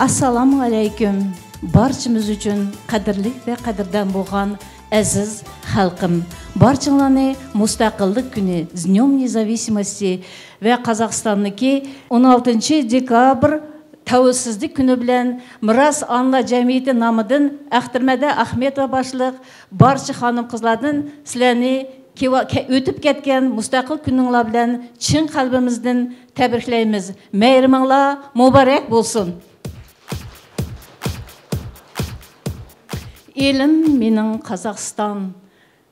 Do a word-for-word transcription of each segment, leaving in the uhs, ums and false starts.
ئەسسالامۇ ئەلەيكۇم، بارچىمىز ئۈچۈن قەدىرلىك ۋە قەدىردان بولغان ئەزىز خەلقىم. بارچىڭلارنى مۇستەقىللىق كۈنى، С днём независимости ۋە قازاقىستاندىكى ئون ئالتىنچى دېكابىر تەۋەسسۇزلۇق كۈنى بىلەن مىراس ئانىلار جەمئىيىتى نامىدىن ئەختىرمەدە ئەخمەتوۋا باشلىق بارچە خانىم-قىزلاردىن سىلەرنى كېۋا-، كە-، ئۆتۈپ كەتكەن مۇستەقىل كۈنۈڭلار بىلەن چىن قەلبىمىزدىن تەبرىكلەيمىز. مەيرىمىڭلار مۇبارەك بولسۇن! ئېلىم مېنىڭ قازاقىستان،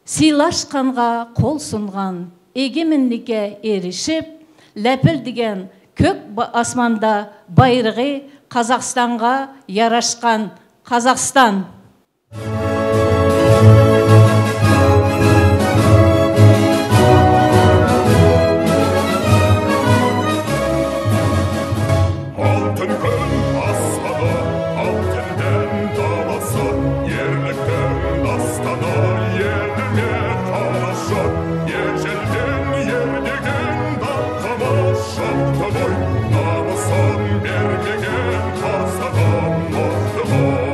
سىلاشقانغا قول سۇنغان، ئېگىمىنلىككە ئېرىشىپ، لەپىلدىگەن كۆك با-، ئاسماندا بايرىقى قازاقىستانغا ياراشقان قازاقىستان. ئالتۇن كۈن ئاسمىنى، ئالتۇن دەم دالىسى، يەرلىكتىن ئاستانە يەرلىرى قارىشى، يېشىلدىن يەر دېگەن داغقىمۇ شاختىغۇي، نامۇسۇن بەرمىگەن قازاققا مۇختىغۇي.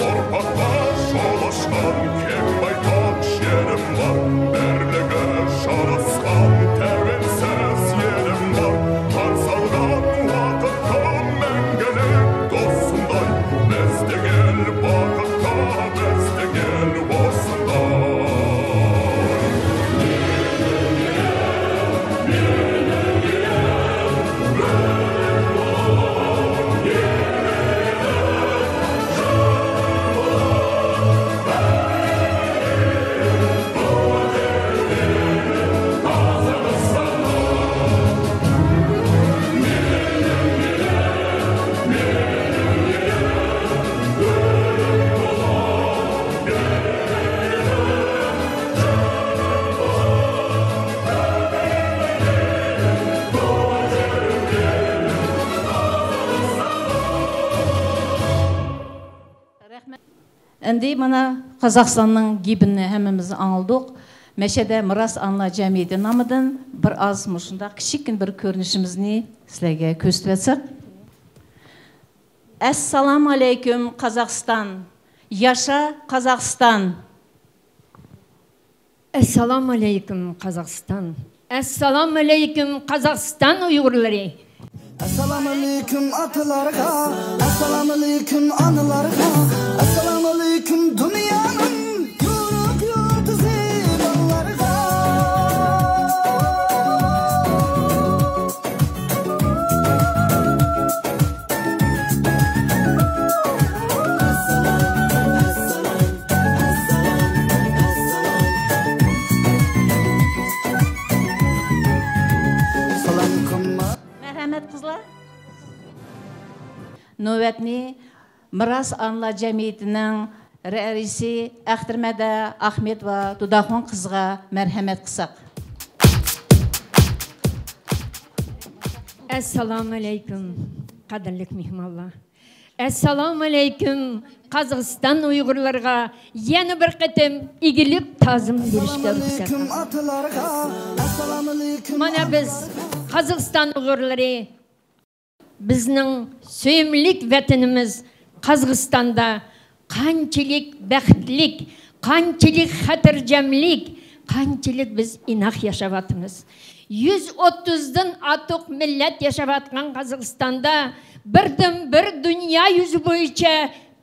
تورپاققا شولاشقان كەڭ بايتاق يېرىم بار، بىرلىككە شاراسقان تەۋرەنسىز يېرىم بار. قار سالغان ۋاقىتقا مەڭگۈلۈك دوستۇمداي، مەستىگىل باقىتقا مەستىگىل بولسۇنداي. رەھمەت. ئەمدى مانا قازاقىستاننىڭ گېپىنى ھەممىمىز ئاڭلىدۇق. مەشەدە مىراس ئانىلار جەمئىيىتى نامىدىن بىر ئاز مۇشۇنداق كىچىككىنە بىر كۆرۈنۈشىمىزنى سىلەرگە كۆرسىتىۋەتسەك. ئەسسالامۇ ئەلەيكۇم، قازاقىستان! ياشا، قازاقىستان! ئەسسالامۇئەلەيكۇم، قازاقىستان! ئەسسالامۇئەلەيكۇم، قازاقىستان ئۇيغۇرلىرى! ئەسسالامۇئەلەيكۇم ئاتىلارغا، ئەسسالامۇئەلەيكۇم ئانىلارغا، ئەسسالامۇئەلەيكۇم دۇنيانىڭ يورۇق يۇلتۇزى بالىلارغا. مەرھەمەت، قىزلار. نۆۋەتنى مىراس ئانىلار جەمئىيىتىنىڭ رەئىسى ئەختىرمەدە ئاخمېتوۋا دۇداخۇن قىزىغا مەرھەمەت قىلساق. ئەسسالامۇئەلەيكۇم، قەدىرلىك مېھمانلار. ئەسسالامۇئەلەيكۇم، قازاقىستان ئۇيغۇرلىرىغا يەنە بىر قېتىم ئېگىلىپ تازىم بېرىشكە رۇخسەت قىلىڭ. مانا بىز، قازاقىستان ئۇيغۇرلىرى، بىزنىڭ سۆيۈملۈك ۋەتىنىمىز قازاقىستاندا قانچىلىك بەختلىك، قانچىلىك خاتىرجەملىك، قانچىلىك بىز ئىناق ياشاۋاتىمىز. يۈز ئوتتۇزدىن ئارتۇق مىللەت ياشاۋاتقان قازاقىستاندا بىردىنبىر دۇنيا يۈزى بويىچە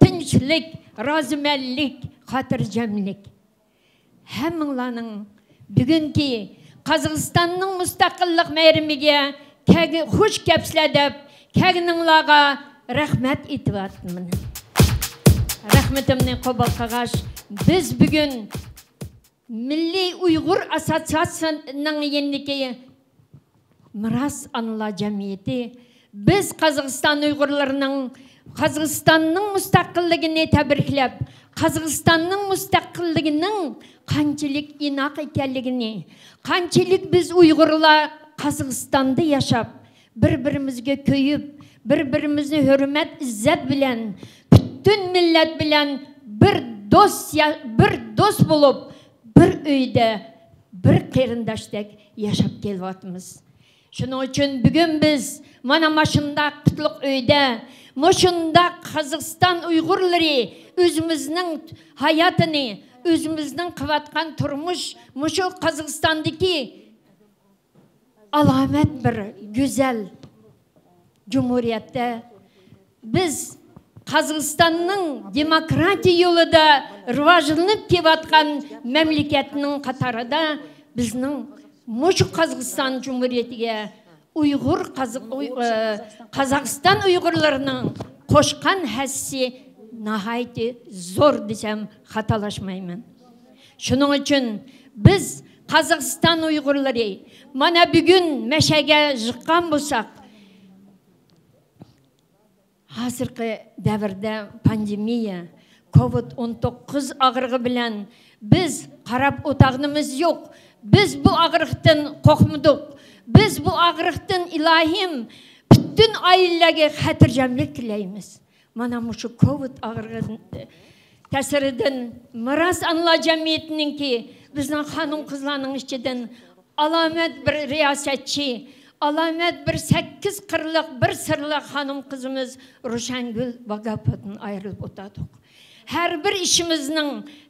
تىنچلىق، رازىمەنلىك، خاتىرجەملىك. ھەممىڭلارنىڭ بۈگۈنكى قازاقىستاننىڭ مۇستەقىللىق بايرىمىگە كەلگە-، خۇش كەپسىلەر دەپ كەلگىنىڭلارغا رەھمەت ئېيتىۋاتىمەن. رەھمىتىمنى قوبۇل قىلغاچ، بىز بۈگۈن مىللىي ئۇيغۇر ئاسسوتسىياتسىيىسىنىڭ يېنىدىكى مىراس ئانىلار جەمئىيىتى، بىز قازاقىستان ئۇيغۇرلىرىنىڭ قازاقىستاننىڭ مۇستەقىللىكىنى تەبرىكلەپ، قازاقىستاننىڭ مۇستەقىللىكىنىڭ قانچىلىك ئىناق ئىكەنلىكىنى، قانچىلىك بىز ئۇيغۇرلار قازاقىستاندا ياشاپ، بىر-بىرىمىزگە كۆيۈپ، بىر-بىرىمىزنى ھۆرمەت، ئىززەت بىلەن، پۈتۈن مىللەت بىلەن بىر دوست يا-، بىر دوست بولۇپ، بىر ئۆيدە، بىر قېرىنداشتەك ياشاپ كېلىۋاتىمىز. شۇنىڭ ئۈچۈن بۈگۈن بىز مانا ماشۇنداق قۇتلۇق ئۆيدە، مۇشۇنداق قازاقىستان ئۇيغۇرلىرى ئۆزىمىزنىڭ ھاياتىنى، ئۆزىمىزنىڭ قىلىۋاتقان تۇرمۇش، مۇشۇ قازاقىستاندىكى ئالامەت بىر گۈزەل جۇمھۇرىيەتتە بىز قازاقىستاننىڭ دېموكراتىيە يولىدا راۋاجلىنىپ كېلىۋاتقان مەملىكەتنىڭ قاتارىدا بىزنىڭ مۇشۇ قازاقىستان جۇمھۇرىيىتىگە ئۇيغۇر، قازاق، ئۇي-، ئە، قازاقىستان ئۇيغۇرلىرىنىڭ قوشقان ھەسسىسى ناھايىتى زور دېسەم خاتالاشمايمەن. شۇنىڭ ئۈچۈن بىز قازاقىستان ئۇيغۇرلىرى مانا بۈگۈن مەشەگە يىغقان بولساق، ھازىرقى دەۋردە پاندېمىيە، كوۋىد ئون توققۇز ئاغرىقى بىلەن بىز قاراپ ئولتۇرغىنىمىز يوق. بىز بۇ ئاغرىقتىن قورقمىدۇق. بىز بۇ ئاغرىقتىن، ئىلاھىم، پۈتۈن ئائىلىلەرگە خاتىرجەملىك تىلەيمىز. مانا مۇشۇ كوۋىد ئاغرىقى تەسىرىدىن مىراس ئانىلار جەمئىيىتىنىڭكى، بىزنىڭ خانىم-قىزلارنىڭ ئىچىدىن ئالامەت بىر رىياسەتچى، ئالامەت بىر سەككىز قىرلىق، بىر سىرلىق خانىم-قىزىمىز روشەنگۈل ۋاگاپوۋدىن ئايرىلىپ ئولتۇردۇق. ھەر بىر ئىشىمىزنىڭ،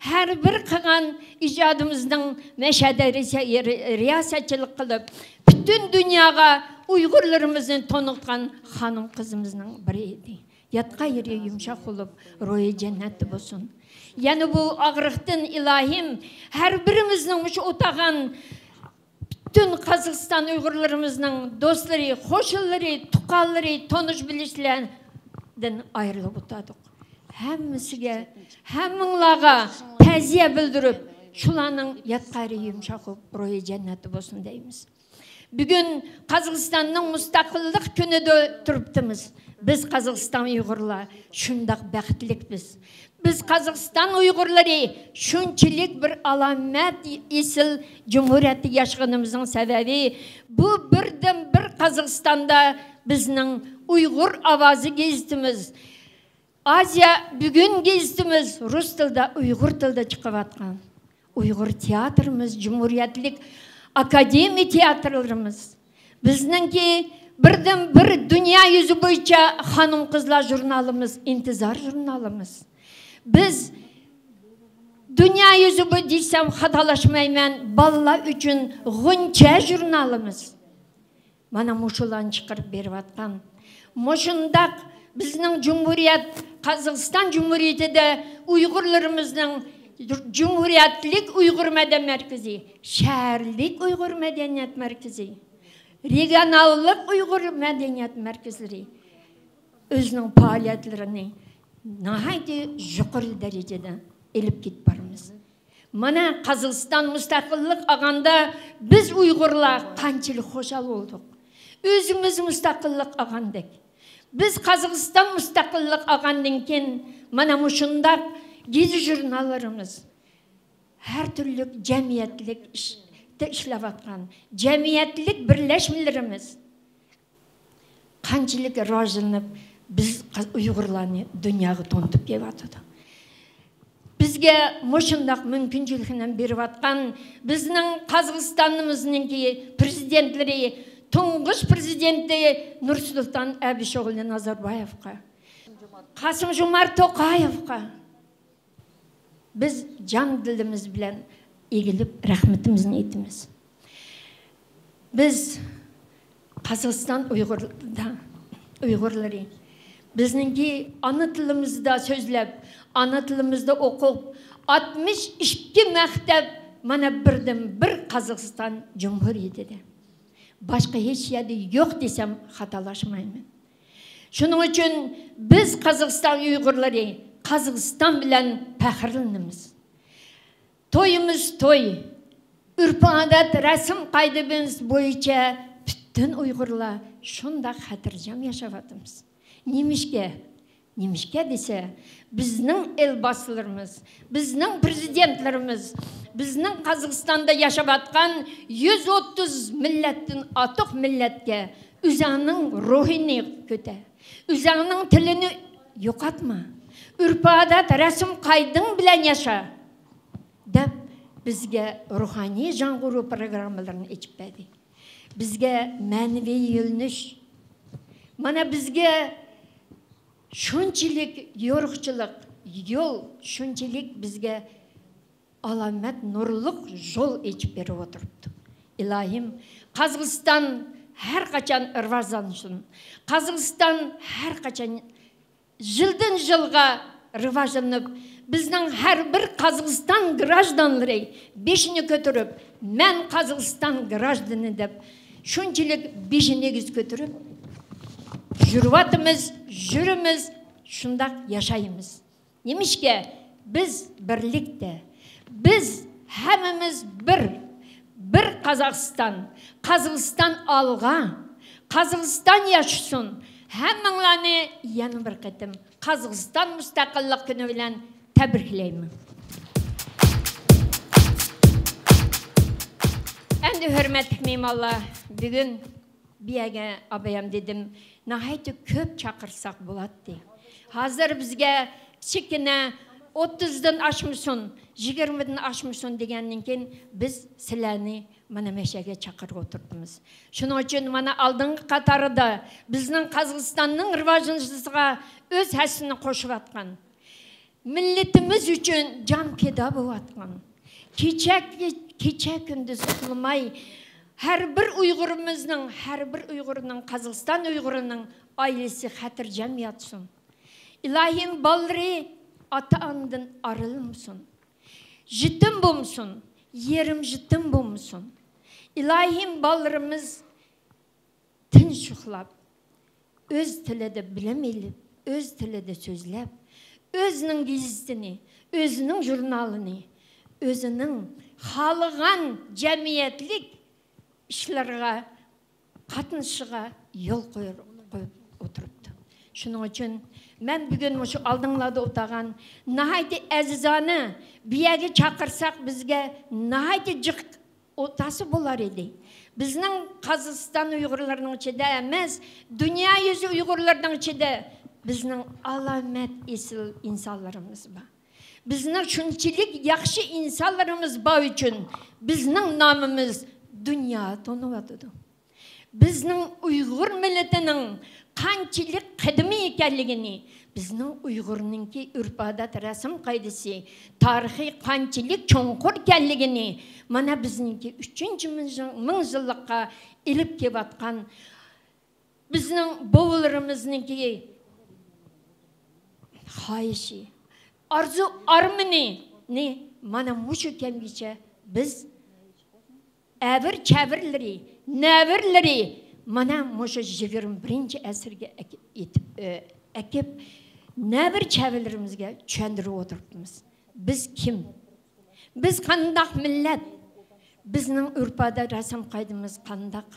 ھەر بىر قىلغان ئىجادىمىزنىڭ مەشەدە رىياسەتچىلىك قىلىپ، پۈتۈن دۇنياغا ئۇيغۇرلىرىمىزنى تونۇتقان خانىم-قىزىمىزنىڭ بىرى ئىدى. ياتقان يېرى يۇمشاق بولۇپ، روھى جەننەتتە بولسۇن. يەنە بۇ ئاغرىقتىن، ئىلاھىم، ھەر بىرىمىزنىڭ مۇشۇ ئولتۇرغان پۈتۈن قازاقىستان ئۇيغۇرلىرىمىزنىڭ دوستلىرى، قوشنىلىرى، تۇغقانلىرى، تونۇش بىلىشلەردىن ئايرىلىپ ئولتۇردۇق. ھەممىسىگە، ھەممىڭلارغا تەزىيە بىلدۈرۈپ، شۇلارنىڭ ياتقان يېرى يۇمشاق بولۇپ، روھى جەننەتتە بولسۇن دەيمىز. بۈگۈن قازاقىستاننىڭ مۇستەقىللىق كۈنىدە تۇرۇپتىمىز. بىز قازاقىستان ئۇيغۇرلار شۇنداق بەختلىكمىز. بىز قازاقىستان ئۇيغۇرلىرى شۇنچىلىك بىر ئالامەت ئېسىل جۇمھۇرىيەتتە ياشىغىنىمىزنىڭ سەۋەبى، بۇ بىردىنبىر قازاقىستاندا بىزنىڭ ئۇيغۇر ئاۋازى گېزىتىمىز، ئازىيا بۈگۈن گېزىتىمىز رۇس تىلىدا، ئۇيغۇر تىلىدا چىقىۋاتقان. ئۇيغۇر تىياتىرىمىز، جۇمھۇرىيەتلىك ئاكادېمىيە تىياتىرلىرىمىز. بىزنىڭكى بىردىنبىر دۇنيا يۈزى بويىچە خانىم-قىزلار ژۇرنالىمىز، ئىنتىزار ژۇرنالىمىز. بىز دۇنيا يۈزى بويىچە دېسەم خاتالاشمايمەن، بالىلار ئۈچۈن غۇنچە ژۇرنالىمىز. مانا مۇشۇلارنى چىقىرىپ بېرىۋاتقان. مۇشۇنداق بىزنىڭ جۇمھۇرىيەت، قازاقىستان جۇمھۇرىيىتىدە ئۇيغۇرلىرىمىزنىڭ جۇمھۇرىيەتلىك ئۇيغۇر مەدەنىيەت مەركىزى، شەھەرلىك ئۇيغۇر مەدەنىيەت مەركىزى، رېگىيوناللىق ئۇيغۇر مەدەنىيەت مەركەزلىرى ئۆزىنىڭ پائالىيەتلىرىنى ناھايىتى يۇقىرى دەرىجىدە ئېلىپ كېتىپ بارىمىز. مانا، قازاقىستان مۇستەقىللىق ئالغاندا بىز ئۇيغۇرلار قانچىلىك خۇشال بولدۇق. ئۆزىمىز مۇستەقىللىق ئالغاندەك. بىز قازاقىستان مۇستەقىللىق ئالغاندىن كېيىن مانا مۇشۇنداق گېزىت-ژۇرناللىرىمىز، ھەر تۈرلۈك جەمئىيەتلىك ئىشتا ئىشلەۋاتقان جەمئىيەتلىك بىرلەشمىلىرىمىز، قانچىلىك راۋاجلىنىپ، بىز قا-، ئۇيغۇرلارنى دۇنياغا تونۇتۇپ كېلىۋاتىدۇ. بىزگە مۇشۇنداق مۇمكىنچىلىكنى بېرىۋاتقان بىزنىڭ قازاقىستانىمىزنىڭكى پىرېزىدېنتلىرى، تۇڭغۇش پىرېزىدېنتى نۇرسۇلتان ئەبىشئوغلى نازاربايېۋقا، قاسىم-جومارت توقايېۋقا، بىز جان دىلىمىز بىلەن ئېگىلىپ رەھمىتىمىزنى ئېيتىمىز. بىز قازاقىستان ئۇيغۇردا، ئۇيغۇرلىرى بىزنىڭكى ئانا تىلىمىزدا سۆزلەپ، ئانا تىلىمىزدا ئوقۇپ، ئاتمىش ئىككى مەكتەپ مانا بىردىنبىر قازاقىستان جۇمھۇرىيىتىدە. باشقا ھېچ يەردە يوق دېسەم خاتالاشمايمەن. شۇنىڭ ئۈچۈن بىز قازاقىستان ئۇيغۇرلىرى قازاقىستان بىلەن پەخىرلىنىمىز. تويىمىز توي. ئۆرپ-ئادەت، رەسىم-قائىدىمىز بويىچە پۈتۈن ئۇيغۇرلار شۇنداق خاتىرجەم ياشاۋاتىمىز. نېمىشقا؟ نېمىشقا دېسە، بىزنىڭ ئەلباسلىرىمىز، بىزنىڭ پىرېزىدېنتلىرىمىز، بىزنىڭ قازاقىستاندا ياشاۋاتقان يۈز ئوتتۇز مىللەتتىن ئارتۇق مىللەتكە ئۆزۈڭنىڭ روھىنى كۆتەر، ئۆزۈڭنىڭ تىلىنى يوقاتما، ئۆرپ-ئادەت، رەسىم-قائىدىڭ بىلەن ياشا، دەپ بىزگە روھانىي جاڭغۇرۇ پروگراممىلىرىنى ئېچىپ بەردى. بىزگە مەنىۋى يۆنىلىش. مانا بىزگە شۇنچىلىك يورۇقچىلىق يول، شۇنچىلىك بىزگە ئالامەت نۇرلۇق يول ئېچىپ بېرىپ ئولتۇرۇپتۇ. ئىلاھىم، قازاقىستان ھەر قاچان راۋاجلانسۇن. قازاقىستان ھەر قاچان يىلدىن يىلغا راۋاجلىنىپ، بىزنىڭ ھەر بىر قازاقىستان گراژدانلىرى بېشىنى كۆتۈرۈپ، «مەن قازاقىستان گراژدىنى» دەپ، شۇنچىلىك بېشىنى ئېگىز كۆتۈرۈپ يۈرۈۋاتىمىز، يۈرىمىز، شۇنداق ياشايمىز. نېمىشقا؟ بىز بىرلىكتە. بىز ھەممىمىز بىر. بىر قازاقىستان. قازاقىستان ئالغا. قازاقىستان ياشىسۇن. ھەممىڭلارنى يەنە بىر قېتىم قازاقىستان مۇستەقىللىق كۈنى بىلەن تەبرىكلەيمەن. ئەمدى ھۆرمەتلىك مېھمانلار، بۈگۈن بۇ يەرگە ئابايام دېدىم، ناھايىتى كۆپ چاقىرساق بولاتتى. ھازىر بىزگە كىچىككىنە ئوتتۇزدىن ئاشمىسۇن، يىگىرمىدىن ئاشمىسۇن دېگەندىن كېيىن، بىز سىلەرنى مانا مەشەگە چاقىرىپ ئولتۇرۇپتىمىز. شۇنىڭ ئۈچۈن مانا ئالدىنقى قاتاردا بىزنىڭ قازاقىستاننىڭ راۋاجلىنىشىغا ئۆز ھەسسىسىنى قوشۇۋاتقان، مىللىتىمىز ئۈچۈن جان پىدا بولۇۋاتقان، كېچە، كېچە كۈندۈز ئۇخلىماي، ھەر بىر ئۇيغۇرىمىزنىڭ، ھەر بىر ئۇيغۇرنىڭ، قازاقىستان ئۇيغۇرىنىڭ ئائىلىسى خاتىرجەم ياتسۇن. ئىلاھىم، بالىلىرى ئاتا-ئانىدىن ئايرىلمىسۇن. يېتىم بولمىسۇن، يېرىم يېتىم بولمىسۇن. ئىلاھىم، بالىلىرىمىز تىنچ ئۇخلاپ، ئۆز تىلىدا بىلىم ئېلىپ، ئۆز تىلىدا سۆزلەپ، ئۆزىنىڭ گېزىتىنى، ئۆزىنىڭ ژۇرنالىنى، ئۆزىنىڭ خالىغان جەمئىيەتلىك ئىشلىرىغا قاتنىشىشىغا يول قويۇپ، قويۇپ ئولتۇرۇپتۇ. شۇنىڭ ئۈچۈن مەن بۈگۈن مۇشۇ ئالدىڭلاردا ئولتۇرغان ناھايىتى ئەزىزانە، بۇ يەرگە چاقىرساق بىزگە ناھايىتى جىق ئولتۇرسا بولار ئىدى. بىزنىڭ قازاقىستان ئۇيغۇرلىرىنىڭ ئىچىدە ئەمەس، دۇنيا يۈزى ئۇيغۇرلىرىنىڭ ئىچىدە بىزنىڭ ئالامەت ئېسىل ئىنسانلىرىمىز بار. بىزنىڭ شۇنچىلىك ياخشى ئىنسانلىرىمىز بار ئۈچۈن بىزنىڭ نامىمىز دۇنيا تونۇۋاتىدۇ. بىزنىڭ ئۇيغۇر مىللىتىنىڭ قانچىلىك قەدىمىي ئىكەنلىكىنى، بىزنىڭ ئۇيغۇرنىڭكى ئۆرپ-ئادەت، رەسىم-قائىدىسى، تارىخى قانچىلىك چوڭقۇر ئىكەنلىكىنى، مانا بىزنىڭكى ئۈچىنچى مىڭ يىل-، مىڭ يىللىققا ئېلىپ كېلىۋاتقان بىزنىڭ بوۋىلىرىمىزنىڭكى خاھىشى، ئارزۇ-ئارمىنىنى مانا مۇشۇ كەمگىچە بىز ئەۋر-چەۋرلىرى، نەۋرىلىرى مانا مۇشۇ يىگىرمە بىرىنچى ئەسىرگە ئەكىپ يېتىپ، ئە، ئەكىپ، نەۋرە-چەۋرىلىرىمىزگە چۈشەندۈرۈپ ئولتۇرۇپتىمىز. بىز كىم؟ بىز قانداق مىللەت؟ بىزنىڭ ئۆرپ-ئادەت، رەسىم-قائىدىمىز قانداق؟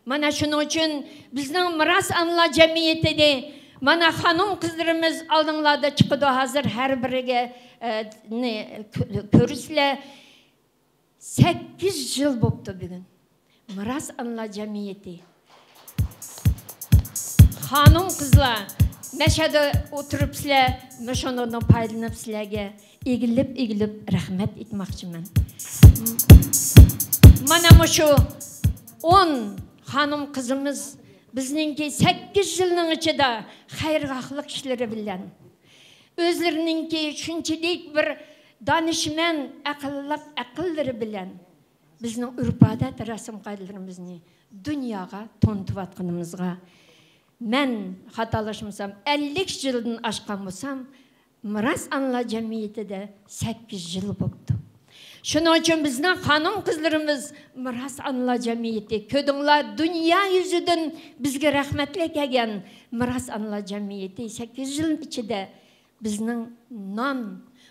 مانا شۇنىڭ ئۈچۈن بىزنىڭ مىراس ئانىلار جەمئىيىتىدە مانا خانىم-قىزلىرىمىز ئالدىڭلاردا چىقىدۇ. ھازىر ھەر بىرىگە، ئە، نى، كۆ-، كۆرىسىلەر. سەككىز يىل بوپتۇ بۈگۈن. مىراس ئانىلار جەمئىيىتى. خانىم-قىزلار، مەشەدە ئولتۇرۇپسىلەر، مۇشۇنىڭدىن پايدىلىنىپ سىلەرگە ئېگىلىپ-ئېگىلىپ رەھمەت ئېيتماقچىمەن. مانا مۇشۇ ئون خانىم-قىزىمىز بىزنىڭكى سەككىز يىلنىڭ ئىچىدە خەيرىخاھلىق ئىشلىرى بىلەن، ئۆزلىرىنىڭكى شۇنچىلىك بىر دانىشمەن، ئەقىللىق ئەقىللىرى بىلەن بىزنىڭ ئۆرپ-ئادەت، رەسىم-قائىدىلىرىمىزنى دۇنياغا تونۇتۇۋاتقىنىمىزغا، مەن خاتالاشمىسام، ئەللىك يىلدىن ئاشقان بولسام، مىراس ئانىلار جەمئىيىتىدە سەككىز يىل بوپتۇ. شۇنىڭ ئۈچۈن بىزنىڭ خانىم-قىزلىرىمىز مىراس ئانىلار جەمئىيىتى، كۆردۈڭلار، دۇنيا يۈزىدىن بىزگە رەھمەتلەر كەلگەن مىراس ئانىلار جەمئىيىتى سەككىز يىل ئىچىدە بىزنىڭ نان،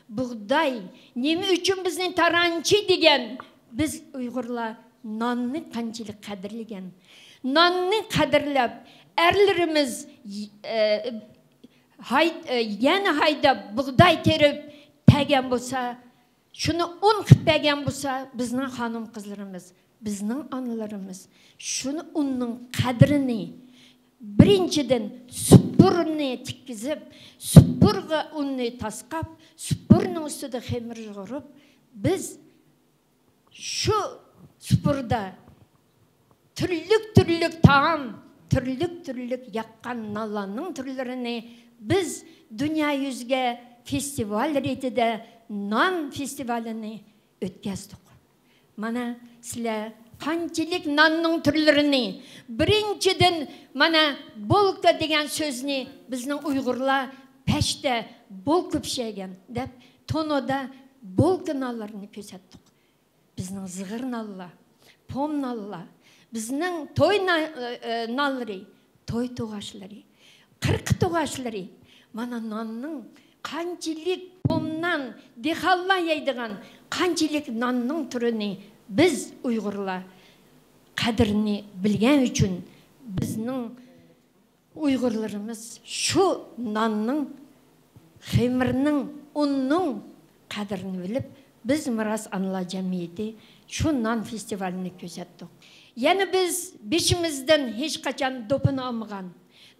بۇغداي، نېمە ئۈچۈن بىزنى تارانچى دېگەن؟ بىز ئۇيغۇرلار ناننى قانچىلىك قەدىرلىگەن؟ ناننى قەدىرلەپ، ئەرلىرىمىز، ئە، ھاي-، ئە، يەنە ھايداپ بۇغداي تېرىپ تەگەن بولسا، شۇنى ئۇن قىلىپ بەرگەن بولسا، بىزنىڭ خانىم قىزلىرىمىز، بىزنىڭ ئانىلىرىمىز شۇنى ئۇننىڭ قەدرىنى، بىرىنچىدىن، سۇپۇرنى تىككۈزۈپ، سۇپۇرغا ئۇننى تاسقاپ، سۇپۇرنىڭ ئۈستىدە خېمىر يۇغۇرۇپ، بىز شۇ سۇپۇردا تۈرلۈك تۈرلۈك تائام، تۈرلۈك تۈرلۈك ياققان نانلارنىڭ تۈرلىرىنى بىز دۇنيا يۈزىگە فېستىۋال رېتىدە نان فېستىۋالىنى ئۆتكەزدۇق. مانا سىلەر قانچىلىك ناننىڭ تۈرلىرىنى، بىرىنچىدىن، مانا بولكا دېگەن سۆزنى بىزنىڭ ئۇيغۇرلار پەشتە بولكا پىشىرگەن دەپ، تونۇردا بولكا نانلىرىنى كۆرسەتتۇق. بىزنىڭ زىغىر نانلار، پوم نانلار، بىزنىڭ توي نا-، ئە، ئە، نانلىرى، توي توغاچلىرى، قىرقا توغاچلىرى. مانا ناننىڭ قانچىلىك، پوم نان، دېھقانلار يەيدىغان قانچىلىك ناننىڭ تۈرىنى بىز ئۇيغۇرلار قەدرىنى بىلگەن ئۈچۈن بىزنىڭ ئۇيغۇرلىرىمىز شۇ ناننىڭ، خېمىرنىڭ، ئۇننىڭ قەدرىنى بىلىپ، بىز مىراس ئانىلار جەمئىيىتى شۇ نان فېستىۋالىنى كۆرسەتتۇق. يەنە بىز بېشىمىزدىن ھېچقاچان دوپپىنى ئالمىغان،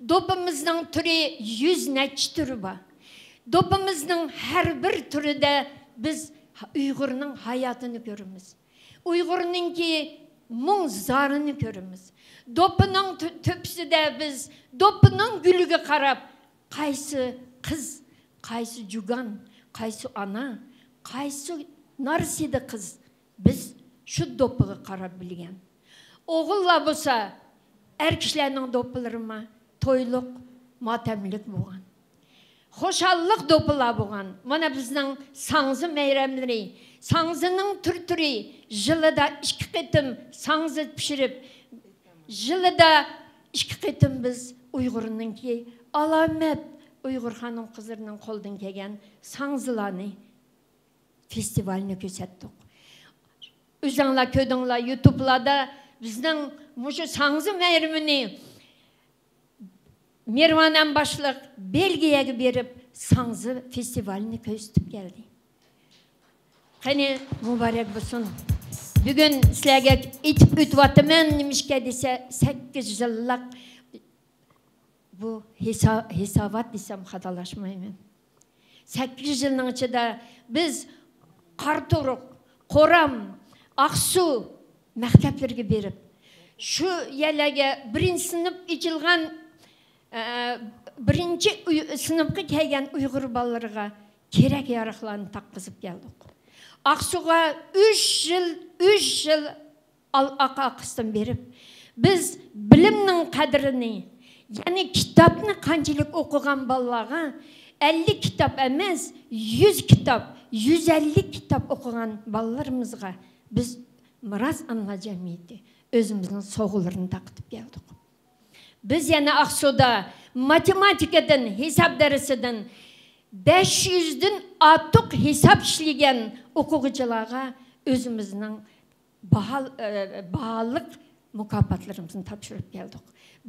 دوپپىمىزنىڭ تۈرى يۈز نەچچە تۈرى بار. دوپپىمىزنىڭ ھەر بىر تۈرىدە بىز ئۇيغۇرنىڭ ھاياتىنى كۆرىمىز. ئۇيغۇرنىڭكى مۇڭ زارىنى كۆرىمىز. دوپپىنىڭ تۆ-، تۆپىسىدە بىز دوپپىنىڭ گۈلىگە قاراپ، قايسى قىز، قايسى جۇگان، قايسى ئانا، قايسى نارسىدە قىز، بىز شۇ دوپپىغا قاراپ بىلگەن. ئوغۇللار بولسا، ئەر كىشىلەرنىڭ دوپپىلىرىمۇ تويلۇق، ماتەملىك بولغان. خۇشاللىق دوپپىلار بولغان. مانا بىزنىڭ ساڭزا مەيرەملىرى. ساڭزىنىڭ تۈر-تۈرى، يىلىدا ئىككى قېتىم ساڭزا پىشۇرۇپ، يىلىدا ئىككى قېتىم بىز ئۇيغۇرنىڭكى ئالامەت ئۇيغۇر خانىم-قىزلىرىنىڭ قولىدىن كەلگەن ساڭزىلارنى، فېستىۋالنى كۆرسەتتۇق. ئۆزۈڭلار كۆردۈڭلار، يۇتۇبلاردا بىزنىڭ مۇشۇ ساڭزا مەيرىمىنى مېھرىۋانەم باشلىق بېلگىيەگە بېرىپ، ساڭزا فېستىۋالىنى كۆرسىتىپ كەلدى. قېنى، مۇبارەك بولسۇن. بۈگۈن سىلەرگە ئېيتىپ ئۆتۈۋاتىمەن، نېمىشقا دېسە، سەككىز يىللىق بۇ ھېسا-، ھېسابات دېسەم خاتالاشمايمەن. سەككىز يىلنىڭ ئىچىدە بىز قاراتۇرۇق، قورام، ئاقسۇ مەكتەپلىرىگە بېرىپ، شۇ يەرلەرگە بىرىنچى سىنىپ ئېچىلغان، ئە، بىرىنچى ئۇي-، سىنىپقا كەلگەن ئۇيغۇر بالىلىرىغا كېرەك-ياراقلارنى تاپقۇزۇپ كەلدۇق. ئاقسۇغا ئۈچ يىل، ئۈچ يىل ئال-، ئاقا-، ئاقىسىدىن بېرىپ، بىز بىلىمنىڭ قەدرىنى، يەنى كىتابنى قانچىلىك ئوقۇغان بالىلارغا، ئەللىك كىتاب ئەمەس، يۈز كىتاب، يۈز ئەللىك كىتاب ئوقۇغان بالىلىرىمىزغا بىز مىراس ئانىلار جەمئىيىتى ئۆزىمىزنىڭ سوۋغىلىرىنى تارقىتىپ كەلدۇق. بىز يەنە ئاقسۇدا ماتېماتىكىدىن ھېساب دەرسىدىن بەش يۈزدىن ئارتۇق ھېساب ئىشلىگەن ئوقۇغۇچىلارغا ئۆزىمىزنىڭ باھال-، ئە، باھالىق مۇكاپاتلىرىمىزنى تاپشۇرۇپ كەلدۇق.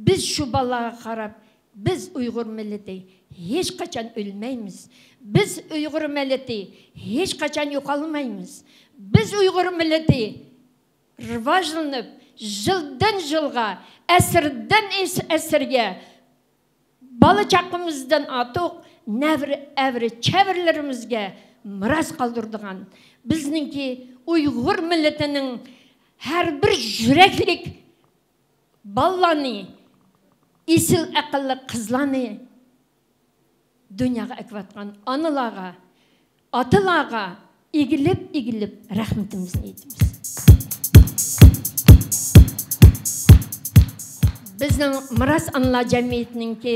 بىز شۇ بالىلارغا قاراپ، بىز ئۇيغۇر مىللىتى ھېچقاچان ئۆلمەيمىز. بىز ئۇيغۇر مىللىتى ھېچقاچان يوقالمايمىز. بىز ئۇيغۇر مىللىتى راۋاجلىنىپ، يىلدىن يىلغا، ئەسىردىن ئەس-، ئەسىرگە بالا چاقىمىزدىن ئارتۇق نەۋرە، ئەۋرە، چەۋرىلىرىمىزگە مىراس قالدۇرىدىغان، بىزنىڭكى ئۇيغۇر مىللىتىنىڭ ھەر بىر يۈرەكلىك بالىلارنى، ئېسىل ئەقىللىق قىزلارنى دۇنياغا ئەكىۋاتقان ئانىلارغا، ئاتىلارغا ئېگىلىپ، ئېگىلىپ رەھمىتىمىزنى ئېيتىمىز. بىزنىڭ مىراس ئانىلار جەمئىيىتىنىڭكى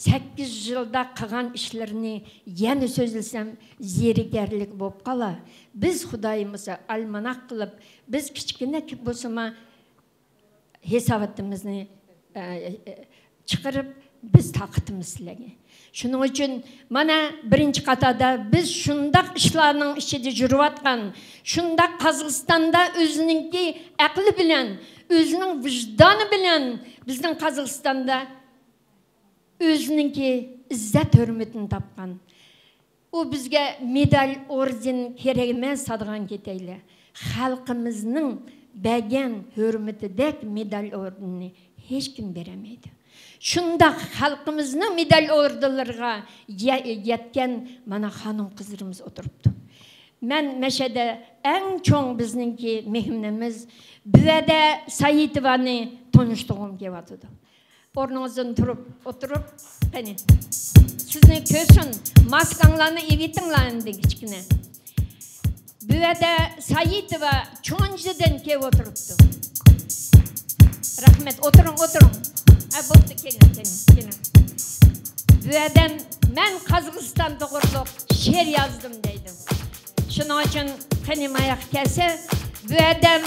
سەككىز يىلدا قىلغان ئىشلىرىنى يەنە سۆزلىسەم، زېرىكەرلىك بولۇپ قالار. بىز خۇدايىمىز ئالماناق قىلىپ، بىز كىچىككىنە بولسىمۇ، ھېساباتىمىزنى، ئە، ئە، چىقىرىپ، بىز تارقىتىمىز سىلەرگە. شۇنىڭ ئۈچۈن، مانا، بىرىنچى قاتاردا بىز شۇنداق ئىشلارنىڭ ئىچىدە يۈرۈۋاتقان، شۇنداق قازاقىستاندا ئۆزىنىڭكى ئەقلى بىلەن، ئۆزىنىڭ ۋىجدانى بىلەن بىزنىڭ قازاقىستاندا ئۆزىنىڭكى ئىززەت ھۆرمىتىنى تاپقان. ئۇ بىزگە مېدال، ئوردېن كېرەك ئەمەس، سادىغان كېتەيلى. خەلقىمىزنىڭ بەرگەن ھۆرمىتىدەك مېدال، ئوردېننى ھېچكىم بېرەلمەيدۇ. شۇنداق خەلقىمىزنىڭ مېدال، ئوردېنلىرىغا يە-، يەتكەن مانا خانىم قىزلىرىمىز ئولتۇرۇپتۇ. مەن مەشەدە ئەڭ چوڭ بىزنىڭكى مېھمىنىمىز بۈۋەدە سايىتوۋانى تونۇشتۇرغۇم كېلىۋاتىدۇ. ئورنىڭىزدىن تۇرۇپ، ئولتۇرۇپ، قېنى، سىزنى كۆرسۇن، ماسكاڭلارنى ئېلىۋېتىڭلار ئەمدى كىچىككىنە. بۇ يەردە سايىتوۋا چونجىدىن كېلىپ ئولتۇرۇپتۇ. رەھمەت، ئولتۇرۇڭ، ئولتۇرۇڭ. ئە، بوپتۇ، كېلىڭ، كېلىڭ، كېلىڭ. بۇ ئادەم، مەن قازاقىستان توغرۇلۇق شېئىر يازدىم دەيدۇ. شۇنىڭ ئۈچۈن قېنى ماياققا كەلسە، بۇ ئادەم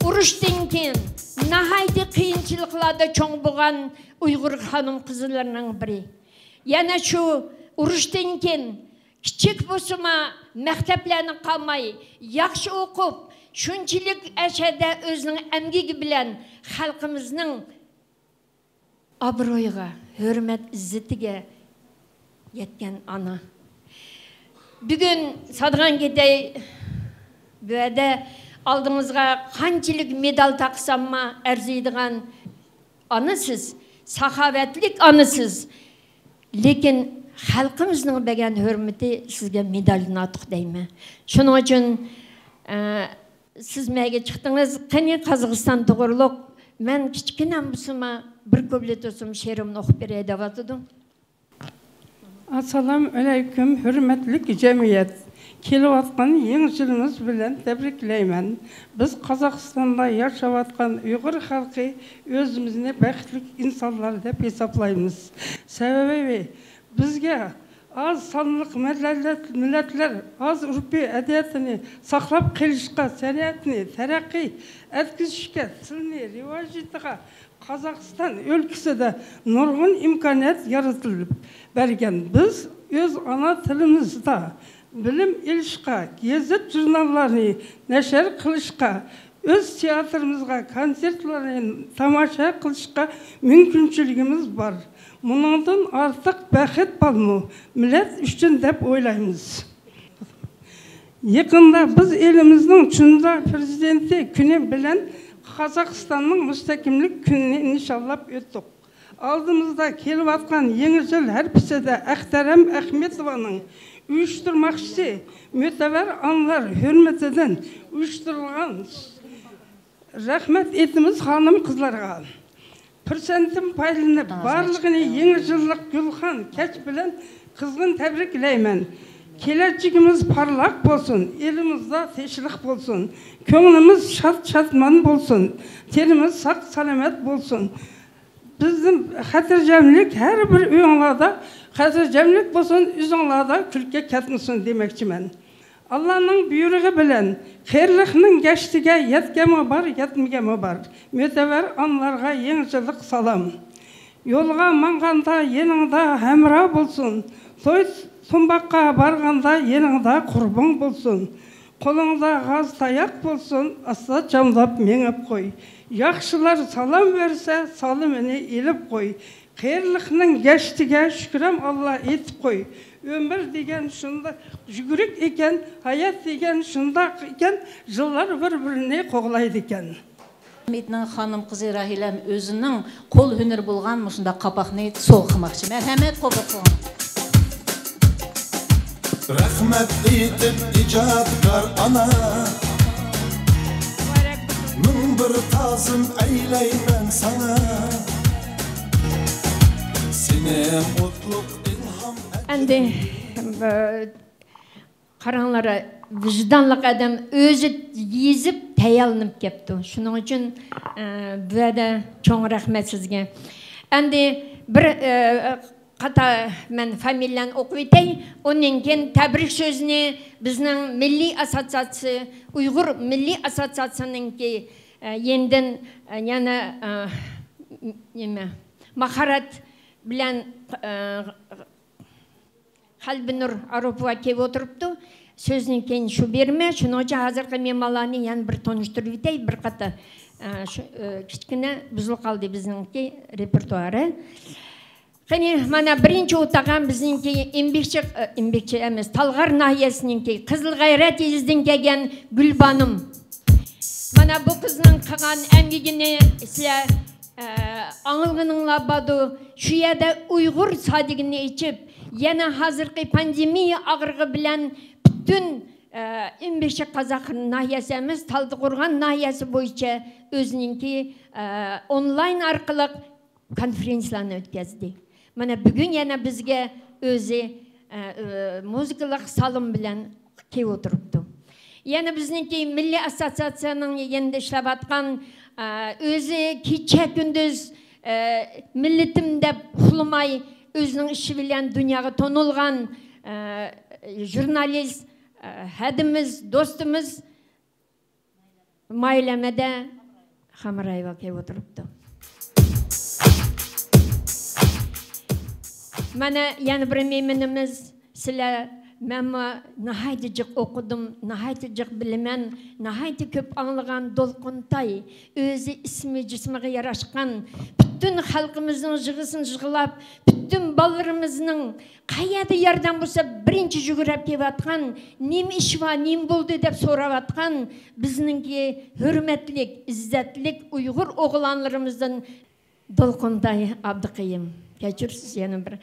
ئۇرۇشتىن كېيىن ناھايىتى قىيىنچىلىقلاردا چوڭ بولغان ئۇيغۇر خانىم قىزلىرىنىڭ بىرى. يەنە شۇ ئۇرۇشتىن كېيىن كىچىك بولسىمۇ مەكتەپلەرنى قالماي، ياخشى ئوقۇپ، شۇنچىلىك ئەشەدە ئۆزىنىڭ ئەمگىكى بىلەن خەلقىمىزنىڭ ئابرۇيىغا، ھۆرمەت ئىززىتىگە يەتكەن ئانا. بۈگۈن سادىغان كېتەي، بۇ يەردە ئالدىڭىزغا قانچىلىك مېدال تاقىساممۇ ئەرزىيدىغان ئانىسىز، ساخاۋەتلىك ئانىسىز. لېكىن خەلقىمىزنىڭ بەرگەن ھۆرمىتى سىزگە مېدالدىن ئارتۇق دەيمەن. شۇنىڭ ئۈچۈن، ئە، سىز مەگە چىقتىڭىز، قېنى قازاقىستان توغرۇلۇق مەن كىچىككىنە بولسىمۇ بىر كۇپلېت بولسىمۇ شېئىرىمنى ئوقۇپ بېرەي دەۋاتىدۇ. ئاسسالامۇ ئەلەيكۇم، ھۆرمەتلىك جەمئىيەت! كېلىۋاتقان يېڭى يىلىمىز بىلەن تەبرىكلەيمەن. بىز قازاقىستاندا ياشاۋاتقان ئۇيغۇر خەلقى ئۆزىمىزنى بەختلىك ئىنسانلار دەپ ھېسابلايمىز. سەۋەبى، بىزگە ئاز سانلىق مىللەت-، مىللەتلەر ئاز ئۆرپ-ئادەتنى ساقلاپ قېلىشقا، سەنئەتنى تەرەققىي ئەتكۈزۈشكە، تىلنى رىۋاجىتىغا قازاقىستان ئۆلكىسىدە نۇرغۇن ئىمكانىيەت يارىتىلىپ بەرگەن. بىز ئۆز ئانا تىلىمىزدا بىلىم ئېلىشقا، گېزىت-ژۇرناللارنى نەشر قىلىشقا، ئۆز تىياتىرىمىزغا كونسېرتلارنى تاماشا قىلىشقا مۇمكىنچىلىكىمىز بار. مۇنىڭدىن ئارتۇق بەخت بارمۇ مىللەت ئۈچۈن دەپ ئويلايمىز. يېقىندا بىز ئېلىمىزنىڭ چۇنجا پىرېزىدېنتى كۈنى بىلەن قازاقىستاننىڭ مۇستەقىملىك كۈنىنى نىشانلاپ ئۆتتۇق. ئالدىمىزدا كېلىۋاتقان يېڭى يىل ھەرپىسىدە ئەختەرەم ئەخمەتوۋانىڭ ئۇيۇشتۇرماقچىسى مۆتىۋەر ئانىلار ھۆرمىتىدىن ئۇيۇشتۇرۇلغان رەھمەت ئېيتىمىز خانىم قىزلارغا. پۇرسەتتىن پايدىلىنىپ، بارلىقىنى يېڭى يىللىق گۈلخان كەچ بىلەن قىزغىن تەبرىكلەيمەن. كېلەچىكىمىز پارلاق بولسۇن، ئېلىمىزدا تىنچلىق بولسۇن، كۆڭلىمىز شاد-شادمان بولسۇن، تېنىمىز ساق-سالامەت بولسۇن. بىزدىن خاتىرجەملىك، ھەر بىر ئۆيۈڭلاردا خاتىرجەملىك بولسۇن، ئۆزۈڭلاردا كۈلكە كەتمىسۇن دېمەكچىمەن. ئاللانىڭ بۇيرۇقى بىلەن قېرىلىقنىڭ گەشتىگە يەتكەنمۇ بار، يەتمىگەنمۇ بار. مۆتىۋەر ئانىلارغا يېڭى يىللىق سالام. يولغا ماڭغاندا يېنىڭدا ھەمراھ بولسۇن، توي سۇمباققا بارغاندا يېنىڭدا قۇربۇڭ بولسۇن. قولۇڭدا غاز تاياق بولسۇن، ئاستا چامداپ مېڭىپ قوي. ياخشىلار سالام بەرسە، سالىمىنى ئېلىپ قوي. قېرىلىقنىڭ گەشتىگە شۈكرەم ئاللا ئېيتىپ قوي. ئۆمۈر دېگەن شۇنداق يۈگۈرۈك ئىكەن، ھايات دېگەن شۇنداق ئىكەن، يىللار بىر-بىرىنى قوغلايدىكەن. ئىتنىڭ خانىم قىزى راھىلەم ئۆزىنىڭ قول ھۈنىرى بولغان مۇشۇنداق قاپاقنى سوۋغا قىلماقچى. مەرھەمەت، قوبۇل قىلىڭ. رەھمەت ئېيتىپ ئىجادكار ئانا، مىڭ بىر تازىم ئەيلەيمەن ساڭا. سېنىڭ ئوتلۇق ئىلھام ئەمدى، ئە، قاراڭلار، ۋىجدانلىق ئادەم ئۆزى يېزىپ تەييارلىنىپ كەپتۇ. شۇنىڭ ئۈچۈن، ئە، بۇ يەردە چوڭ رەھمەت سىزگە. ئەمدى بىر، ئە، قاتا مەن فامىلىلەرنى ئوقۇۋېتەي. ئۇنىڭ كېيىن تەبرىك سۆزىنى بىزنىڭ مىللىي ئاسسوتسىياتسىيە، ئۇيغۇر مىللىي ئاسسوتسىياتسىيىسىنىڭكى، ئە، يېنىدىن، ئە، يەنە، ئە، نېمە، ماھارەت بىلەن، ئە، قەلبىنۇر ئاروپوۋا كېلىپ ئولتۇرۇپتۇ. سۆزنى كېيىن شۇ بېرىمەن. شۇنىڭ ئۈچۈن ھازىرقى مېھمانلارنى يەنە بىر تونۇشتۇرۇۋېتەي. بىر قاتا، ئە، شۇ، ئە، كىچىككىنە بۇزۇلۇپ قالدى بىزنىڭكى رېپېرتوارى. قېنى، مانا بىرىنچى ئوتاق ھەم بىزنىڭكى ئىمبىكچى، ئىمبىكچى ئەمەس، تالغار ناھىيەسىنىڭكى قىزىل غەيرەت يېزىسىدىن كەلگەن گۈلبانۇم. مانا بۇ قىزنىڭ قىلغان ئەمگىكىنى سىلەر، ئە، ئاڭلىغىنىڭلار باردۇ. شۇ يەردە ئۇيغۇر سادىكىنى ئېچىپ، يەنە ھازىرقى پاندېمىيە ئاغرىقى بىلەن پۈتۈن، ئە، ئىمبىكچى قازاق ناھىيەسى ئەمەس، تالدىقورغان ناھىيەسى بويىچە ئۆزىنىڭكى، ئە، ئونلاين ئارقىلىق كونفېرېنسىيەلەرنى ئۆتكۈزدى. مانا بۈگۈن يەنە بىزگە ئۆزى، ئە، ئە، مۇزىكىلىق سالون بىلەن كېلىپ ئولتۇرۇپتۇ. يەنە بىزنىڭكى مىللىي ئاسسوتسىياتسىيەنىڭ يېنىدا ئىشلەۋاتقان، ئە، ئۆزى كېچە كۈندۈز، ئە، مىللىتىم دەپ ئۇخلىماي، ئۆزىنىڭ ئىشى بىلەن دۇنياغا تونۇلغان، ئە، ژۇرنالىست، ئە، ھەدىمىز، دوستىمىز مايلەمەدە خامرايېۋا كېلىپ ئولتۇرۇپتۇ. مانا يەنە بىر مېھمىنىمىز سىلەر. مەنمۇ ناھايىتى جىق ئوقۇدۇم، ناھايىتى جىق بىلىمەن، ناھايىتى كۆپ ئاڭلىغان دولقۇنتاي، ئۆزى ئىسمى جىسمىغا ياراشقان، پۈتۈن خەلقىمىزنىڭ يىغىسىنى يىغلاپ، پۈتۈن بالىلىرىمىزنىڭ قەيەردە ياردەم بولسا بىرىنچى يۈگۈرۈپ كېلىۋاتقان، نېمە ئىش بار، نېمە بولدى دەپ سوراۋاتقان بىزنىڭكى ھۆرمەتلىك، ئىززەتلىك ئۇيغۇر ئوغلانلىرىمىزدىن دولقۇنتاي ئابدۇقېيۇم. كەچۈرسىز يەنە بىر.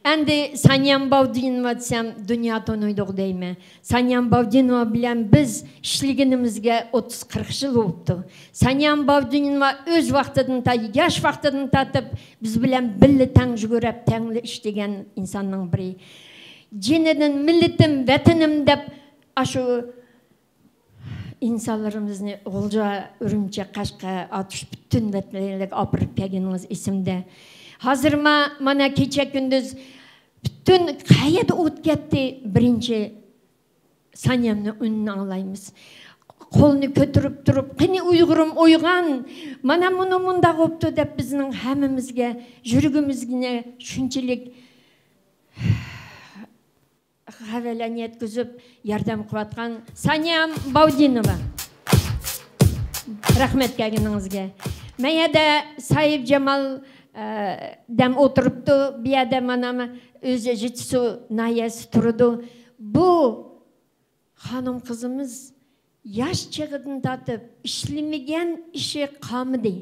ئەمدى سانيام باۋدىنوۋا دېسەم دۇنيا تونۇيدۇغۇ دەيمەن. سانيام باۋدىنوۋا بىلەن بىز ئىشلىگىنىمىزگە ئوتتۇز قىرىق يىل بوپتۇ. سانيام باۋدىنوۋا ئۆز ۋاقتىدىن تا-، ياش ۋاقتىدىن تارتىپ بىز بىلەن بىللە تەڭ يۈگۈرۈپ، تەڭلا ئىشلىگەن ئىنساننىڭ بىرى. جېنىدىن مىللىتىم، ۋەتىنىم دەپ ئاشۇ ئىنسانلىرىمىزنى غۇلجا، ئۈرۈمچى، قەشقەر، ئاتۇش پۈتۈن ۋەتەنلەرگە ئاپىرىپ كەلگىنىڭىز ئېسىمدە. ھازىر ما-، مانا كېچە كۈندۈز پۈتۈن قەيەردە ئوت كەتتى، بىرىنچى سانيامنىڭ ئۈنىنى ئاڭلايمىز. قولنى كۆتۈرۈپ تۇرۇپ، «قېنى ئۇيغۇرۇم ئويغان، مانا مۇنۇ مۇنداق بوپتۇ» دەپ بىزنىڭ ھەممىمىزگە، يۈرىكىمىزگە شۇنچىلىك خەۋەرلەرنى يەتكۈزۈپ، ياردەم قىلىۋاتقان سانيام باۋدىنوۋا. رەھمەت كەلگىنىڭىزگە. مەن يەردە ساھىب جامال، ئە، دەم ئولتۇرۇپتۇ. بۇ يەردە مانا ئۆزى ژېتسۇ ناھىيەسى تۇرىدۇ. بۇ خانىم قىزىمىز ياش چېغىدىن تارتىپ ئىشلىمىگەن ئىشى قالمىدى.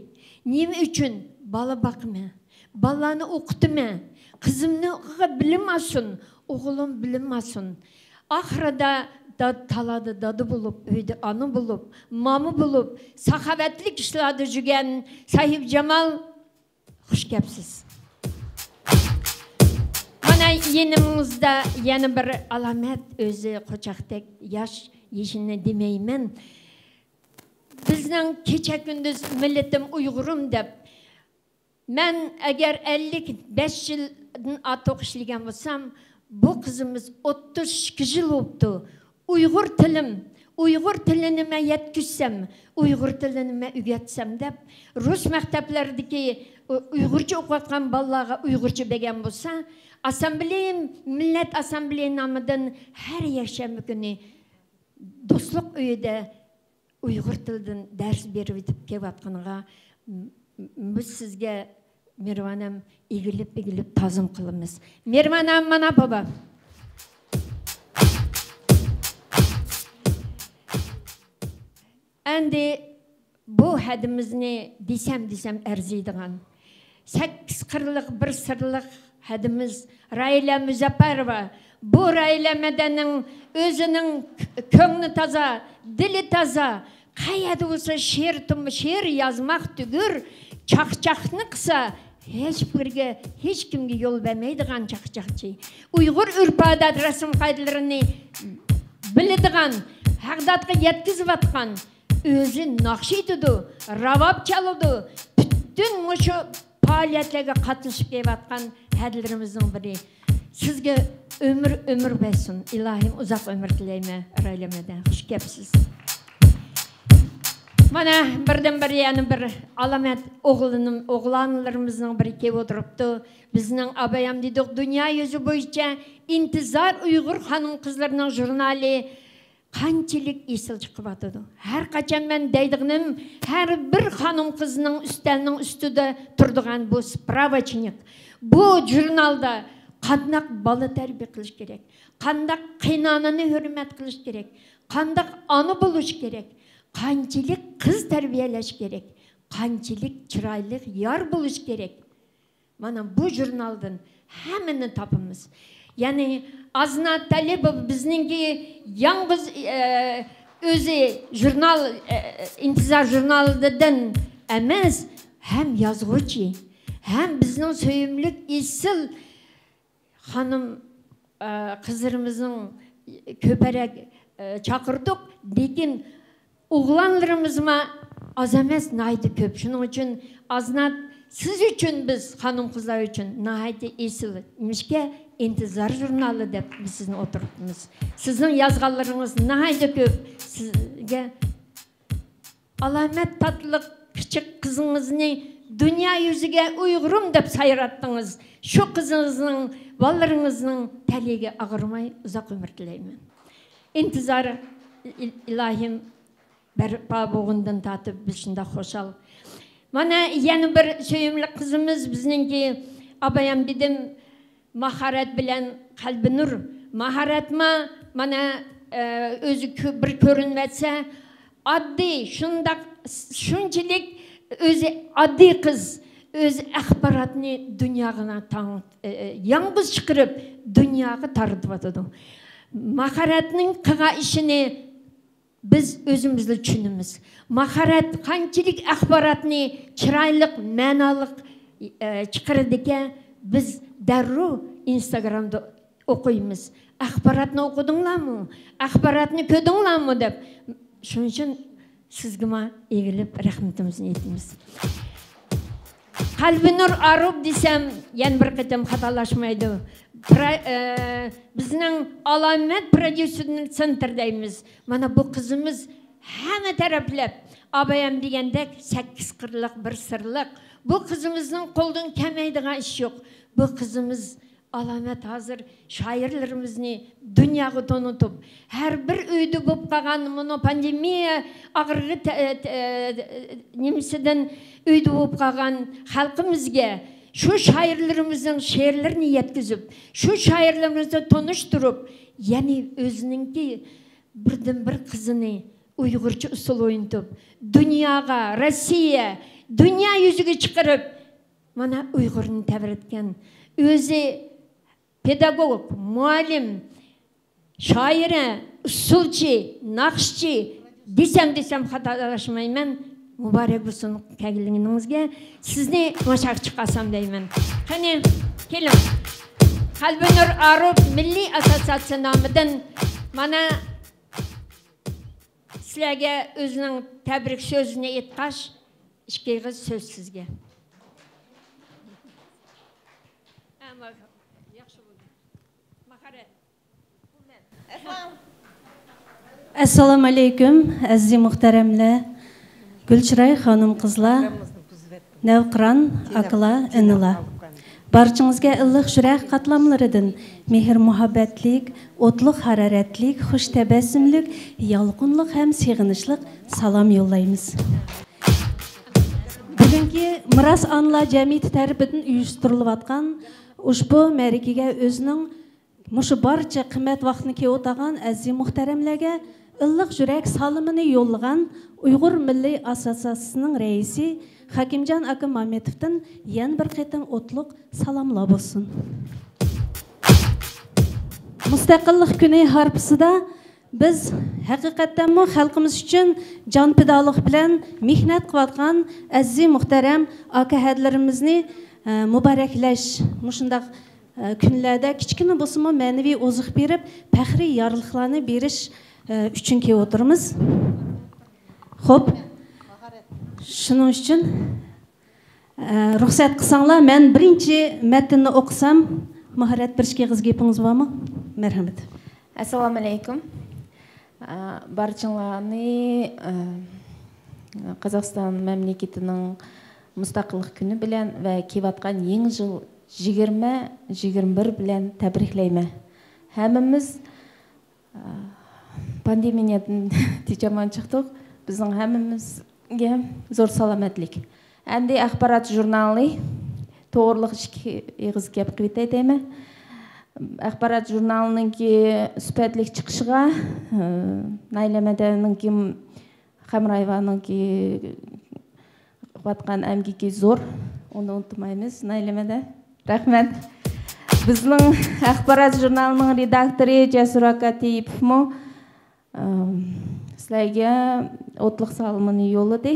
نېمە ئۈچۈن؟ بالا باقىمەن، بالىلارنى ئوقۇتىمەن، قىزىمنىڭ بىلىم ئالسۇن، ئوغلۇم بىلىم ئالسۇن. ئاخىرىدا دا-، تالادا دادا بولۇپ، ئۆيدە ئانا بولۇپ، ماما بولۇپ، ساخاۋەتلىك ئىشلاردا يۈرگەن ساھىب جامال، خۇش كەپسىز. مانا يېنىمىزدا يەنە بىر ئالامەت، ئۆزى قوچاقتەك ياش، يېشىنى دېمەيمەن. بىزنىڭ كېچە كۈندۈز مىللىتىم ئۇيغۇرۇم دەپ، مەن ئەگەر ئەللىك بەش يىلدىن ئارتۇق ئىشلىگەن بولسام، بۇ قىزىمىز ئوتتۇز ئىككى يىل بوپتۇ. ئۇيغۇر تىلىم، ئۇيغۇر تىلىنى مەن يەتكۈزسەم، ئۇيغۇر تىلىنى مەن ئۆگەتسەم دەپ، رۇس مەكتەپلەردىكى ئۇ-، ئۇيغۇرچە ئوقۇۋاتقان بالىلارغا ئۇيغۇرچە بەرگەن بولسا، ئاسسامبلېيە، مىللەت ئاسسامبلېيە نامىدىن ھەر يەكشەنبە كۈنى دوستلۇق ئۆيىدە ئۇيغۇر تىلىدىن دەرس بېرىۋېتىپ كېلىۋاتقىنىغا، م-، م-، بىز سىزگە، مېھرىبانەم، ئېگىلىپ، ئېگىلىپ تازىم قىلىمىز. مېھرىبانەم، مانا بابا. ئەمدى بۇ ھەدىمىزنى دېسەم، دېسەم ئەرزىيدىغان، سەككىز قىرلىق، بىر سىرلىق ھەدىمىز راھىلە مۇزەپپەروۋا. بۇ راھىلە مەدەننىڭ ئۆزىنىڭ كۆڭلى تازا، دىلى تازا، قەيەردە بولسا شېئىر تۇم-، شېئىر يازماق تۈگۈل، چاقچاقنى قىلسا، ھېچ بىرىگە، ھېچ كىمگە يول بەرمەيدىغان چاقچاقچى. ئۇيغۇر ئۆرپ-ئادەت، رەسىم قائىدىلىرىنى بىلىدىغان، ھەغدادقا يەتكۈزۈۋاتقان، ئۆزى ناخشا ئېيتىدۇ، راۋاب چالىدۇ، پۈتۈن مۇشۇ پائالىيەتلەرگە قاتنىشىپ كېلىۋاتقان ھەدىلىرىمىزنىڭ بىرى. سىزگە ئۆمۈر، ئۆمۈر بەرسۇن. ئىلاھىم، ئۇزاق ئۆمۈر تىلەيمەن، راھىلە مەدەن. خۇش كەپسىز. مانا، بىردىنبىر يەنە بىر ئالامەت ئوغلىنىم-، ئوغلانلىرىمىزنىڭ بىرى كېلىپ ئولتۇرۇپتۇ. بىزنىڭ ئابايام دېدۇق، دۇنيا يۈزى بويىچە ئىنتىزار ئۇيغۇر خانىم-قىزلىرىنىڭ ژۇرنالى قانچىلىك ئېسىل چىقىۋاتىدۇ. ھەر قاچان مەن دەيدىغىنىم، ھەر بىر خانىم-قىزنىڭ ئۈستەلنىڭ ئۈستىدە تۇرىدىغان بۇ سپراۋاچنىك. بۇ ژۇرنالدا قانداق بالا تەربىيە قىلىش كېرەك، قانداق قېيىنئانىنى ھۆرمەت قىلىش كېرەك، قانداق ئانا بولۇش كېرەك، قانچىلىك قىز تەربىيەلەش كېرەك، قانچىلىك چىرايلىق يار بولۇش كېرەك. مانا بۇ ژۇرنالدىن ھەممىنى تاپىمىز. يەنى ئازنات تالىپوۋا بىزنىڭكى يالغۇز، ئە، ئۆزى ژۇرنال، ئە، ئىنتىزار ژۇرنالىدىن ئەمەس، ھەم يازغۇچى، ھەم بىزنىڭ سۆيۈملۈك ئېسىل خانىم، ئە، قىزلىرىمىزنىڭ كۆپرەك، ئە، چاقىردۇق، لېكىن ئوغلانلىرىمىزمۇ ئاز ئەمەس، ناھايىتى كۆپ. شۇنىڭ ئۈچۈن ئازنات سىز ئۈچۈن، بىز خانىم-قىزلار ئۈچۈن ناھايىتى ئېسىل. نېمىشقا، ئىنتىزار ژۇرنالى دەپ بىز سىزنى ئولتۇرتىمىز. سىزنىڭ يازغانلىرىڭىز ناھايىتى كۆپ. سىزگە ئالامەت تاتلىق كىچىك قىزىڭىزنى دۇنيا يۈزىگە ئۇيغۇرۇم دەپ سايراتتىڭىز. شۇ قىزىڭىزنىڭ، بالىلىرىڭىزنىڭ تەلىيىگە ئاغرىماي ئۇزاق ئۆمۈر تىلەيمەن. ئىنتىزار ئىل-، ئىلاھىم بەرپا بولغىنىدىن تارتىپ بىز شۇنداق خۇشال. مانا يەنە بىر سۆيۈملۈك قىزىمىز بىزنىڭكى، ئابايام دېدىم، ماھارەت بىلەن قەلبىنۇر. ماھارەتمۇ مانا، ئە، ئۆزى كۆ-، بىر كۆرۈنۈۋەتسە، ئاددىي، شۇنداق، شۇنچىلىك ئۆزى ئاددىي قىز، ئۆزى ئاخباراتنى دۇنياغا تاڭ-، ئە، ئە، يالغۇز چىقىرىپ دۇنياغا تارىتىۋاتىدۇ. ماھارەتنىڭ قىلغان ئىشىنى بىز ئۆزىمىزلا چۈشىنىمىز. ماھارەت قانچىلىك ئاخباراتنى چىرايلىق، مەنالىق، ئە، چىقىرىدىكەن، بىز دەررۇ ئىنستاگرامدا ئوقۇيمىز. «ئاخباراتنى ئوقۇدۇڭلارمۇ؟ ئاخباراتنى كۆردۈڭلارمۇ؟» دەپ. شۇنىڭ ئۈچۈن سىزگىمۇ ئېگىلىپ رەھمىتىمىزنى ئېيتىمىز. قەلبىنۇر ئاروپ دېسەم، يەنە بىر قېتىم خاتالاشمايدۇ. پرا-، ئە، بىزنىڭ ئالامەت پروديۇسېرنىڭ سېنتىر دەيمىز. مانا بۇ قىزىمىز ھەممە تەرەپلەپ، ئابايام دېگەندەك، سەككىز قىرلىق، بىر سىرلىق. بۇ قىزىمىزنىڭ قولىدىن كەلمەيدىغان ئىش يوق. بۇ قىزىمىز ئالامەت ھازىر شائىرلىرىمىزنى دۇنياغا تونۇتۇپ، ھەر بىر ئۆيدە بولۇپ قالغان، مۇنۇ پاندېمىيە ئاغرىقى تە-، تە-، نېمىسىدىن ئۆيدە بولۇپ قالغان خەلقىمىزگە شۇ شائىرلىرىمىزنىڭ شېئىرلىرىنى يەتكۈزۈپ، شۇ شائىرلىرىمىزنى تونۇشتۇرۇپ، يەنى ئۆزىنىڭكى بىردىنبىر قىزىنى ئۇيغۇرچە ئۇسسۇل ئوينىتىپ، دۇنياغا، روسىيە، دۇنيا يۈزىگە چىقىرىپ، مانا ئۇيغۇرنى تەۋرەتكەن. ئۆزى پېداگوگ، مۇئەللىم، شائىرە، ئۇسسۇلچى، ناخشىچى دېسەم، دېسەم خاتالاشمايمەن. مۇبارەك بولسۇن كەلگىنىڭىزگە. سىزنى ماشاق چىقارسام دەيمەن. قېنى، كېلىڭ. قەلبىنۇر ئاروپ مىللىي ئاسسوتسىياتسىيە نامىدىن مانا سىلەرگە ئۆزىنىڭ تەبرىك سۆزىنى ئېيتقاچ، ئىككى ئېغىز سۆز سىزگە. ئەمما ياخشى بولدى. ماھارەت. ئەسسالامۇ ئەلەيكۇم، ئەزىز مۇھتەرەملەر، گۈلچىراي خانىم-قىزلار، نەۋقىران ئاكىلار، ئىنىلار. بارچىڭىزگە ئىللىق يۈرەك قاتلاملىرىدىن مېھىر-مۇھەببەتلىك، ئوتلۇق ھارارەتلىك، خۇش تەبەسسۇملۇق، يالقۇنلۇق ھەم سېغىنىشلىق سالام يوللايمىز. بۈگۈنكى مىراس ئانىلار جەمئىيىتى تەرىپىدىن ئۇيۇشتۇرۇلۇۋاتقان ئۇشبۇ مەرىكىگە ئۆزىنىڭ مۇشۇ بارچە قىممەت ۋاقتىنى كېلىۋاتقان ئەزىز مۇھتەرەملەرگە ئىللىق يۈرەك سالىمىنى يوللىغان ئۇيغۇر مىللىي ئاسسوتسىياتسىيىسىنىڭ رەئىسى خەكىمجان ئاكا مامەتوۋتىن يەنە بىر قېتىم ئوتلۇق سالاملار بولسۇن. مۇستەقىللىق كۈنى ھارپىسىدا بىز ھەقىقەتەنمۇ خەلقىمىز ئۈچۈن جان پىدالىق بىلەن مېھنەت قىلىۋاتقان ئەزىز مۇھتەرەم ئاكا ھەدىلىرىمىزنى، ئە، مۇبارەكلەش، مۇشۇنداق ئە، كۈنلەردە كىچىككىنە بولسىمۇ مەنىۋى ئوزۇق بېرىپ، پەخرىي يارلىقلارنى بېرىش، ئە، ئۈچۈن كېلىۋاتىمىز. خوپ، شۇنىڭ ئۈچۈن، ئە، رۇخسەت قىلساڭلار، مەن بىرىنچى مەتننى ئوقۇسام، ماھارەت، بىر ئىككى ئېغىز گېپىڭىز بارمۇ؟ مەرھەمەت. ئەسسالامۇ ئەلەيكۇم. ئە، بارچىڭلارنى، ئە، قازاقىستان مەملىكىتىنىڭ مۇستەقىللىق كۈنى بىلەن ۋە كېلىۋاتقان يېڭى يىل يىگىرمە يىگىرمە بىر بىلەن تەبرىكلەيمەن. ھەممىمىز، ئە، پاندېمىيەدىن تىنچ-ئامان چىقتۇق. بىزنىڭ ھەممىمىزگە زور سالامەتلىك. ئەمدى ئاخبارات ژۇرنالى توغرىلىق ئىككى ئېغىز گەپ قىلىۋېتەي دەيمەن. ئاخبارات ژۇرنالىنىڭكى سۈپەتلىك چىقىشىغا، ئە، نايلە مەدەنىڭكى خەمرايۋانىڭكى قىلىۋاتقان ئەمگىكى زور. ئۇنى ئۇنتۇمايمىز، نايلە مەدەن. رەھمەت. بىزنىڭ ئاخبارات ژۇرنالىنىڭ رېداكتورى جەسۇر ئاكا تېيىپوفمۇ، ئەم، سىلەرگە ئوتلۇق سالىمىنى يوللىدى.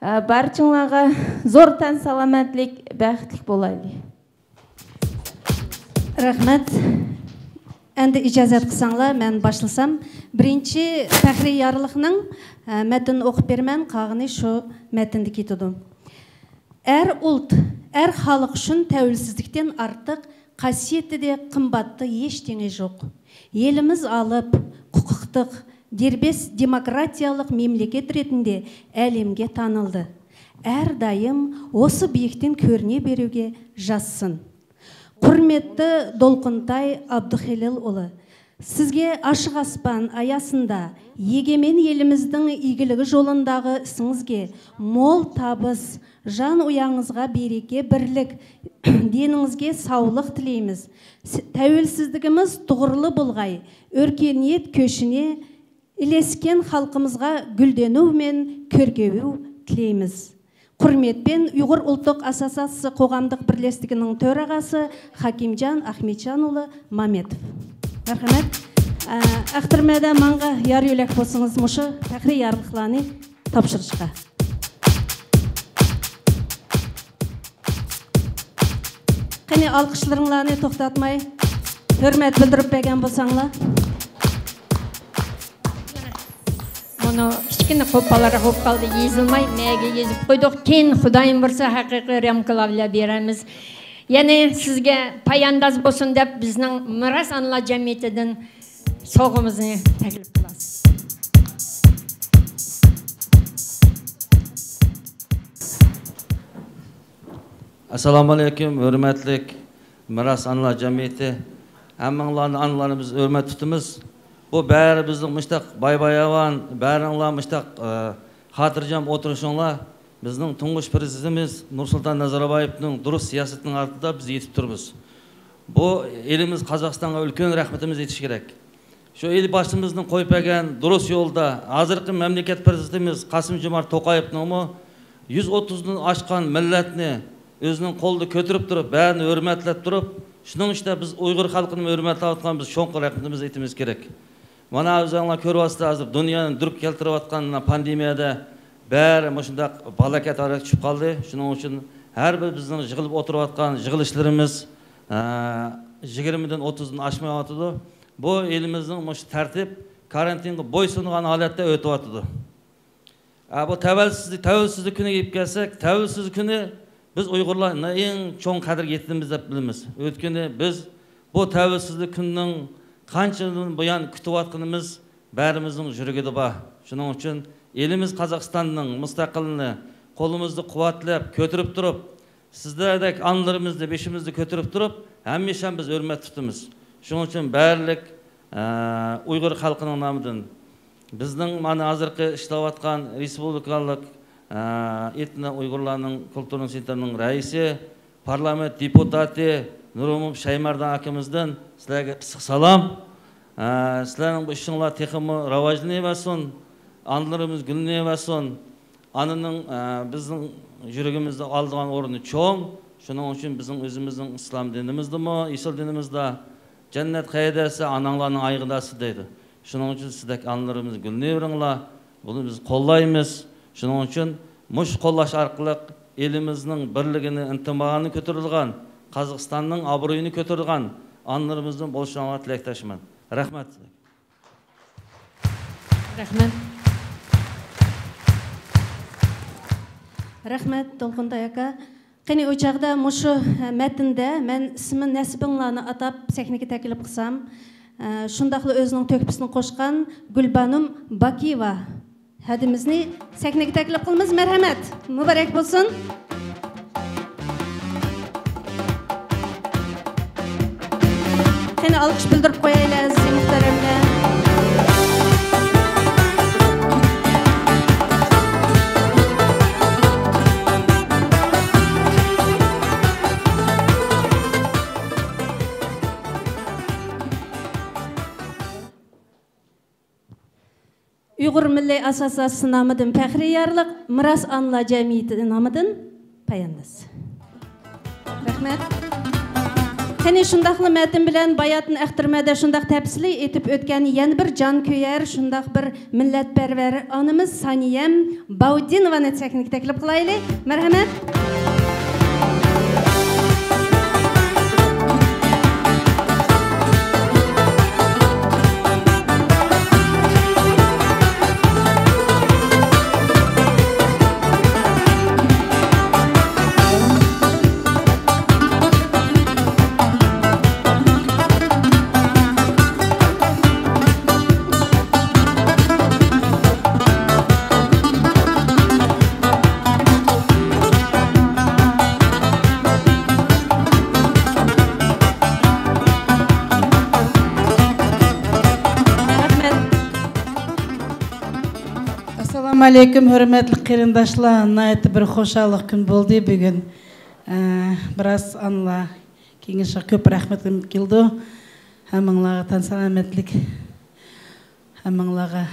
ئە، بارچىڭلارغا زور تەن سالامەتلىك، بەختلىك بولايلى. رەھمەت. ئەمدى ئىجازەت قىلساڭلار، مەن باشلىسام. بىرىنچى پەخرىي يارلىقنىڭ، ئە، مەتنىنى ئوقۇپ بېرىمەن، قالغىنى شۇ مەتندە كېتىدۇ. ئەر ئۇلت، ئەر خالىق ئۈچۈن تەۋرسىزلىكتىن ئارتىق خاسىيىتىدە، قىمباتتا ھېچ تېڭى جوق. يېلىمىز ئالىپ، ھوقۇقلۇق، دېربەس دېموكراتىيەلىك مەملىكەت رېتىندە ئەلەمگە تانىلدى. ئەر دائىم ئوسا بىيىكتىن كۆرۈنە بېرىۋگە جازسۇن. ھۆرمەتلىك دولقۇنتاي ئابدۇخېلىل ئۇلى، سىزگە ئاشىق ئاسمان ئاياسىندا يېگىمىن يېلىمىزنىڭ ئىگىلىكى يولىنداغى ئىسىڭىزگە مول تابىس، جان ئۇياڭىزغا بېرىكە، بىرلىك، دېنىڭىزگە ساغلىق تىلەيمىز. س-، تەۋرسىزلىكىمىز توغرىلى بولغاي، ئۆركىنىيەت كۆشىنى ئىلەسكەن خەلقىمىزغا گۈلدەنۇ مەن كۆركەۋ تىلەيمىز. ھۆرمەت بىلەن ئۇيغۇر ئۇلتۇق ئاسسوسىئاتسىيىسى قوغاملىق بىرلەشلىكىنىڭ تۆرىغاسى خاكىمجان ئاخمەتجان ئۇلى مامەتوف. مەرھەمەت. ئە، ئەختىرمەدە ماڭا يار يۆلەك بولسىڭىز، مۇشۇ پەخرىي يارلىقلارنى تاپشۇرۇشقا. قېنى، ئالقىشلىرىڭلارنى توختاتماي، ھۆرمەت بىلدۈرۈپ بەرگەن بولساڭلار. مانا، كىچىككىنە قوپالراق بولۇپ قالدى، يېزىلماي، مەگە يېزىپ قويدۇق. كېيىن خۇدايىم بۇيرۇسا، ھەقىقىي رامكىلار بىلەن بېرەرمىز. يەنى سىزگە پايانداز بولسۇن دەپ، بىزنىڭ مىراس ئانىلار جەمئىيىتىدىن سوۋغىمىزنى تەكلىپ قىلىمىز. ئەسسالامۇئەلەيكۇم، ھۆرمەتلىك مىراس ئانىلار جەمئىيىتى. ھەممىڭلارنى ئانىلارنى بىز ھۆرمەت تۇتىمىز. بۇ بەرى بىزنىڭ مۇشتاق باي-باياۋان، بەرىڭلار مۇشتاق، ئە، خاتىرجەم ئولتۇرۇشۇڭلار بىزنىڭ تۇڭگۇش پىرېزىدېنتىمىز نۇرسۇلتان نەزەربايېۋنىڭ دۇرۇس سىياسىتىنىڭ ئارقىدا بىز يېتىپ تۇرىمىز. بۇ ئېلىمىز قازاقىستانغا ئۈلكەن رەھمىتىمىز يېتىشى كېرەك. شۇ ئېلى باشلىرىمىزنىڭ قويۇپ بەرگەن دۇرۇس يولدا، ھازىرقى مەملىكەت پىرېزىدېنتىمىز قاسىم جومارت توقايېۋنىڭمۇ يۈز ئوتتۇزدىن ئاشقان مىللەتنى ئۆزىنىڭ قولىدا كۆتۈرۈپ تۇرۇپ، بەرىنى ھۆرمەتلەپ تۇرۇپ، شۇنىڭ ئۈچۈن بىز ئۇيغۇر خەلقىنى ھۆرمەتلەۋاتقان بىز چوڭقۇر رەھمىتىمىزنى ئېيتىمىز كېرەك. مانا ئۆزۈڭلار كۆرۈۋاتىسىلەر، ھازىر دۇنيانى دۈركە كەلتۈرۈۋاتقان مانا پاندېمىيەدە بەرى مۇشۇنداق پالاكەت ھالەتكە چۈشۈپ قالدى. شۇنىڭ ئۈچۈن ھەر بىر بىزنىڭ يىغىلىپ ئولتۇرۇۋاتقان يىغىلىشلىرىمىز، ئە، يىگىرمىدىن ئوتتۇزدىن ئاشمايۋاتىدۇ. بۇ ئېلىمىزنىڭ مۇشۇ تەرتىپ، كارانتىنغا بويسۇنغان ھالەتتە ئۆتۈۋاتىدۇ. ئە، بۇ تەۋەلسىزلىك، تەۋەلسىزلىك كۈنىگە كېلىپ كەلسەك، تەۋەلسىزلىك كۈنى بىز ئۇيغۇرلار ئەڭ چوڭ قەدىرگە يېتىمىز دەپ بىلىمىز. ئۆيتكىنى بىز بۇ تەۋەلسىزلىك كۈنىنىڭ قانچىدىن بۇيان كۈتۈۋاتقىنىمىز بەرىمىزنىڭ يۈرىكىدە بار. شۇنىڭ ئۈچۈن ئېلىمىز قازاقىستاننىڭ مۇستەقىللىقىنى قولىمىزدا قۇۋۋەتلەپ، كۆتۈرۈپ تۇرۇپ، سىزلەردەك ئانىلىرىمىزنى بېشىمىزدا كۆتۈرۈپ تۇرۇپ، ھەمىشە بىز ھۆرمەت تۇتىمىز. شۇنىڭ ئۈچۈن بارلىق، ئە، ئۇيغۇر خەلقىنىڭ نامىدىن بىزنىڭ مانا ھازىرقى ئىشلەۋاتقان رېسپۇبلىكالىق، ئە، ئېتنو ئۇيغۇرلارنىڭ كۇلتۇرىنىڭ سېنتىرىنىڭ رەئىسى، پارلامېنت دېپۇتاتى نۇرمۇمىن شايمەردان ئاكىمىزدىن سىلەرگە ئىسسىق سالام. ئە، سىلەرنىڭ بۇ ئىشىڭلار تېخىمۇ راۋاجلىنىۋەرسۇن، ئانىلىرىمىز گۈللىنىۋەرسۇن. ئانىنىڭ، ئە، بىزنىڭ يۈرىكىمىزدە ئالىدىغان ئورنى چوڭ. شۇنىڭ ئۈچۈن بىزنىڭ ئۆزىمىزنىڭ ئىسلام دىنىمىزدىمۇ، ئېسىل دىنىمىزدا، «جەننەت قەيەردە دېسە، ئاناڭلارنىڭ ئايىغىدا» دەيدۇ. شۇنىڭ ئۈچۈن سىزدەك ئانىلىرىمىز گۈللىنىۋېرىڭلار. بۇنى بىز قوللايمىز. شۇنىڭ ئۈچۈن مۇشۇ قوللاش ئارقىلىق ئېلىمىزنىڭ بىرلىكىنى، ئىنتىمانىنى كۆتۈرىدىغان، قازاقىستاننىڭ ئابرۇيىنى كۆتۈرىدىغان ئانىلىرىمىزدىن بولۇشۇڭلارغا تىلەكداشمەن. رەھمەت. رەھمەت. رەھمەت، دولقۇنتاي ئاكا. قېنى، ئۇ چاغدا مۇشۇ، ھە، مەتندە مەن ئىسمى نەسىبىڭلارنى ئاتاپ سەھنىگە تەكلىپ قىلسام، ھە، شۇنداقلا ئۆزىنىڭ تۆھپىسىنى قوشقان گۈلبانۇم باكىيېۋا ھەدىمىزنى سەھنىگە تەكلىپ قىلىمىز. مەرھەمەت، مۇبارەك بولسۇن. قېنى، ئالقىش بىلدۈرۈپ قويايلى، ئەزىز مۇھتەرەملەر. ئۇيغۇر مىللىي ئاسسوتسىياتسىيىسى نامىدىن پەخرىي يارلىق، مىراس ئانىلار جەمئىيىتى نامىدىن پايانداز. رەھمەت. قېنى، شۇنداقلا مەتىن بىلەن باياتىن ئەختىرىمەدە شۇنداق تەپسىلىي ئېيتىپ ئۆتكەن يەنە بىر جانكۆيەر، شۇنداق بىر مىللەتپەرۋەر ئانىمىز سانىيەم باۋدىنوۋانى سەھنىگە تەكلىپ قىلايلى. مەرھەمەت. ئەسسالامۇ ئەلەيكۇم، ھۆرمەتلىك قېرىنداشلار. ناھايىتى بىر خۇشاللىق كۈن بولدى بۈگۈن. ئە، بىراس ئانىلار كېڭىشىگە كۆپ رەھمىتىم كېلىدۇ. ھەممىڭلارغا تەن سالامەتلىك، ھەممىڭلارغا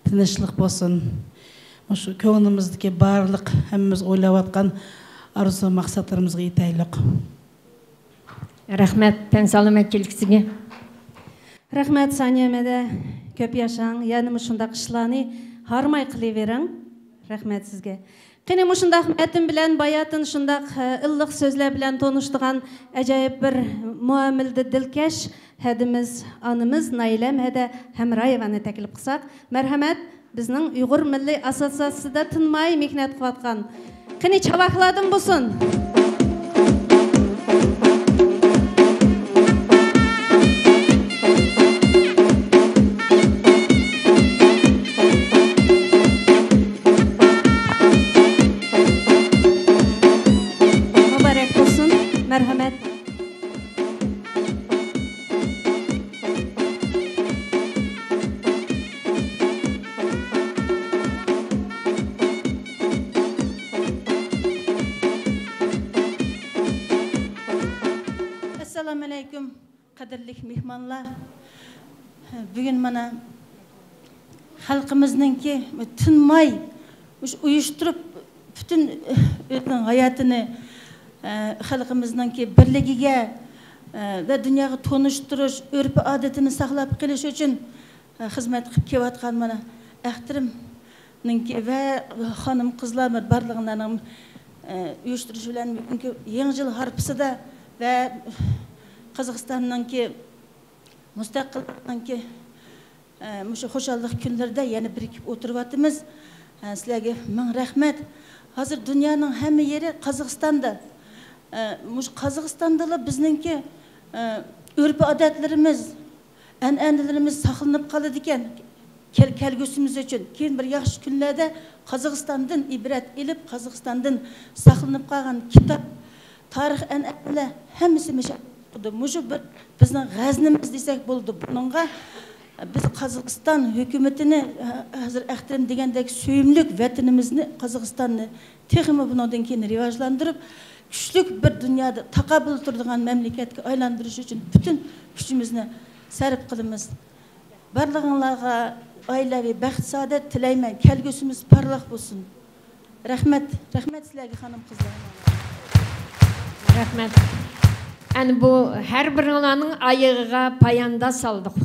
تىنچلىق بولسۇن. مۇشۇ كۆڭلىمىزدىكى بارلىق، ھەممىمىز ئويلاۋاتقان ئارزۇ مەقسەتلىرىمىزغا يېتەيلۇق. رەھمەت، تەن سالامەتچىلىك سىزگە. رەھمەت، سانىيە مەدە، كۆپ ياشاڭ، يەنە مۇشۇنداق ئىشلارنى ھارماي قىلىۋېرىڭ. رەھمەت سىزگە. قېنى، مۇشۇنداق مەتىن بىلەن باياتىن شۇنداق، ئە، ئىللىق سۆزلەر بىلەن تونۇشتۇرغان ئاجايىپ بىر مۇئامىلىدە دىلكەش ھەدىمىز، ئانىمىز نايلەم ھەدە ھەمرايېۋانى تەكلىپ قىلساق. مەرھەمەت، بىزنىڭ ئۇيغۇر مىللىي ئاسسوتسىياتسىيىسىدا تىنماي مېھنەت قىلىۋاتقان. قېنى، چاۋاكلاردىن بولسۇن. مۇبارەك بولسۇن. مەرھەمەت. ئەسسالامۇ ئەلەيكۇم، قەدىرلىك مېھمانلار. بۈگۈن مانا خەلقىمىزنىڭكى تىنماي مۇشۇ ئۇيۇشتۇرۇپ، پۈتۈن ئۆزىنىڭ ھاياتىنى، ئە، خەلقىمىزنىڭكى بىرلىكىگە، ئە، ۋە دۇنياغا تونۇشتۇرۇش، ئۆرپ-ئادىتىنى ساقلاپ قېلىش ئۈچۈن، ئە، خىزمەت قىلىپ كېلىۋاتقان مانا ئەختىرىمنىڭكى ۋە خانىم-قىزلار بارلىقلارنىڭ، ئە، ئۇيۇشتۇرۇشى بىلەن بۈگۈنكى يېڭى يىل ھارپىسىدا ۋە قازاقىستاننىڭكى مۇستەقىللىقنىڭكى، ئە، مۇشۇ خۇشاللىق كۈنلىرىدە يەنە بىرىكىپ ئولتۇرۇۋاتىمىز. ئە، سىلەرگە مىڭ رەھمەت. ھازىر دۇنيانىڭ ھەممە يېرى قازاقىستاندا. ئە، مۇشۇ قازاقىستاندىلا بىزنىڭكى، ئە، ئۆرپ-ئادەتلىرىمىز، ئەنئەنىلىرىمىز ساقلىنىپ قالىدىكەن. كەل-، كەلگۈسىمىز ئۈچۈن كېيىن بىر ياخشى كۈنلەردە قازاقىستاندىن ئىبرەت ئېلىپ، قازاقىستاندىن ساقلىنىپ قالغان كىتاب، تارىخ، ئەنئەنىلەر ھەممىسى مۇشۇ. مۇشۇ بىر بىزنىڭ غەزنىمىز دېسەك بولىدۇ. بۇنىڭغا بىز قازاقىستان ھۆكۈمىتىنى، ھازىر ئەختىرىم دېگەندەك، سۆيۈملۈك ۋەتىنىمىزنى، قازاقىستاننى تېخىمۇ بۇنىڭدىن كېيىن رىۋاجلاندۇرۇپ، كۈچلۈك بىر دۇنيادا تاقابىل تۇرىدىغان مەملىكەتكە ئايلاندۇرۇش ئۈچۈن پۈتۈن كۈچىمىزنى سەرپ قىلىمىز. بارلىقىڭلارغا ئائىلىۋى بەخت-سائادەت تىلەيمەن. كەلگۈسىمىز پارلاق بولسۇن. رەھمەت، رەھمەت سىلەرگە، خانىم-قىزلار. رەھمەت. ئەنە بۇ ھەر بىرىڭلارنىڭ ئايىغىغا پايانداز سالدۇق.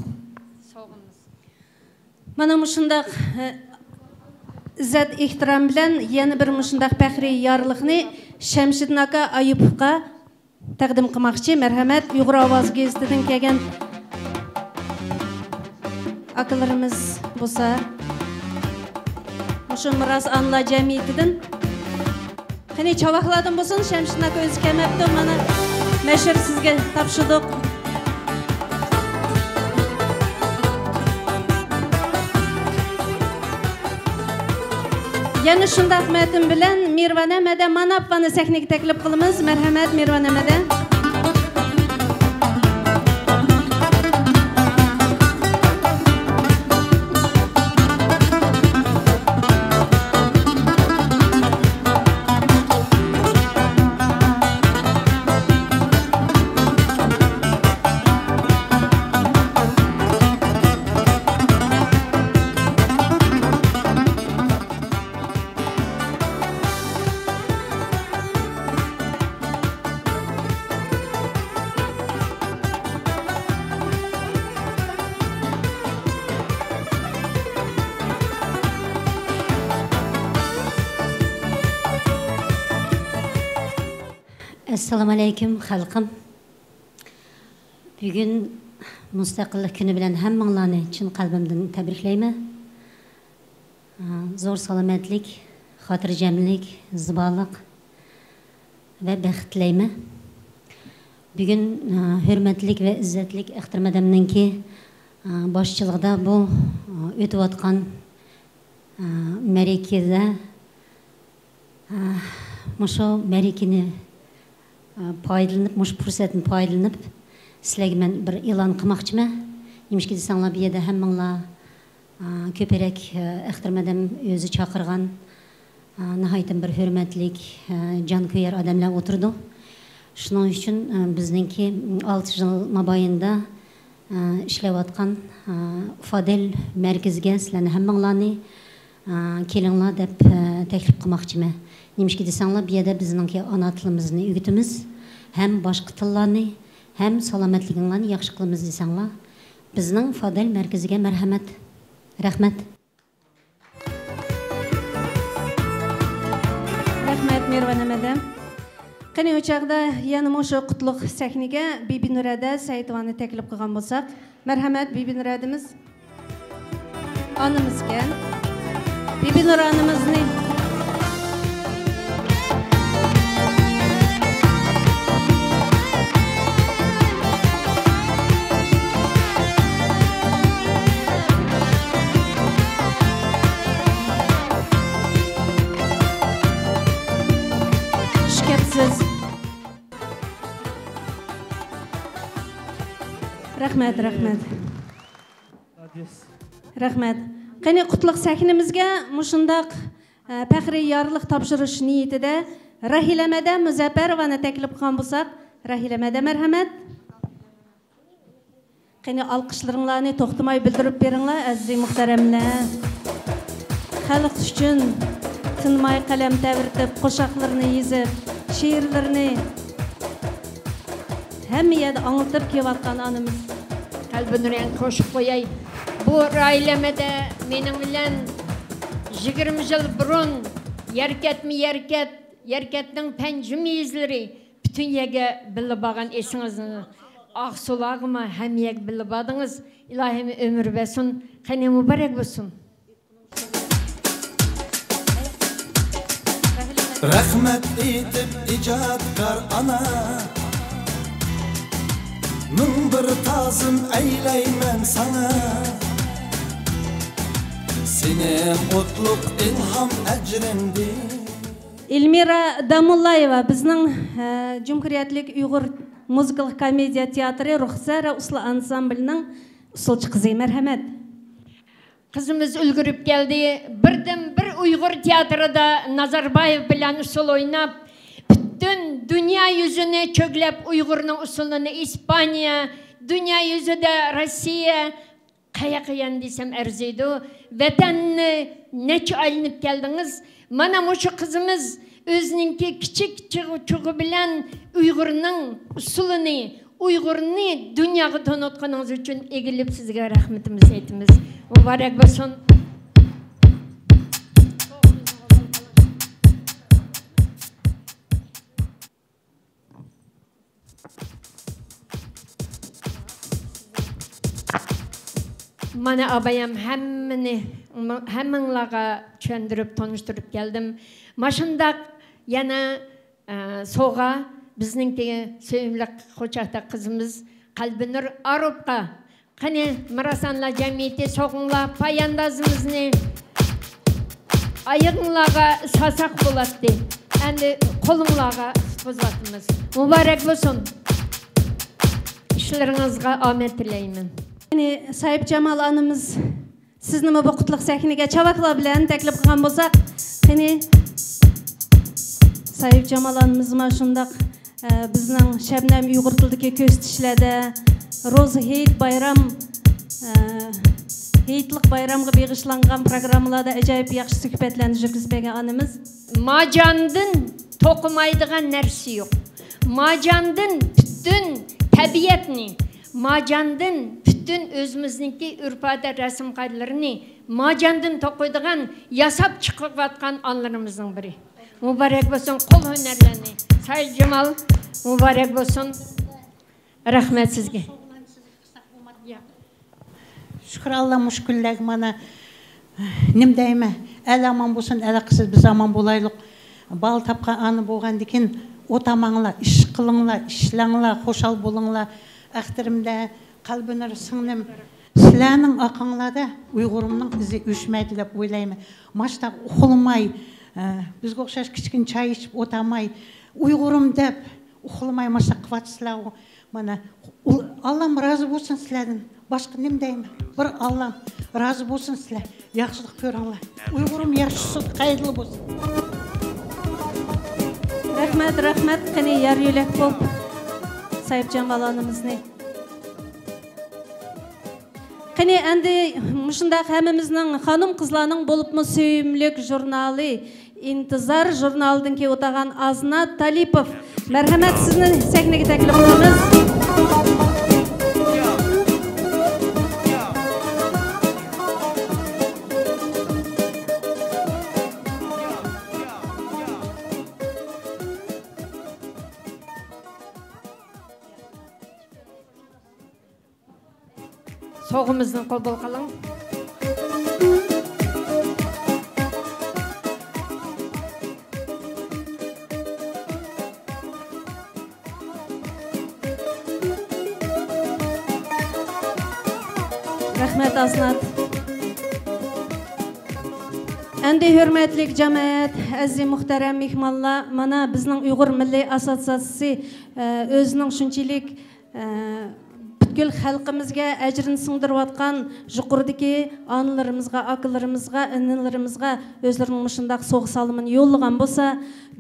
مانا مۇشۇنداق، ئە، ئىززەت-ئېھتىرام بىلەن يەنە بىر مۇشۇنداق پەخرىي يارلىقنى شەمشىدىن ئاكا ئايۇپوۋغا تەقدىم قىلماقچى. مەرھەمەت، ئۇيغۇر ئاۋازى گېزىتىدىن كەلگەن ئاكىلىرىمىز بولسا، مۇشۇ مىراس ئانىلار جەمئىيىتىدىن. قېنى، چاۋاكلاردىن بولسۇن، شەمشىدىن ئاكا ئۆزى كەلمەپتۇ، مانا مەشھۇر سىزگە تاپشۇردۇق. يەنە شۇنداق مەتىن بىلەن مىرۋانە مەدە ماناپۋانى سەھنىگە تەكلىپ قىلىمىز. مەرھەمەت، مىرۋانە مەدە. ئەسسالامۇ ئەلەيكۇم، خەلقىم. بۈگۈن مۇستەقىللىق كۈنى بىلەن ھەممىڭلارنى چىن قەلبىمدىن تەبرىكلەيمەن. زور سالامەتلىك، خاتىرجەملىك، زىبالىق ۋە بەخت تىلەيمەن. بۈگۈن، ھۆرمەتلىك ۋە ئىززەتلىك ئەختىرىم ئادەمنىڭكى باشچىلىقىدا بۇ ئۆتۈۋاتقان مەرىكىدە، مۇشۇ مەرىكىنى پايدىلىنىپ، مۇشۇ پۇرسەتنى پايدىلىنىپ، سىلەرگە مەن بىر ئېلان قىلماقچىمەن. نېمىشقا دېسەڭلار، بۇ يەردە ھەممىڭلار، كۆپرەك، ئەختىرىم ئادەم ئۆزى چاقىرغان، ناھايىتى بىر ھۆرمەتلىك، جانكۆيەر ئادەملەر ئولتۇرىدۇ. شۇنىڭ ئۈچۈن، بىزنىڭكى ئالتە يىل مابەينىدە، ئىشلەۋاتقان، فادىل مەركىزىگە سىلەرنى ھەممىڭلارنى، كېلىڭلار دەپ، تەكلىپ قىلماقچىمەن. نېمىشقا دېسەڭلار، بۇ يەردە بىزنىڭكى ئانا تىلىمىزنى ئۆگىتىمىز، ھەم باشقا تىللارنى، ھەم سالامەتلىكىڭلارنى ياخشى قىلىمىز دېسەڭلار، بىزنىڭ فادىل مەركىزىگە مەرھەمەت. رەھمەت. رەھمەت، مېھرىبان ھەممەدە. قېنى، ئۇ چاغدا يەنە مۇشۇ قۇتلۇق سەھنىگە بىبىنۇرەدە سەئىدوۋانى تەكلىپ قىلغان بولساق. مەرھەمەت، بىبىنۇرەدىمىز. ئانىمىزكەن. بىبىنۇر ئانىمىزنى. خۇش كەپسىز. رەھمەت، رەھمەت. رەھمەت. قېنى، قۇتلۇق سەھنىمىزگە مۇشۇنداق، ئە، پەخرىي يارلىق تاپشۇرۇش نىيىتىدە راھىلەمەدە مۇزەپپەروۋانى تەكلىپ قىلغان بولساق. راھىلەمەدە، مەرھەمەت. قېنى، ئالقىشلىرىڭلارنى توختىماي بىلدۈرۈپ بېرىڭلار، ئەزىز مۇھتەرەملەر. خەلق ئۈچۈن تىنماي قەلەم تەۋرىتىپ، قوشاقلىرىنى يېزىپ، شېئىرلىرىنى ھەممە يەردە ئاڭلىتىپ كېلىۋاتقان ئانىمىز. قەلبىنۇرەنگە قوشۇپ قوياي. بۇ راھىلەمەدە مېنىڭ بىلەن يىگىرمە يىل بۇرۇن يەركەتمۇ يەركەت، يەركەتنىڭ پەنجىم يېزىلىرى پۈتۈن يەرگە بىللە بارغان، ئېسىڭىزدە. ئاقسۇلارغىمۇ ھەممە يەرگە بىللە باردىڭىز. ئىلاھىم ئۆمۈر بەرسۇن. قېنى، مۇبارەك بولسۇن. رەھمەت ئېيتىپ ئىجادكار ئانا، مىڭ بىر تازىم ئەيلەيمەن ساڭا، سېنىڭ ئوتلۇق ئىلھام ئەجرىڭدىن. ئېلمىرا داموللايېۋا، بىزنىڭ، ئە، جۇمھۇرىيەتلىك ئۇيغۇر مۇزىكىلىق كومېدىيە تىياتىرى رۇخسارە ئۇسسۇل ئانسامبىلىنىڭ ئۇسسۇلچى قىزى. مەرھەمەت. قىزىمىز ئۈلگۈرۈپ كەلدى. بىردىنبىر ئۇيغۇر تىياتىرىدا نازاربايېۋ بىلەن ئۇسسۇل ئويناپ، پۈتۈن دۇنيا يۈزىنى چۆگلەپ، ئۇيغۇرنىڭ ئۇسسۇلىنى ئىسپانىيە، دۇنيا يۈزىدە روسىيە، قەيەر قىيان دېسەم ئەرزىيدۇ. ۋەتەننى نەچچە ئايلىنىپ كەلدىڭىز. مانا مۇشۇ قىزىمىز ئۆزىنىڭكى كىچىك چىغ-، چوغى بىلەن ئۇيغۇرنىڭ ئۇسسۇلىنى، ئۇيغۇرنى دۇنياغا تونۇتقىنىڭىز ئۈچۈن ئېگىلىپ سىزگە رەھمىتىمىزنى ئېيتىمىز. مۇبارەك بولسۇن. مانا ئابايام ھەممىنى، ھەممىڭلارغا چۈشەندۈرۈپ، تونۇشتۇرۇپ كەلدىم. ماشۇنداق يەنە، ئە، سوغا بىزنىڭكى سۆيۈملۈك قوچاقتاق قىزىمىز قەلبىنۇر ئاروپقا. قېنى، مىراسانلار جەمئىيىتى، سوغۇڭلار پاياندازىمىزنى. ئايىغىڭلارغا سالساق بولاتتى. ئەمدى قولۇڭلارغا تۇتقۇزۇۋاتىمىز. مۇبارەك بولسۇن. ئىشلىرىڭىزغا ئامەت تىلەيمەن. قېنى، ساھىبجامال ئانىمىز، سىزنىمۇ بۇ قۇتلۇق سەھنىگە چاۋاكلار بىلەن تەكلىپ قىلغان بولساق. قېنى، ساھىبجامال ئانىمىز مانا شۇنداق، ئە، بىزنىڭ شەبنەم ئۇيغۇر تىلىدىكى كۆرسىتىشلەردە، روزا ھېيت بايرام، ئە، ھېيتلىق بايرامغا بېغىشلانغان پروگراممىلاردا ئاجايىپ ياخشى سۆھبەتلەرنى يۈرگۈزۈپ بەرگەن ئانىمىز. ماجاندىن توقۇمايدىغان نەرسە يوق. ماجاندىن پۈتۈن تەبىئەتنى، ماجاندىن پۈتۈن ئۆزىمىزنىڭكى ئۆرپ-ئادەت، رەسىم-قائىدىلىرىنى ماجاندىن توقۇيدىغان، ياساپ چىقىۋاتقان ئانىلىرىمىزنىڭ بىرى. مۇبارەك بولسۇن قول ھۈنەرلەرنى. ساھىبجامال. مۇبارەك بولسۇن. رەھمەت سىزگە. شۈكۈر ئاللا، مۇشۇ كۈنلەرگە مانا، نېمە دەيمەن، ئەل ئامان بولسۇن، ئەل قىسىز بىز ئامان بولايلۇق. بالا تاپقان ئانا بولغاندىن كېيىن ئوت ئاماڭلار، ئىش قىلىڭلار، ئىشلەڭلار، خۇشال بولۇڭلار. ئەختىرىمدە قەلبىنۇر سىڭلىم، سىلەرنىڭ ئارقاڭلاردا ئۇيغۇرۇمنىڭ ئىزى ئۆچمەيدۇ دەپ ئويلايمەن. ماشتا ئۇخلىماي، ئە، بىزگە ئوخشاش كىچىككىنە چاي ئىچىپ ئولتۇرماي، ئۇيغۇرۇم دەپ ئۇخلىماي ماشتا قىلىۋاتىسىلەرغۇ. مانا، ئۇ-، ئاللام رازى بولسۇن سىلەردىن. باشقا نېمە دەيمەن؟ بىر ئاللام رازى بولسۇن سىلەر. ياخشىلىق كۆرۈڭلار. ئۇيغۇرۇم ياشىسۇن، قەيەردىلا بولسۇن. رەھمەت، رەھمەت. قېنى يار يۆلەك بول ساھىبجان بالىنىمىزنى. قېنى ئەمدى مۇشۇنداق ھەممىمىزنىڭ خانىم قىزلارنىڭ بولۇپمۇ سۆيۈملۈك ژۇرنالى، ئىنتىزار ژۇرنالىدىن كېلىۋاتقان ئازنات تالىپوف. مەرھەمەت، سىزنى سەھنىگە تەكلىپ قىلىمىز. سوۋغىمىزنى قوبۇل قىلىڭ. رەھمەت، ئازنات. ئەمدى ھۆرمەتلىك جامائەت، ئەزىز مۇھتەرەم مېھمانلار، مانا بىزنىڭ ئۇيغۇر مىللىي ئاسسوتسىياتسىسى، ئە، ئۆزىنىڭ شۇنچىلىك ئە، پۈتكۈل خەلقىمىزگە ئەجرىنى سىڭدۈرۈۋاتقان يۇقىرىدىكى ئانىلىرىمىزغا، ئاكىلىرىمىزغا، ئىنىلىرىمىزغا ئۆزلىرىنىڭ مۇشۇنداق سوۋغا سالىمىنى يوللىغان بولسا،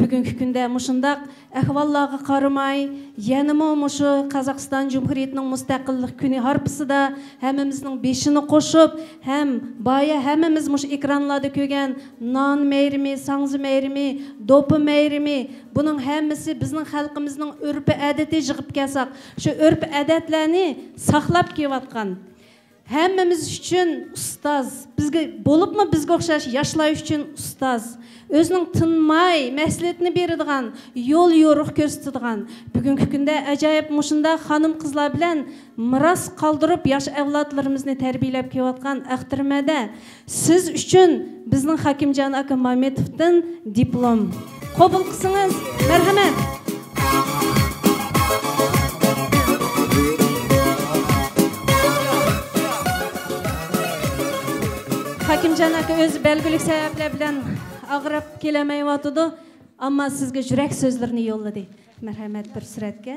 بۈگۈنكى كۈندە مۇشۇنداق ئەھۋاللارغا قارىماي، يەنىمۇ مۇشۇ قازاقىستان جۇمھۇرىيىتىنىڭ مۇستەقىللىق كۈنى ھارپىسىدا ھەممىمىزنىڭ بېشىنى قوشۇپ، ھەم بايا ھەممىمىز مۇشۇ ئېكرانلاردا كۆرگەن نان مەيرىمى، ساڭزا مەيرىمى، دوپپا مەيرىمى، بۇنىڭ ھەممىسى بىزنىڭ خەلقىمىزنىڭ ئۆرپى ئادىتى. يىغىپ كەلسەك، شۇ ئۆرپ ئادەتلەرنى ساقلاپ كېلىۋاتقان، ھەممىمىز ئۈچۈن ئۇستاز، بىزگە، بولۇپمۇ بىزگە ئوخشاش ياشلار ئۈچۈن ئۇستاز، ئۆزىنىڭ تىنماي مەسلىھەتنى بېرىدىغان، يول يورۇق كۆرسىتىدىغان، بۈگۈنكى كۈندە ئاجايىپ مۇشۇنداق خانىم قىزلار بىلەن مىراس قالدۇرۇپ ياش ئەۋلادلىرىمىزنى تەربىيەلەپ كېلىۋاتقان ئەختىرمەدە سىز ئۈچۈن بىزنىڭ خاكىمجان ئاكا مامېتوۋدىن دىپلوم قوبۇل قىلسىڭىز، مەرھەمەت. خاكىمجان ئاكا ئۆزى بەلگىلىك سەۋەبلەر بىلەن ئاغرىپ كېلەلمەيۋاتىدۇ، ئەمما سىزگە يۈرەك سۆزلىرىنى يوللىدى. مەرھەمەت، بىر سۈرەتكە.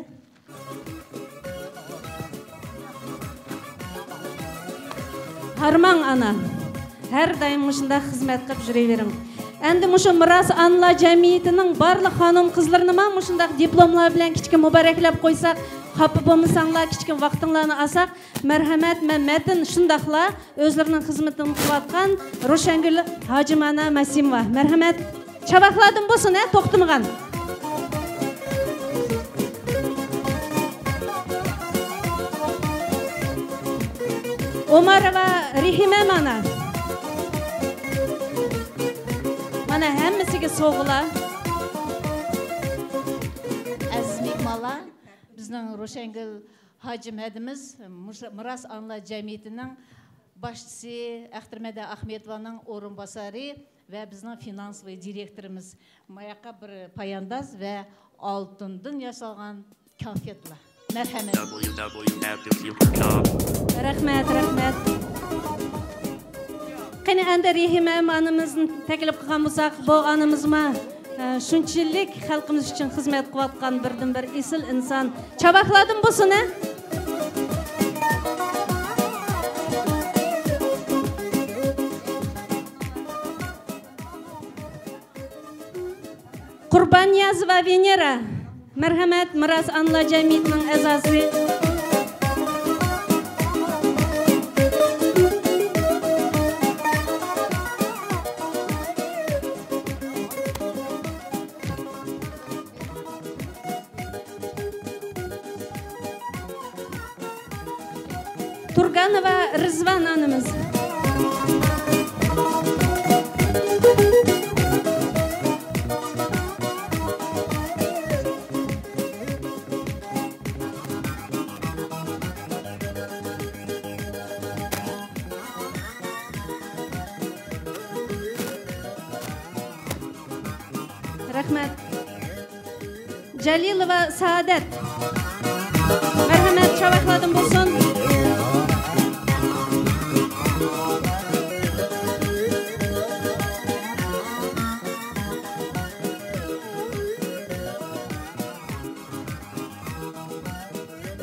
ھارماڭ ئانا، ھەر دائىم مۇشۇنداق خىزمەت قىلىپ يۈرۈۋېرىڭ. ئەمدى مۇشۇ مىراس ئانىلار جەمئىيىتىنىڭ بارلىق خانىم قىزلىرىنىمۇ مۇشۇنداق دىپلوملار بىلەن كىچىككىنە مۇبارەكلەپ قويساق، خاپا بولمىساڭلار، كىچىككىنە ۋاقتىڭلارنى ئالساق. مەرھەمەت، مەن مەتىن شۇنداقلا ئۆزلىرىنىڭ خىزمىتىنى قىلىۋاتقان روشەنگۈل ھاجىمانا ماسىموۋا. مەرھەمەت. چاۋاكلاردىن بولسۇن، ھە، توختىمىغان. ئومارova رېھىمە مانا. مانا ھەممىسىگە سوۋغىلار. ئەزىز مېھمانلار، بىزنىڭ روشەنگۈل ھاجىم ھەدىمىز، مۇش-، مىراس ئانىلار جەمئىيىتىنىڭ باشچىسى ئەختىرمەدە ئاخمېتوۋانىڭ ئورۇنباسارى ۋە بىزنىڭ فىنانسوۋىي دىرېكتورىمىز. ماياققا بىر پايانداز ۋە ئالتۇندىن ياسالغان كافېتلار. مەرھەمەت. رەھمەت، رەھمەت. قېنى، ئەمدى رېھىمە ئانىمىزنى تەكلىپ قىلغان بولساق، بۇ ئانىمىزمۇ، ئە، شۇنچىلىك خەلقىمىز ئۈچۈن خىزمەت قىلىۋاتقان بىردىنبىر ئېسىل ئىنسان. چاۋاكلاردىن بولسۇن، ھە؟ قۇرباننىيازوۋا ۋېنېرا، مەرھەمەت، مىراس ئانىلار جەمئىيىتىنىڭ ئەزاسى. تۇرگانوۋا رىزۋان ئانىمىز. رەھمەت. جەلىلوۋا سائادەت. مەرھەمەت، چاۋاكلاردىن بولسۇن.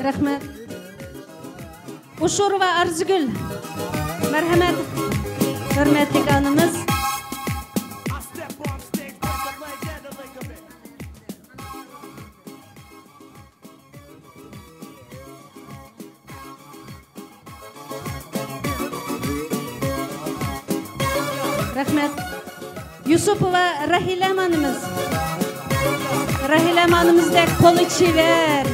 رەھمەت. ئۇشۇروۋا ئارزۇگۈل. مەرھەمەت، ھۆرمەتلىك ئانىمىز. رەھمەت. يۈسۈپوۋا راھىلەم ئانىمىز. راھىلەم ئانىمىزدەك قولى چېۋەر،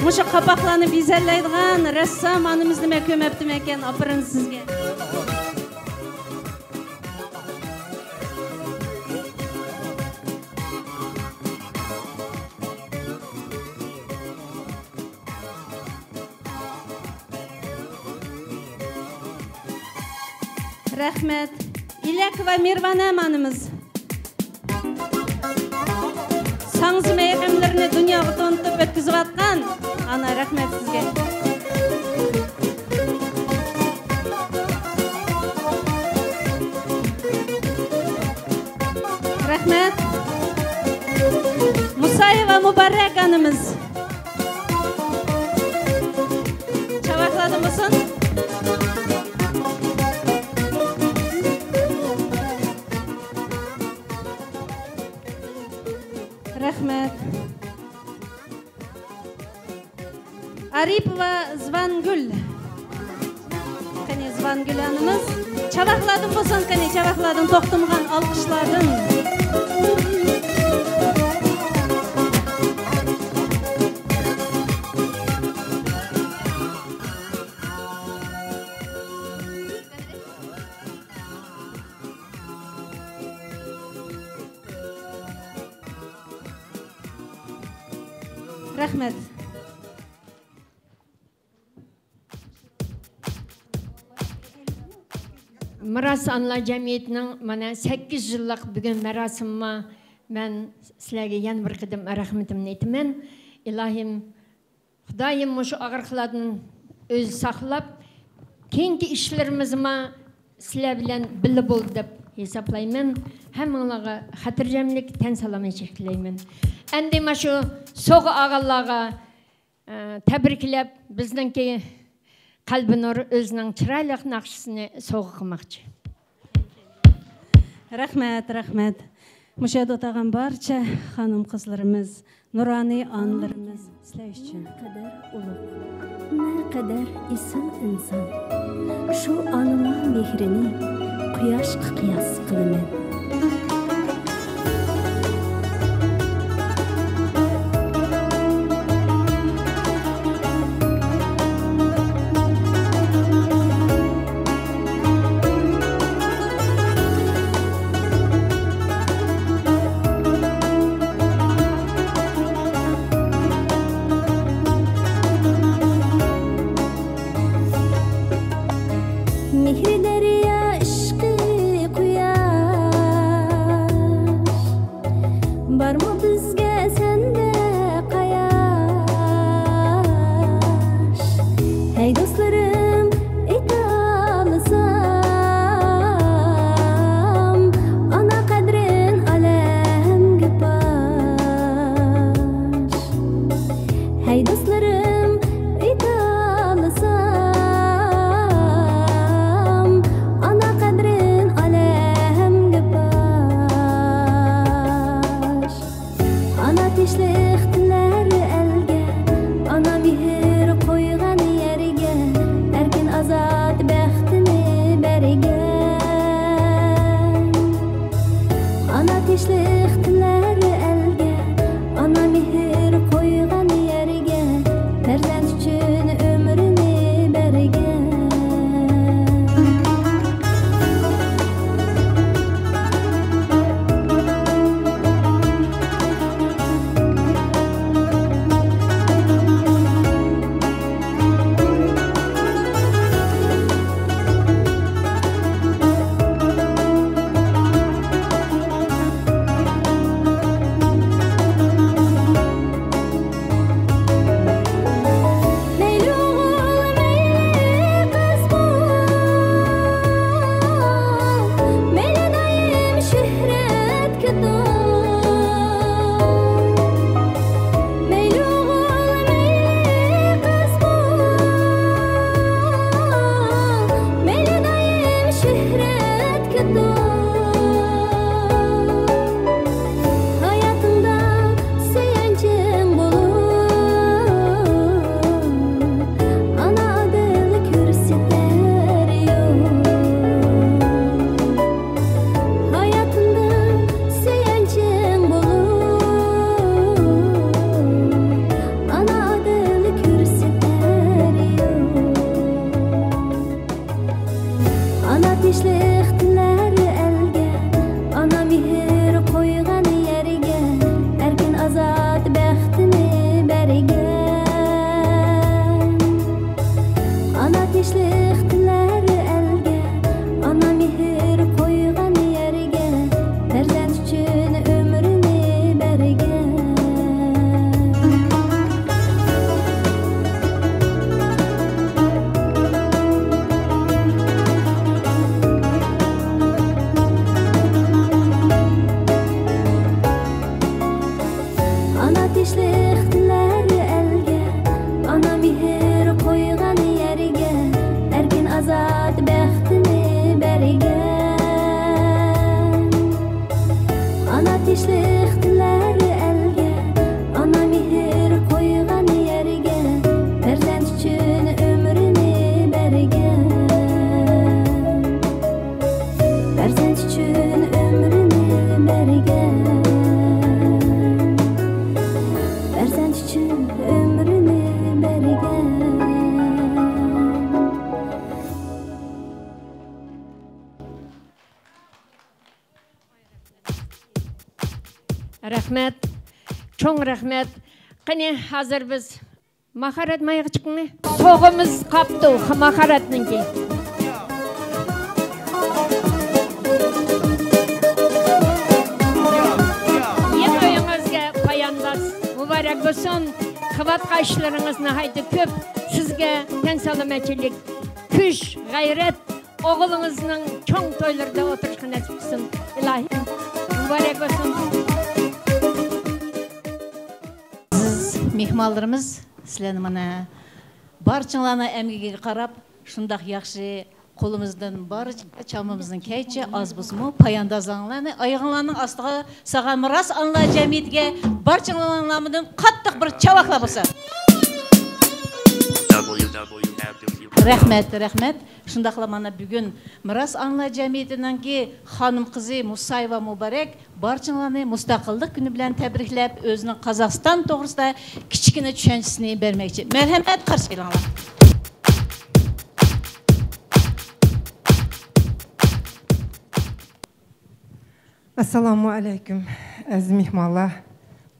مۇشۇ قاپاقلارنى بېزەللەيدىغان رەسسام ئانىمىزنى مەن كۆرمەپتىمەن ئىكەن. ئاپىرىن سىزگە. رەھمەت. ئىلەكوۋا مىرۋانەم ئانىمىز. ساڭزا مەيرەملىرىنى دۇنياغا تونۇتۇپ ئۆتكۈزۈۋاتقان ئانا، رەھمەت سىزگە. رەھمەت. مۇسايېۋا مۇبارەك ئانىمىز. چاۋاكلاردىن بولسۇن. رەھمەت. ئارىپوۋا زىۋانگۈل. قېنى، زىۋانگۈل ئانىمىز. چاۋاكلاردىن بولسۇن، قېنى، چاۋاكلاردىن، توختىمىغان ئالقىشلاردىن. رەھمەت. مىراس ئانىلار جەمئىيىتىنىڭ مانا سەككىز يىللىق بۈگۈن مۇراسىمىغا مەن سىلەرگە يەنە بىر قېتىم رەھمىتىمنى ئېيتىمەن. ئىلاھىم، خۇدايىم مۇشۇ ئاغرىقلاردىن ئۆزى ساقلاپ، كېيىنكى ئىشلىرىمىزمۇ سىلەر بىلەن بىللە بولدى دەپ ھېسابلايمەن. ھەممىڭلارغا خاتىرجەملىك، تەن سالامەتلىك تىلەيمەن. ئەمدى مانا شۇ سوۋغا ئالغانلارغا، ئە، تەبرىكلەپ، بىزنىڭكى قەلبىنۇر ئۆزىنىڭ چىرايلىق ناخشىسىنى سوۋغا قىلماقچى. رەھمەت، رەھمەت. مۇشۇ يەردە ئولتۇرغان بارچە خانىم-قىزلىرىمىز، نۇرانىي ئانىلىرىمىز، سىلەر ئۈچۈن. نەقەدەر ئۇلۇغ، نەقەدەر ئېسىل ئىنسان. شۇ ئانىلار مېھرىنى قۇياشقا قىياس قىلىمەن. مېھرى دەريا، ئىشقى قۇياش. رەھمەت، چوڭ رەھمەت. قېنى، ھازىر بىز ماھارەت مايىغا چىقىڭلار. سوغىمىز قاپتۇ، ماھارەتنىڭكى. يېڭى ئۆيىڭىزگە پايانداز مۇبارەك بولسۇن. قىلىۋاتقان ئىشلىرىڭىز ناھايىتى كۆپ. سىزگە تەن سالامەتچىلىك، كۈچ، غەيرەت، ئوغلىڭىزنىڭ چوڭ تويلىرىدا ئولتۇرۇشقا نەسىپ قىلسۇن. ئىلاھىم، مۇبارەك بولسۇن. ئەزىز مېھمانلىرىمىز، سىلەرنى مانا بارچىڭلارنىڭ ئەمگىكىگە قاراپ، شۇنداق ياخشى قولىمىزدىن بارىچە، چامىمىزنىڭ كەيچە ئاز بولسىمۇ، پاياندازلىرىڭلارنى ئايىغىڭلارنىڭ ئاستىغا سالغان مىراس ئانىلار جەمئىيىتىگە بارچىڭلارنىڭ نامىدىن قاتتىق بىر چاۋاكلار بولسۇن. رەھمەت، رەھمەت. شۇنداقلا مانا بۈگۈن مىراس ئانىلار جەمئىيىتىنىڭكى خانىم قىزى مۇسايېۋا مۇبارەك بارچىڭلارنى مۇستەقىللىق كۈنى بىلەن تەبرىكلەپ، ئۆزىنىڭ قازاقىستان توغرىسىدا كىچىككىنە چۈشەنچىسىنى بەرمەكچى. مەرھەمەت، قارشى ئېلىڭلار. ئەسسالامۇ ئەلەيكۇم، ئەزىز مېھمانلار.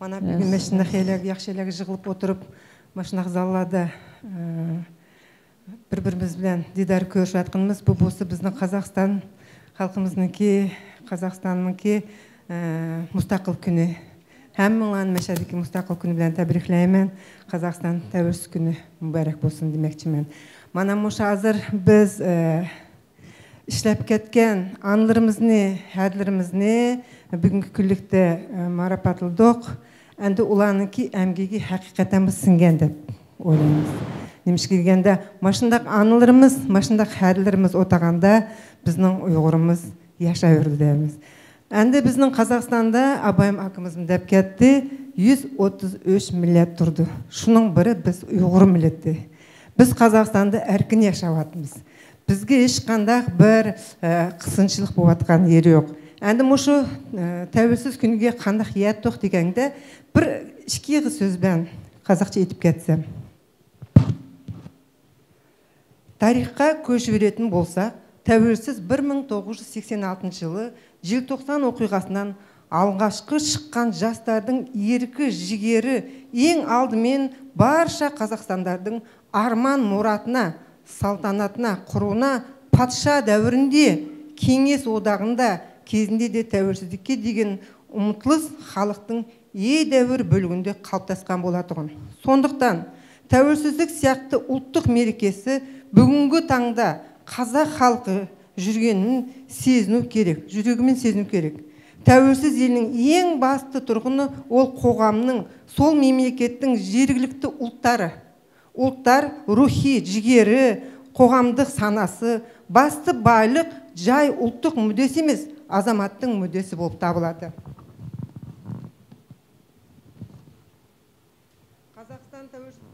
مانا بۈگۈن مەشىنە خېلى ياخشى يەرلەرگە يىغىلىپ ئولتۇرۇپ، ماشۇنداق زاللاردا، ئە، بىر-بىرىمىز بىلەن دىدار كۆرۈشۈۋاتقىنىمىز، بۇ بولسا بىزنىڭ قازاقىستان خەلقىمىزنىڭكى، قازاقىستاننىڭكى، ئە، مۇستەقىل كۈنى. ھەممىڭلارنى مەشەدىكى مۇستەقىل كۈنى بىلەن تەبرىكلەيمەن. قازاقىستان تەۋەسس كۈنى مۇبارەك بولسۇن دېمەكچىمەن. مانا مۇشۇ ھازىر بىز، ئە، ئىشلەپ كەتكەن ئانىلىرىمىزنى، ھەدىلىرىمىزنى بۈگۈنكى كۈنلۈكتە، ئە، مارىپاتلىدۇق. ئەمدى ئۇلارنىڭكى ئەمگىكى ھەقىقەتەن بىر سىڭگەن دەپ ئويلايمىز. نېمىشقا دېگەندە، ماشۇنداق ئانىلىرىمىز، ماشۇنداق ھەدىلىرىمىز ئولتۇرغاندا بىزنىڭ ئۇيغۇرىمىز ياشاۋېرىدۇ دەيمىز. ئەمدى بىزنىڭ قازاقىستاندا ئابايىم ئاكىمىزمۇ دەپ كەتتى، يۈز ئوتتۇز ئۈچ مىللەت تۇرىدۇ. شۇنىڭ بىرى بىز ئۇيغۇر مىللىتى. بىز قازاقىستاندا ئەركىن ياشاۋاتىمىز. بىزگە ھېچقانداق بىر، ئە، قىسىنچىلىق بولۇۋاتقان يېرى يوق. ئەمدى مۇشۇ، ئە، تەۋەسس كۈنىگە قانداق يەتتۇق دېگەندە، بىر ئىككى ئېغىز سۆز بىلەن قازاقچە ئېيتىپ كەتسەم. تارىخقا كۆچۈۋېرىدىغان بولساق، تەۋەسس بىر مىڭ توققۇز يۈز سەكسەن ئالتىنچى يىلى جېلتوقسان ئوقۇغاسىندىن ئالغاشقى چىققان جاسلاردىڭ ئېركى، جىگىرى، ئەڭ ئالدى مېنەن بارشا قازاقىستانلاردىڭ ئارمان مۇراتىنا، سالتاناتىنا، قۇرۇنا، پادىشاھ دەۋرىندە، كېڭەس ئوداغىندا، كېزىندە دە تەۋەسسدىكى دېگەن ئۈمىدلىق خەلقنىڭ يېدەۋر بۆلگۈندە قالىپلاشقان بولاتتىغان. سوندۇقتان، تەۋەسسزلىك سىياقتا ئۇلتۇق مېرىكىسى بۈگۈنكى تاڭدا قازاق خەلقى يۈرىكىمىن سېزىنىۋ كېرەك، يۈرىكىمىن سېزىنىۋ كېرەك. تەۋەسسز يىلنىڭ ئەڭ باستا تۇرغىنى ئول قوغامنىڭ، سول مەملىكەتنىڭ يېرىكلىكتە ئۇلتار، ئۇلتار روھىي جىگىرى، قوغامدىق ساناسى، باستا بايلىق جاي ئۇلتۇق مۈددىسى ئەمەس، ئازاماتنىڭ مۈددىسى بولۇپ تاپىلاتتى. قازاقىستان تەۋەس-،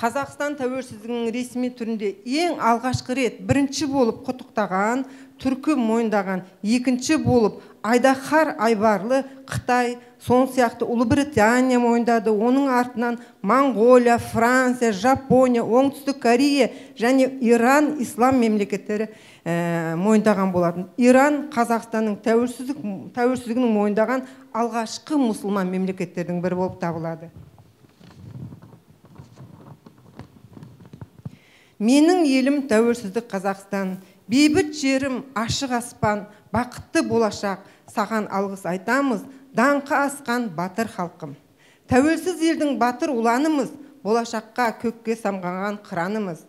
قازاقىستان تەۋەسسزلىكىنىڭ رەسمىي تۈرىدە ئەڭ ئالغاشقى رېت بىرىنچى بولۇپ قۇتلۇقلىغان، تۈركۈم موينىدىغان ئىككىنچى بولۇپ ئايداقار ئايبارلىق خىتاي، سوڭ سىياقتا ئۇلۇغ برىتانىيە موينىداۋاتىدۇ، ئۇنىڭ ئارتىدىن موڭغۇلىيە، فرانسىيە، ژاپونىيە، ئوڭتۈستۈك كورېيە، يەنى ئىران، ئىسلام مەملىكەتلىرى، ئە، موينىدىغان بولاتتى. ئىران قازاقىستاننىڭ تەۋەسسزلىك، تەۋەسسزلىكىنى موينىدىغان ئالغاشقى مۇسۇلمان مەملىكەتلەردىن بىرى بولۇپ تاپىلاتتى. مېنىڭ يېرىم تەۋەسسزلىك قازاقىستان، بىبۇرچ يېرىم ئاشىق ئاسمان، باقىتلىق بولاشاق، ساڭا ئالغىش ئېيتىمىز، داڭقى ئاسقان باتۇر خەلقىم. تەۋەسسز يېرىدىن باتۇر ئۇلانىمىز، بولاشاققا كۆككە سامغانغان قىرانىمىز.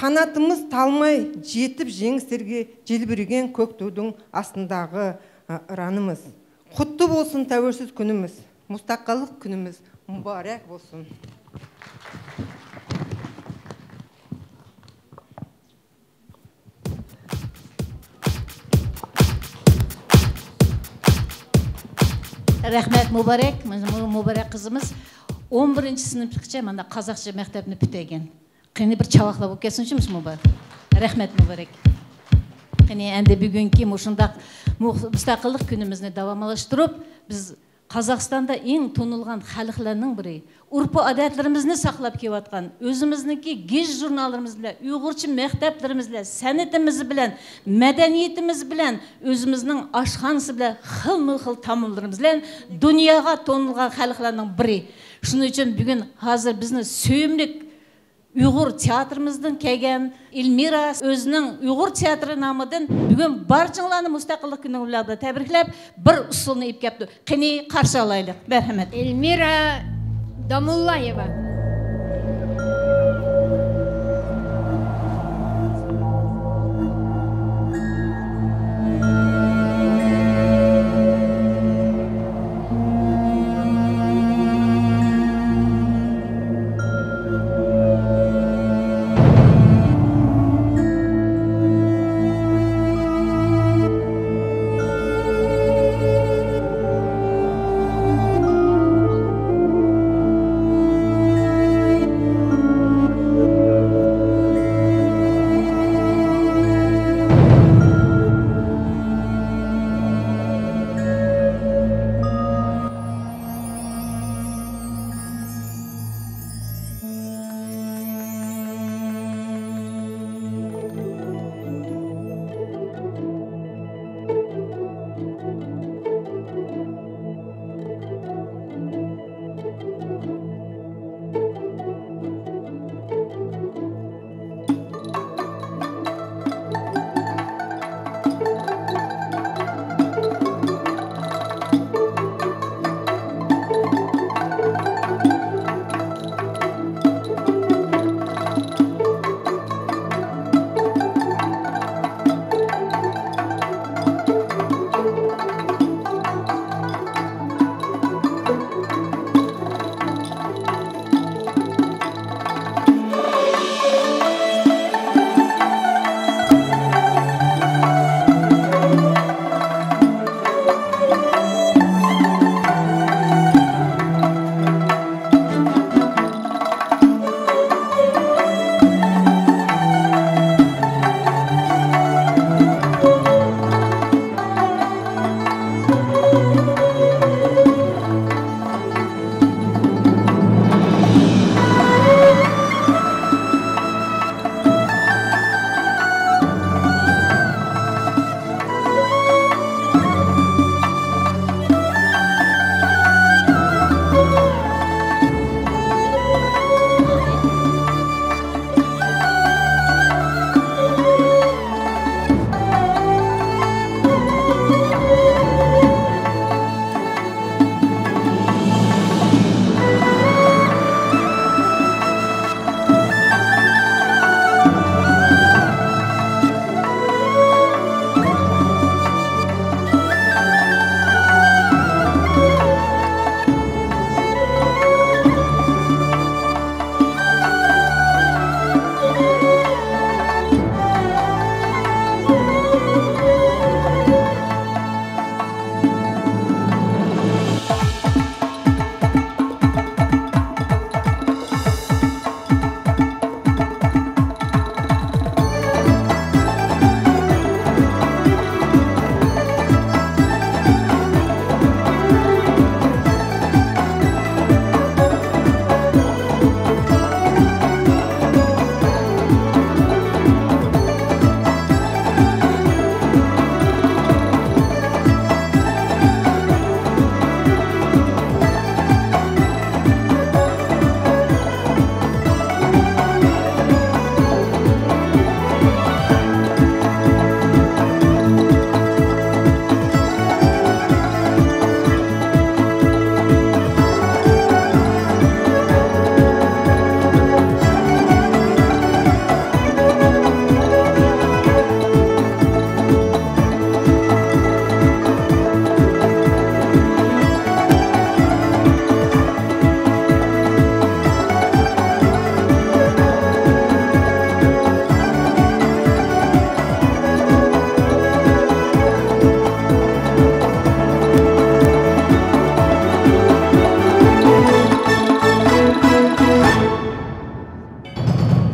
قانىتىمىز تالماي يېتىپ يېڭىسلەرگە، جىلۋىرىگەن كۆك تۇردىن ئاستىنداغى، ئە، ئىرانىمىز. قۇتلۇق بولسۇن تەۋەسسز كۈنىمىز، مۇستەقىللىق كۈنىمىز مۇبارەك بولسۇن. رەھمەت مۇبارەك، مۇ-، مۇبارەك قىزىمىز ئون بىرىنچى سىنىپقىچە مانا قازاقچە مەكتەپنى پۈتتۈرگەن. قېنى بىر چاۋاكلار بولۇپ كەتسۇن شۇ مۇبارەك. رەھمەت مۇبارەك. قېنى ئەمدى بۈگۈنكى مۇشۇنداق مۇ-، مۇستەقىللىق كۈنىمىزنى داۋاملاشتۇرۇپ، بىز قازاقىستاندا ئەڭ تونۇلغان خەلقلەرنىڭ بىرى. ئۇرپ-ئادەتلىرىمىزنى ساقلاپ كېلىۋاتقان، ئۆزىمىزنىڭكى گېج ژۇرناللىرىمىز بىلەن، ئۇيغۇرچە مەكتەپلىرىمىز بىلەن، سەنئىتىمىز بىلەن، مەدەنىيىتىمىز بىلەن، ئۆزىمىزنىڭ ئاشخانىسى بىلەن، خىلمۇ خىل تاملىرىمىز بىلەن دۇنياغا تونۇلغان خەلقلەرنىڭ بىرى. شۇنىڭ ئۈچۈن بۈگۈن ھازىر بىزنى سۆيۈملۈك ئۇيغۇر تىياتىرىمىزدىن كەلگەن ئېلمىرا ئۆزىنىڭ ئۇيغۇر تىياتىرى نامىدىن بۈگۈن بارچىڭلارنى مۇستەقىللىق كۈنى بىلەن تەبرىكلەپ، بىر ئۇسسۇلنى ئېلىپ كەپتۇ. قېنى، قارشى ئالايلى. مەرھەمەت. ئېلمىرا داموللايېۋا.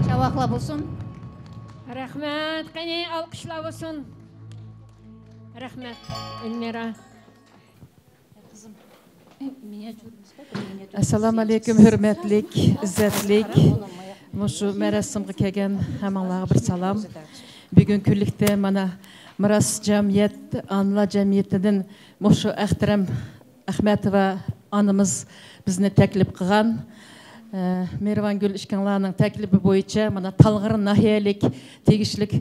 چاۋاقلار بولسۇن. رەھمەت، قېنى ئالقىشلار بولسۇن. رەھمەت، ئېلمىرا. قىزىم، ئەسسالامۇ ئەلەيكۇم، ھۆرمەتلىك، ئىززەتلىك، مۇشۇ مەراسىمغا كەلگەن ھەممىڭلارغا بىر سالام. بۈگۈن كۈنلۈكتە مانا مىراس جەمئىيەت، ئانىلار جەمئىيىتىدىن مۇشۇ ئەختىرەم ئەخمەتوۋا ئانىمىز بىزنى تەكلىپ قىلغان. ئە، مېھرىبانگۈل ئىككىڭلارنىڭ تەكلىپى بويىچە مانا تالغىرى ناھىيەلىك تېگىشلىك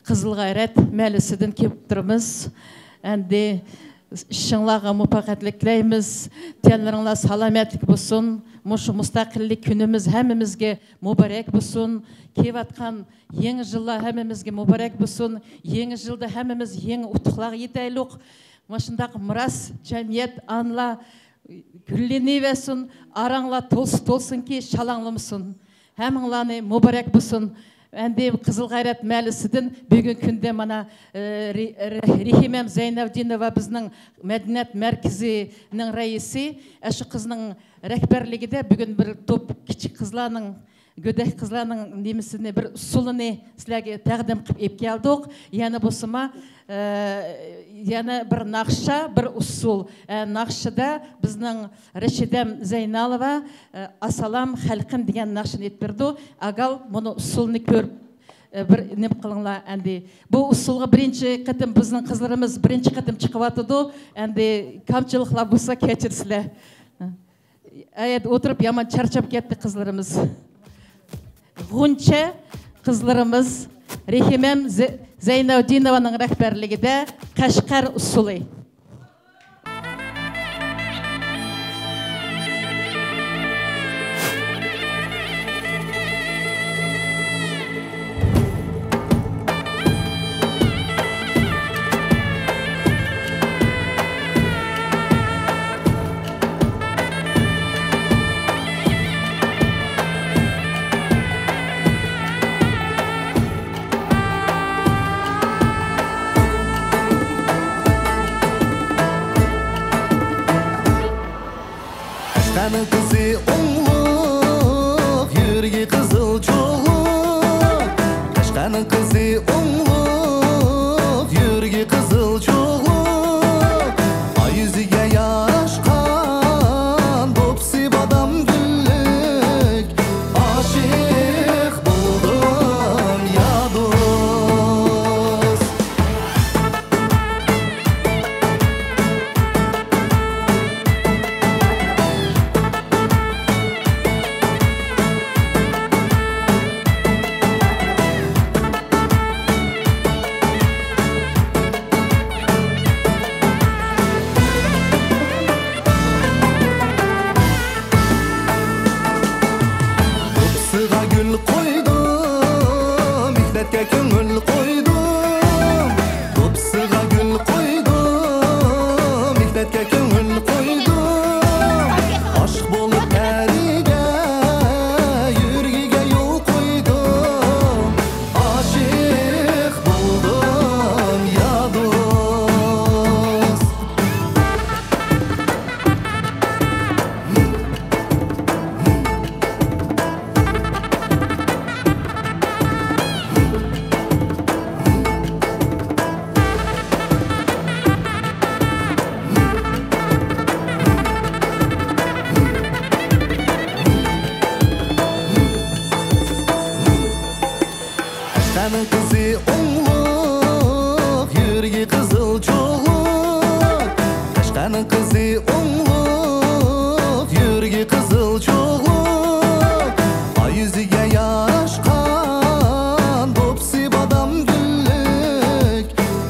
قىزىل غەيرەت مەھەللىسىدىن كېلىپ تۇرىمىز. ئەمدى ئىشىڭلارغا مۇۋەپپەقىيەتلىك تىلەيمىز. تەنلىرىڭلار سالامەتلىك بولسۇن. مۇشۇ مۇستەقىللىك كۈنىمىز ھەممىمىزگە مۇبارەك بولسۇن. كېلىۋاتقان يېڭى يىللار ھەممىمىزگە مۇبارەك بولسۇن. يېڭى يىلدا ھەممىمىز يېڭى ئۇتۇقلارغا يېتەيلۇق. مۇشۇنداق مىراس جەمئىيەت ئانىلار گۈللىنىۋەرسۇن، ئاراڭلار تولسا تولسۇنكى، شالاڭلىمىسۇن. ھەممىڭلارنى مۇبارەك بولسۇن. ئەمدى قىزىل غەيرەت مەھەللىسىدىن بۈگۈنكى كۈندە مانا، ئە، رى-، رى-، رېھىمەم زەينەۋدىنوۋا بىزنىڭ مەدەنىيەت مەركىزىنىڭ رەئىسى. ئە، شۇ قىزنىڭ رەھبەرلىكىدە بۈگۈن بىر توپ كىچىك قىزلارنىڭ، گۆدەك قىزلارنىڭ نېمىسىنى، بىر ئۇسسۇلىنى سىلەرگە تەقدىم قىلىپ ئېلىپ كەلدۇق. يەنە بولسىمۇ، ئە، يەنە بىر ناخشا، بىر ئۇسسۇل. ئە، ناخشىدا بىزنىڭ رەشىدەم زەينالوۋا، ئە، «ئاسسالام خەلقىم» دېگەن ناخشىنى ئېيتىپ بېرىدۇ. ئاگال، مۇنۇ ئۇسسۇلنى كۆرۈپ، ئە، بىر نېمە قىلىڭلار ئەمدى. بۇ ئۇسسۇلغا بىرىنچى قېتىم بىزنىڭ قىزلىرىمىز بىرىنچى قېتىم چىقىۋاتىدۇ. ئەمدى كامچىلىقلار بولسا كەچۈرسىلەر. ئەيەردە ئولتۇرۇپ يامان چارچاپ كەتتى قىزلىرىمىز. غۇنچە قىزلىرىمىز رېھىمەم زە-، زەينەۋدىنوۋانىڭ رەھبەرلىكىدە قەشقەر ئۇسسۇلى. قەشقەرنىڭ قىزى ئوڭلۇق، يۈرىكى قىزىل چوغلۇق. قەشقەرنىڭ قىزى ئوڭلۇق، يۈرىكى قىزىل چوغلۇق. ئاي يۈزىگە ياراشقان، دوپپىسى بادام گۈللۈك. ئاشىق بولدۇم يا دوست. دوپپىسىغا گۈل قويدۇم، مېھنەتكە كۆڭۈل قويدۇم. دوپپىسىغا گۈل قويدۇم، مېھنەتكە كۆڭۈل قويدۇم. ئاشىق بولۇپ پەرىگە، يۈرىكىگە يول قويدۇم. ئاشىق بولدۇم يا دوست. قەشقەرنىڭ قىزى ئوڭلۇق، يۈرىكى قىزىل چوغلۇق. قەشقەرنىڭ قىزى ئوڭلۇق، يۈرىكى قىزىل چوغلۇق. ئاي يۈزىگە ياراشقان، دوپپىسى بادام گۈللۈك.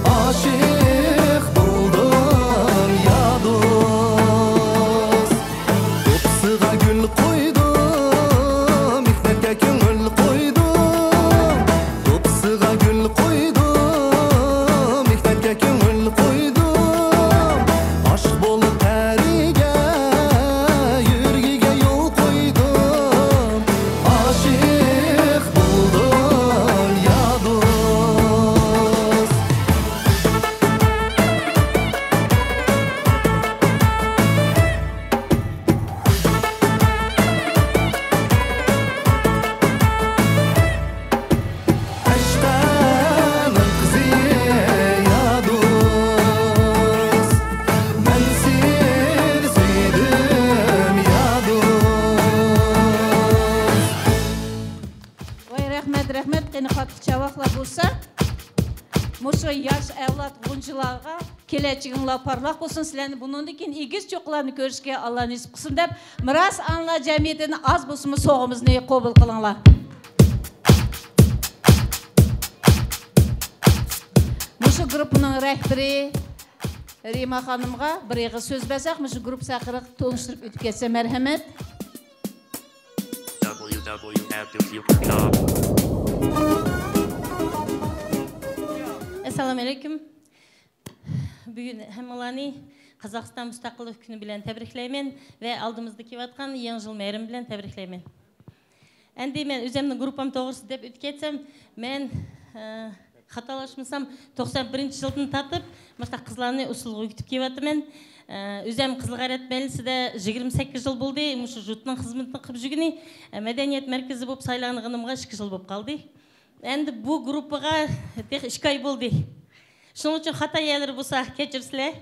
ئاشىق بولدۇم يا دوست. دوپپىسىغا گۈل قويدۇم، مېھنەتكە كۆڭۈل قويدۇم. دوپپىسىغا گۈل قويدۇم، مېھنەتكە كۆڭۈل قويدۇم. ئاشىق بولۇپ پەرىگە، يۈرىكىگە يول قويدۇم. ئاشىق رەھمەت، رەھمەت. قېنى، قاتتىق چاۋاكلار بولسا، مۇشۇ ياش ئەۋلاد غۇنچىلارغا كېلەچىكىڭلار پارلاق بولسۇن. سىلەرنى بۇنىڭدىن كېيىن ئېگىز چوققىلارنى كۆرۈشكە ئاللا نېسىپ قىلسۇن دەپ، مىراس ئانىلار جەمئىيىتىدىن ئاز بولسىمۇ سوۋغىمىزنى قوبۇل قىلىڭلار. مۇشۇ گۇرۇپپىنىڭ رەھبىرى رىما خانىمغا بىر ئېغىز سۆز بەرسەك، مۇشۇ گۇرۇپپىسى ھەققىدە تونۇشتۇرۇپ ئۆتۈپ كەتسە، مەرھەمەت. ئەسسالامۇ ئەلەيكۇم. بۈگۈن ھەممىڭلارنى قازاقىستان مۇستەقىللىق كۈنى بىلەن تەبرىكلەيمەن ۋە ئالدىمىزدا كېلىۋاتقان يېڭى يىل مەيرىمى بىلەن تەبرىكلەيمەن. ئەمدى مەن ئۆزۈمنىڭ گۇرۇپپام توغرىسىدا دەپ ئۆتۈپ كەتسەم، مەن، ئە، خاتالاشمىسام، توقسان بىرىنچى يىلدىن تارتىپ مۇشۇنداق قىزلارنى ئۇسسۇلغا ئۆگىتىپ كېلىۋاتىمەن. ئە، ئۆزۈم قىزىل غەيرەت مەھەللىسىدە يىگىرمە سەككىز يىل بولدى مۇشۇ يۇرتنىڭ خىزمىتىنى قىلىپ يۈرگىنى. ئە، مەدەنىيەت مەركىزى بولۇپ سايلانغىنىمغا ئىككى يىل بولۇپ قالدى. ئەمدى بۇ گۇرۇپپىغا تېخى ئىككى ئاي بولدى. شۇنىڭ ئۈچۈن خاتا يەرلىرى بولسا كەچۈرسىلەر.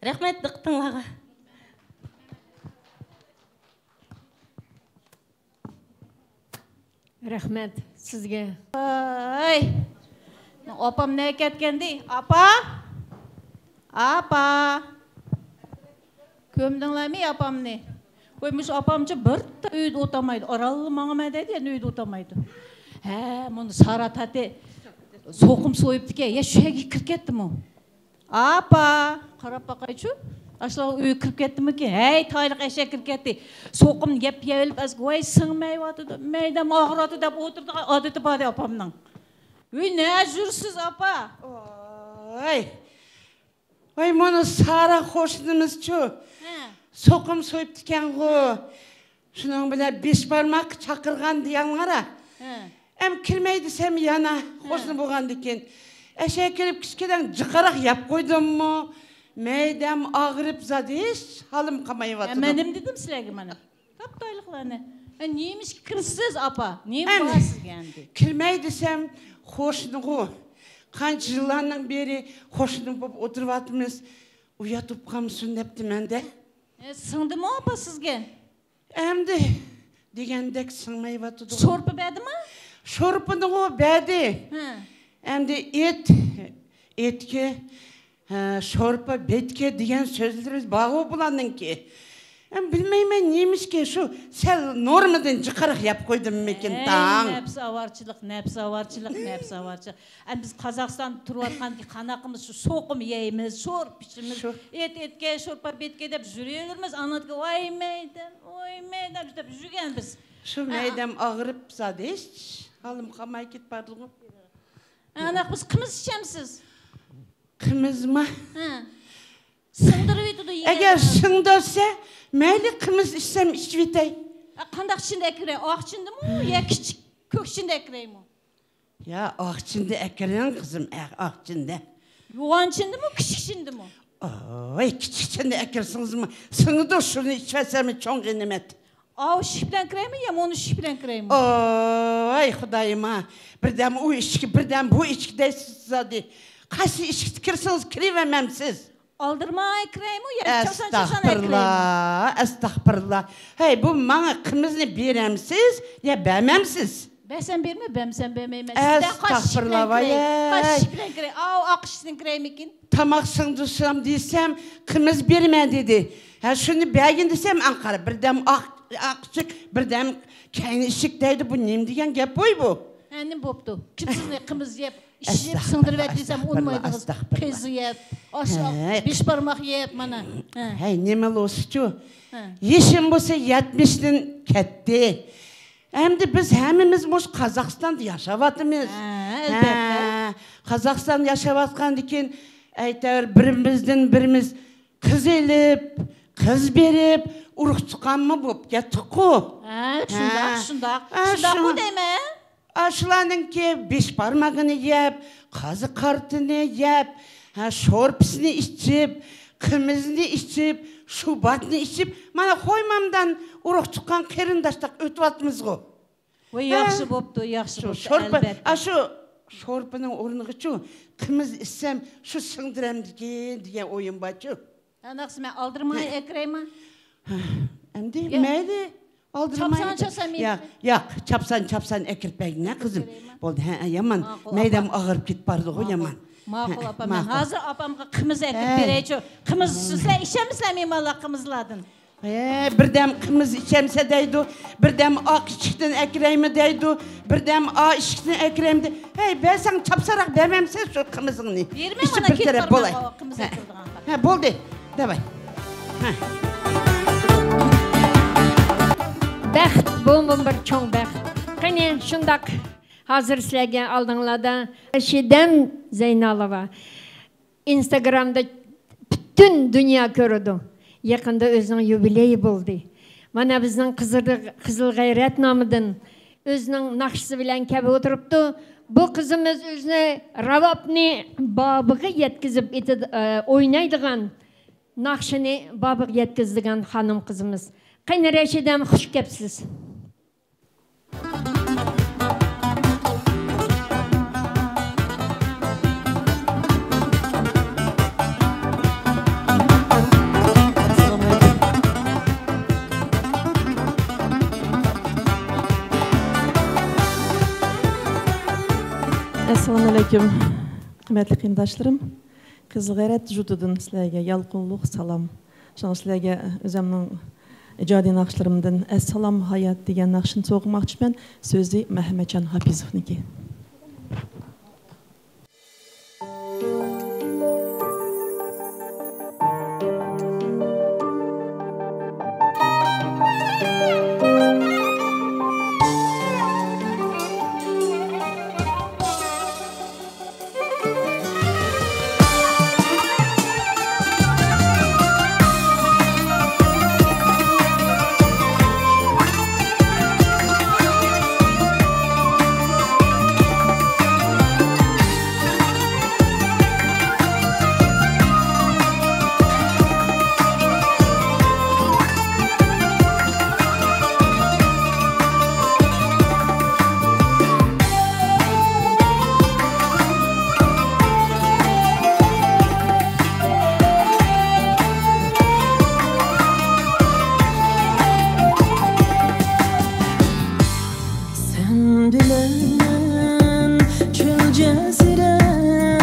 رەھمەت دىققىتىڭلارغا. رەھمەت سىزگە. ۋاي، ئاپام نەگە كەتكەندى؟ ئاپا! ئاپا! كۆمدۈڭلارمۇ ئاپامنى؟ ۋاي، مۇشۇ ئاپامچۇ بىر ئۆيدە ئولتۇرمايدۇ. ئارانلا ماڭىمەن دەيدۇ، يەنە ئۆيدە ئولتۇرمايدۇ. ھە، مۇنۇ سارا تاتى سوقۇم سويۇپتىكەن. يا شۇ يەرگە كىرىپ كەتتىمۇ؟ ئاپا، قاراپ باقايچۇ. ئاشۇلار ئۆيگە كىرىپ كەتتىمىكىن؟ ھەي، تايلىق ئەشەك كىرىپ كەتتى. سوقۇمنى يەپ يەۋېلىپ، ئەسكى، ۋاي، سىڭمەيۋاتىدۇ، مەيدەم ئاغرىۋاتىدۇ دەپ ئولتۇرىدىغان ئادىتى بار ئاپامنىڭ. ۋاي، نە يۈرسىز، ئاپا؟ ۋاي، ۋاي، مانا سارا قوشنىمىزچۇ؟ ھە. سوقۇم سويۇپتىكەنغۇ. شۇنىڭ بىلەن بەش بارماققا چاقىرغان دېگەنلەر. ھە. ئەم كىرمەي دېسەم يەنە، ھە، قوشنا بولغاندىكىن. ئەشەگە كىرىپ كىچىكىدەڭ جىقراق يەپ قويدۇممۇ؟ مەيدەم ئاغرىپ زادى ھېچ ھالىم قالمايۋاتىدۇ. ھە، مەن نېمە دېدىم سىلەرگە مانا؟ تاپتايلىقلارنى. ھە، نېمىشقا كىرىسىز، ئاپا؟ نېمە بار سىزگە ئەمدى؟ كىرمەي دېسەم، قوشنىغۇ. قانچە يىللارنىڭ بېرى قوشنا بولۇپ ئولتۇرۇۋاتىمىز. ئۇيات بولۇپ قالمىسۇن دەپتىمەن-دە. ھە، سىڭدىمۇ، ئاپا، سىزگە؟ ئەمدى دېگەندەك سىڭمەيۋاتىدۇ. شورپا بەردىمۇ؟ شورپىنىغۇ بەردى. ھە. ئەمدى ئېت، ئېتكە، ھە، شورپا بېتكە دېگەن سۆزلىرى بارغۇ بۇلارنىڭكى. ئەم، بىلمەيمەن نېمىشقا شۇ سەل نورمىدىن جىقراق يەپ قويدۇممىكىن تاڭ. نەپسى ئاۋارىچىلىق، نەپسى ئاۋارىچىلىق، نەپسى ئاۋارىچىلىق. ئەمدى بىز قازاقىستاندا تۇرۇۋاتقاندىكى قاناقىمىز شۇ سوقۇم يەيمىز، شورپا ئىچىمىز، شۇ ئېت ئېتكە، شورپا بېتكە دەپ يۈرۈۋېرىمىز. ئاندىن كېيىن ۋاي مەيدەم، ۋاي مەيدەم دەپ يۈرگەن بىز. شۇ ھە. مەيدەم ئاغرىپ زادى ھېچ ھالىم قالماي كېتىپ بارىدىغۇ. ئانداق بىز قىمىز ئىچەمسىز؟ قىمىزما؟ ھە. سىڭدۈرۈۋېتىدۇ يېگەن. ئەگەر سىڭدۈرسە، مەيلى، قىمىز ئىچسەم ئىچىۋېتەي. ئە، قانداق چىنىدە ئەكىرەي؟ ئاق چىندىمۇ يا كىچىك كۆك چىندە ئەكىرەيمۇ؟ يا، ئاق چىندە ئەكىرىڭ، قىزىم، ئە، ئاق چىندە. يوغان چىندىمۇ، كىچىك چىندىمۇ؟ ئاي، كىچىك چىندە ئەكىرسىڭىزمۇ سىڭىدۇ، شۇنى ئىچىۋەتسەممۇ چوڭ غەنىيمەت. ئاۋۇ ئىشىك بىلەن كىرەيمۇ يا مۇنۇ ئىشىك بىلەن كىرەيمۇ؟ ئاي، خۇدايىم-ا، بىردەم ئۇ ئىشىك، بىردەم بۇ ئىشىك دەيسىز زادى. قايسى ئىشىكتە كىرسىڭىز كىرىۋەرمەمسىز؟ ئالدىرىماي كىرەيمۇ يا چاسان چاسان ئەكىرەيمۇ؟ ئەستەغپىرۇللا، ئەستەغپىرۇللا. ھەي، بۇ ماڭا قىمىزنى بېرەمسىز يا بەرمەمسىز؟ بەرسەم بېرىمەن، بەرمىسەم بەرمەيمەن. سىزدە قايسى ئىشىك بىلەن كىرەي؟ ئەستەغپىرۇللا، ۋاي. قايسى ئىشىك بىلەن كىرەي؟ ئاۋۇ ئاق ئىشىكتىن كىرەيمىكىن؟ تاماق سىڭدۈرسەم دېسەم، قىمىز بېرىمەن دېدى. ھە، شۇنى بەرگىن دېسەم، ئەنقەرە بىردەم ئاق، ئاق ئىشىك، بىردەم كەينى ئىشىك دەيدۇ. بۇ نېمە دېگەن گەپ ۋوي بۇ؟ ھە، نېمە بوپتۇ؟ كىم سىزنى قىمىز يەپ، ئىش يەپ، ئەستەغپىرۇللا، سىڭدۈرۈۋەت دېسەم ئەستەغپىرۇللا، ئۇنىمايدىغىز. ئەستەغپىرۇللا. قىز يەپ، ئاشۇ ھە. بەش بارماق يەپ، مانا. ھە. ھەي، نېمە بولسىچۇ؟ ھە. يېشىم بولسا يەتمىشتىن كەتتى. ئەمدى بىز ھەممىمىز مۇشۇ قازاقىستاندا ياشاۋاتىمىز. ھە، ئەلۋەتتە. ھە، قازاقىستاندا ياشاۋاتقاندىكىن، ئەيتەۋەر، بىرىمىزدىن بىرىمىز قىز ئېلىپ، قىز بېرىپ، ئۇرۇق تۇغقانمۇ بولۇپ كەتتۇققۇ. ھە، شۇنداق، ھە. شۇنداق. ھە، شۇنداققۇ شۇ-، دەيمەن. ئاشۇلارنىڭكى بەش بارمىقىنى يەپ، قازا قارتىنى يەپ، ھە، شورپىسىنى ئىچىپ، قىمىزنى ئىچىپ، شۇباتنى ئىچىپ، مانا، قويمامدان ئۇرۇق تۇغقان قېرىنداشلىق ئۆتۈۋاتىمىزغۇ. ۋاي، ھە. ياخشى بوپتۇ، ياخشى شۇ بوپتۇ، شورپا، ئەلۋەتتە. ئاشۇ شورپىنىڭ ئورنىغىچۇ، قىمىز ئىچسەم، شۇ سىڭدۈرەمدىكىن دېگەن ئويۇم بارچۇ. ئانداقسا مەن ئالدىرىماي ھە. ئەكىرەيمۇ؟ ئەمدى يا، چاپسان، چاپسان مېنى. ياق، ياق، چاپسان، چاپسان ئەكىرىپ بەرگىن، ھە، قىزىم. بولدى، ھە، يامان. مەيدەم ئاغرىپ كېتىپ بارىدىغۇ، يامان. ماقۇل، ئاپا، مەن ھازىر ئاپامغا قىمىز ئەكىرىپ بېرەيچۇ. قىمىز، سىلەر ئىچەمسىلەر مېھمانلار قىمىزلاردىن؟ ھە، بىردەم قىمىز ئىچەمسە دەيدۇ، بىردەم ئاق ئىشىكتىن ئەكىرەيمۇ دەيدۇ، بىردەم ئا ئىشىكتىن ئەكىرەيمۇ دەي. ھەي، بەرسەڭ چاپسانراق بەرمەمسەن شۇ قىمىزىڭنى. بېرىمەن، ئىچىپ مانا بىر تەرەپ بولاي. قىمىز ئەكىرىدىغان. ھە، بولدى. داۋاي. ھە. بەخت، بۇمۇ بىر چوڭ بەخت. قېنى، شۇنداق. ھازىر سىلەرگە ئالدىڭلاردا رەشىدەم زەينالوۋا. ئىنستاگرامدا پۈتۈن دۇنيا كۆرىدۇ. يېقىندا ئۆزىنىڭ يۇبىلېيى بولدى. مانا بىزنىڭ قىزىل، قىزىل غەيرەت نامىدىن ئۆزىنىڭ ناخشىسى بىلەن كەپ ئولتۇرۇپتۇ. بۇ قىزىمىز ئۆزىنى راۋابنى بابىغا يەتكۈزۈپ ئېتىد-، ئە، ئوينايدىغان، ناخشىنى بابىغا يەتكۈزىدىغان خانىم قىزىمىز. قېنى رەشىدەم، خۇش كەپسىز. ئەسسالامۇئەلەيكۇم، قىممەتلىك قېرىنداشلىرىم. قىزىل غەيرەت يۇرتىدىن سىلەرگە يالقۇنلۇق سالام. شۇڭا سىلەرگە ئۆزۈمنىڭ ئىجادىي ناخشىلىرىمدىن ئەسسالام ھايات دېگەن ناخشىنى سوۋغا قىلماقچىمەن. سۆزى مەھەممەتجان ھاپىزوۋنىڭكى. سەن بىلەن چۆل جەزىرەم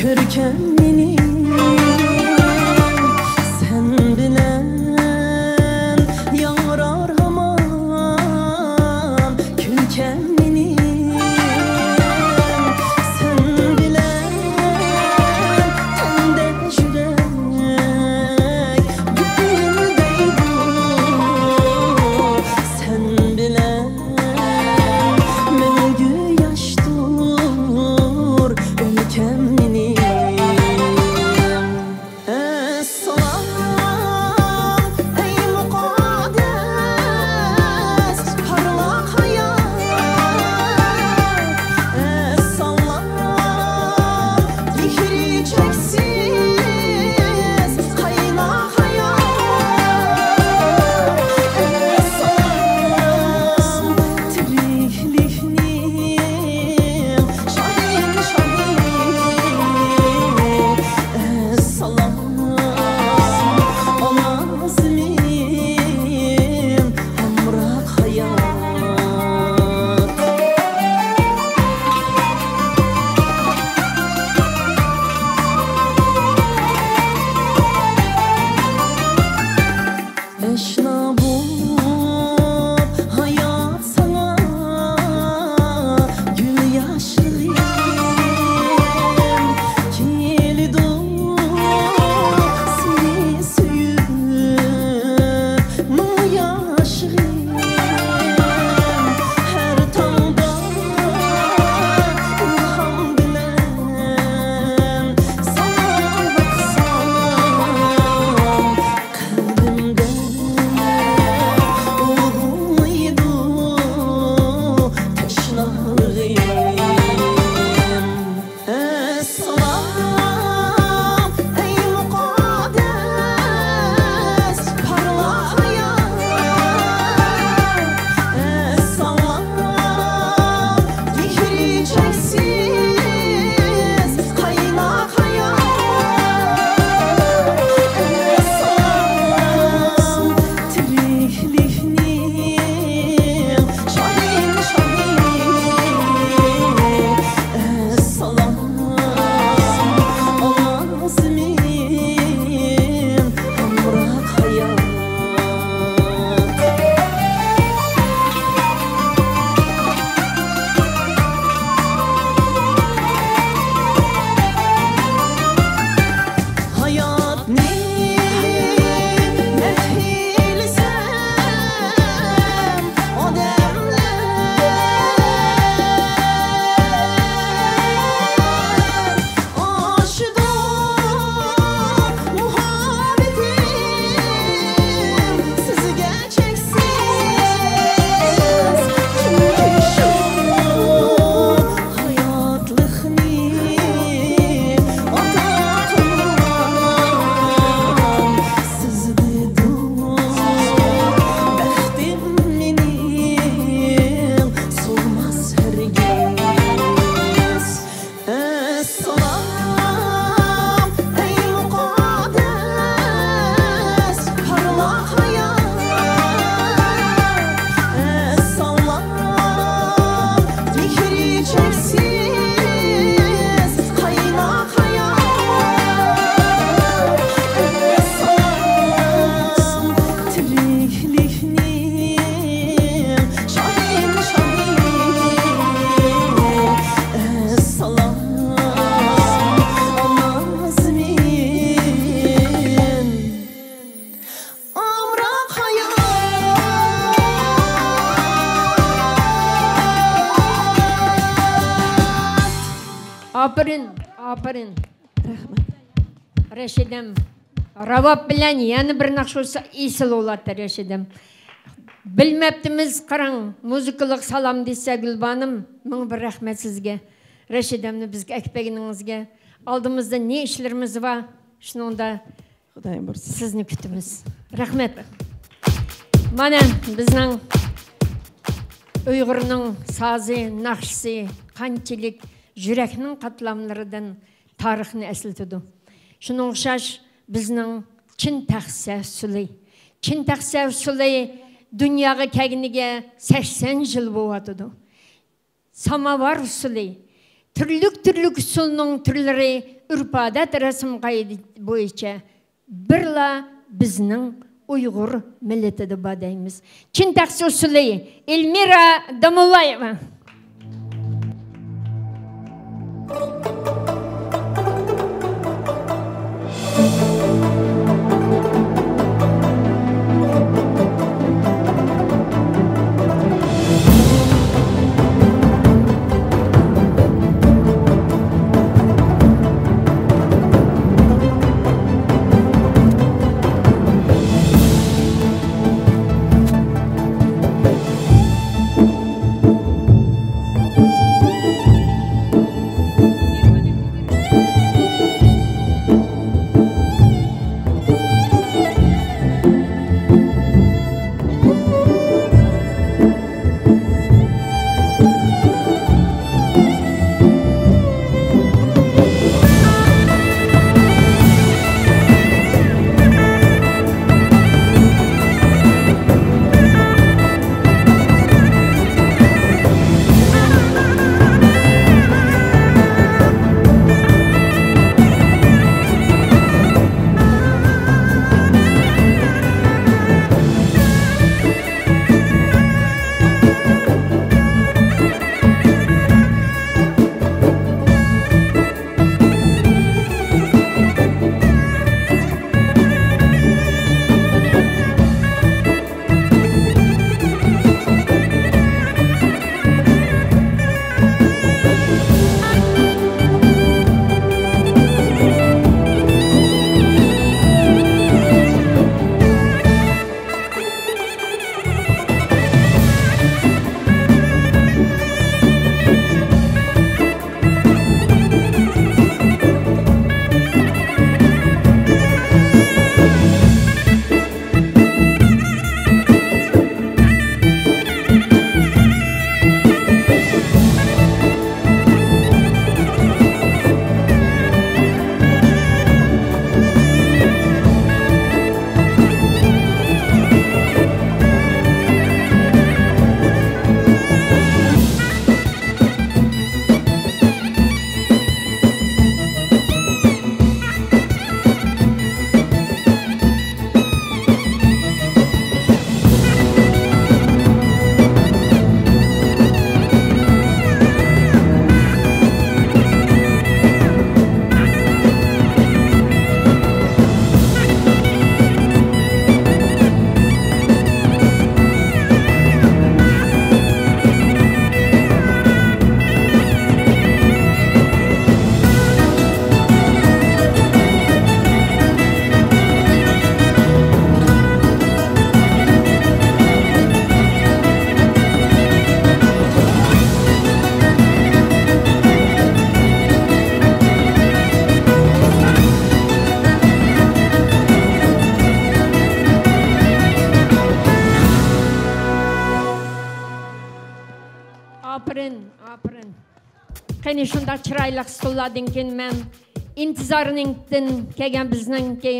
كۆركەم مېنىڭ، سەن بىلەن ياڭرار ھامان كۈلكەم مېنىڭ، سەن بىلەن تەڭدە يۈرەك گۈپۈلدەيدۇ، سەن بىلەن مەڭگۈ ياشتۇر ئۆلكەم مېنىڭ. ئەسسالام، ئەي مۇقەددەس پارلاق ھايات، ئەسسالام، مېھرى چەكسىز قايناق ھايات، ئەسسالام، تىرىكلىكنىڭ شاھىنشاھى. ئەسسالام، ئانا زېمىن، ھەمراھ ھايات. ئاشنا بولۇپ ھايات ساڭا گۈل ياشلىرىم، كېلىدۇ سېنى سۆيۈپ مىڭ ياشىغىم. ھەر تاڭدا ئىلھام بىلەن ساڭا باقسام، قەلبىمدە ئاپىرىن، ئاپىرىن. رەھمەت. رەشىدەم، راۋاب بىلەن يەنە بىر ناخشا ئوينىسا ئېسىل بولاتتى، رەشىدەم. بىلمەپتىمىز، قاراڭ، مۇزىكىلىق سالام دېسە، گۈلبانىم، مىڭ بىر رەھمەت سىزگە. رەشىدەمنى بىزگە ئەكىپ بەرگىنىڭىزگە. ئالدىمىزدا نە ئىشلىرىمىز بار، شۇنىڭدا خۇدايىم بۇيرۇسا. سىزنى كۈتىمىز. رەھمەت. مانا بىزنىڭ ئۇيغۇرنىڭ سازى، ناخشىسى قانچىلىك يۈرەكنىڭ قاتلاملىرىدىن تارىخنى ئەسلىتىدۇ. شۇنىڭغا ئوخشاش بىزنىڭ چىن تەخسە ئۇسسۇلى. چىن تەخسە ئۇسسۇلى دۇنياغا كەلگىنىگە سەكسەن يىل بولۇۋاتىدۇ. ساماۋار ئۇسسۇلى. تۈرلۈك-تۈرلۈك ئۇسسۇلنىڭ تۈرلىرى، ئۆرپ-ئادەت، رەسىم-قائىدە بويىچە بىرلا بىزنىڭ ئۇيغۇر مىللىتىدە بار دەيمىز. چىن تەخسە ئۇسسۇلى، ئېلمىرا داموللايېۋا. ئاپىرىن، ئاپىرىن. قېنى، شۇنداق چىرايلىق ستوللاردىن كېيىن مەن ئىنتىزارنىڭدىن كەلگەن بىزنىڭكى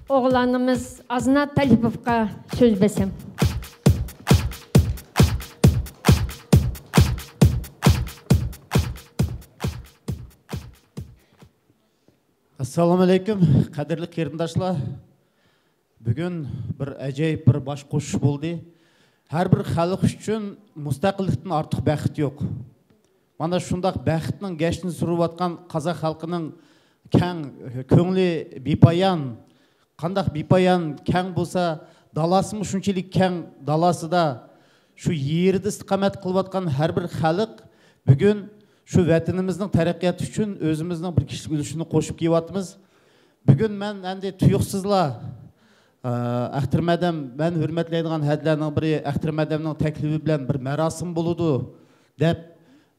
ئوغلانىمىز ئازنات تەلىپوۋقا سۆز بەرسەم. ئەسسالامۇئەلەيكۇم، قەدىرلىك قېرىنداشلار. بۈگۈن بىر ئەجايىپ بىر باش قوشۇش بولدى. ھەر بىر خەلق ئۈچۈن مۇستەقىللىكتىن ئارتۇق بەخت يوق. مانا شۇنداق بەختنىڭ گەشتىنى سۈرۈۋاتقان قازاق خەلقىنىڭ كەڭ كۆڭلى بىپايان، قانداق بىپايان كەڭ بولسا، دالاسىمۇ شۇنچىلىك كەڭ، دالاسىدا شۇ يېرىدە ئىستىقامەت قىلىۋاتقان ھەر بىر خەلق بۈگۈن شۇ ۋەتىنىمىزنىڭ تەرەققىياتى ئۈچۈن ئۆزىمىزنىڭ بىر كىشىلىك ئۈلۈشىنى قوشۇپ كېلىۋاتىمىز. بۈگۈن مەن ئەمدى تۇيۇقسىزلا، ئە، ئەختىرىم ھەدەم، مەن ھۆرمەتلەيدىغان ھەدىلەرنىڭ بىرى ئەختىرىم ھەدەمنىڭ تەكلىپى بىلەن بىر مەراسىم بولىدۇ، دەپ،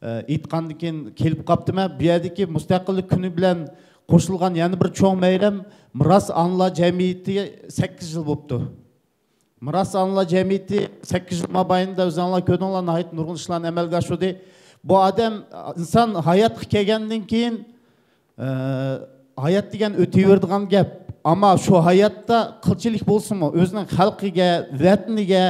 ئە، ئېيتقاندىن كېيىن كېلىپ قاپتىمەن. بۇ يەردىكى مۇستەقىللىق كۈنى بىلەن قوشۇلغان يەنە بىر چوڭ مەيرەم، مىراس ئانىلار جەمئىيىتى سەككىز يىل بوپتۇ. مىراس ئانىلار جەمئىيىتى سەككىز يىل مابەينىدە ئۆزۈڭلار كۆردۈڭلار، ناھايىتى نۇرغۇن ئىشلارنى ئەمەلگە ئاشۇردى. بۇ ئادەم، ئىنسان ھاياتقا كەلگەندىن كېيىن، ئە، ھايات دېگەن ئۆتۈۋېرىدىغان گەپ. ئەمما شۇ ھاياتتا قىلچىلىك بولسىمۇ، ئۆزىنىڭ خەلقىگە، ۋەتىنىگە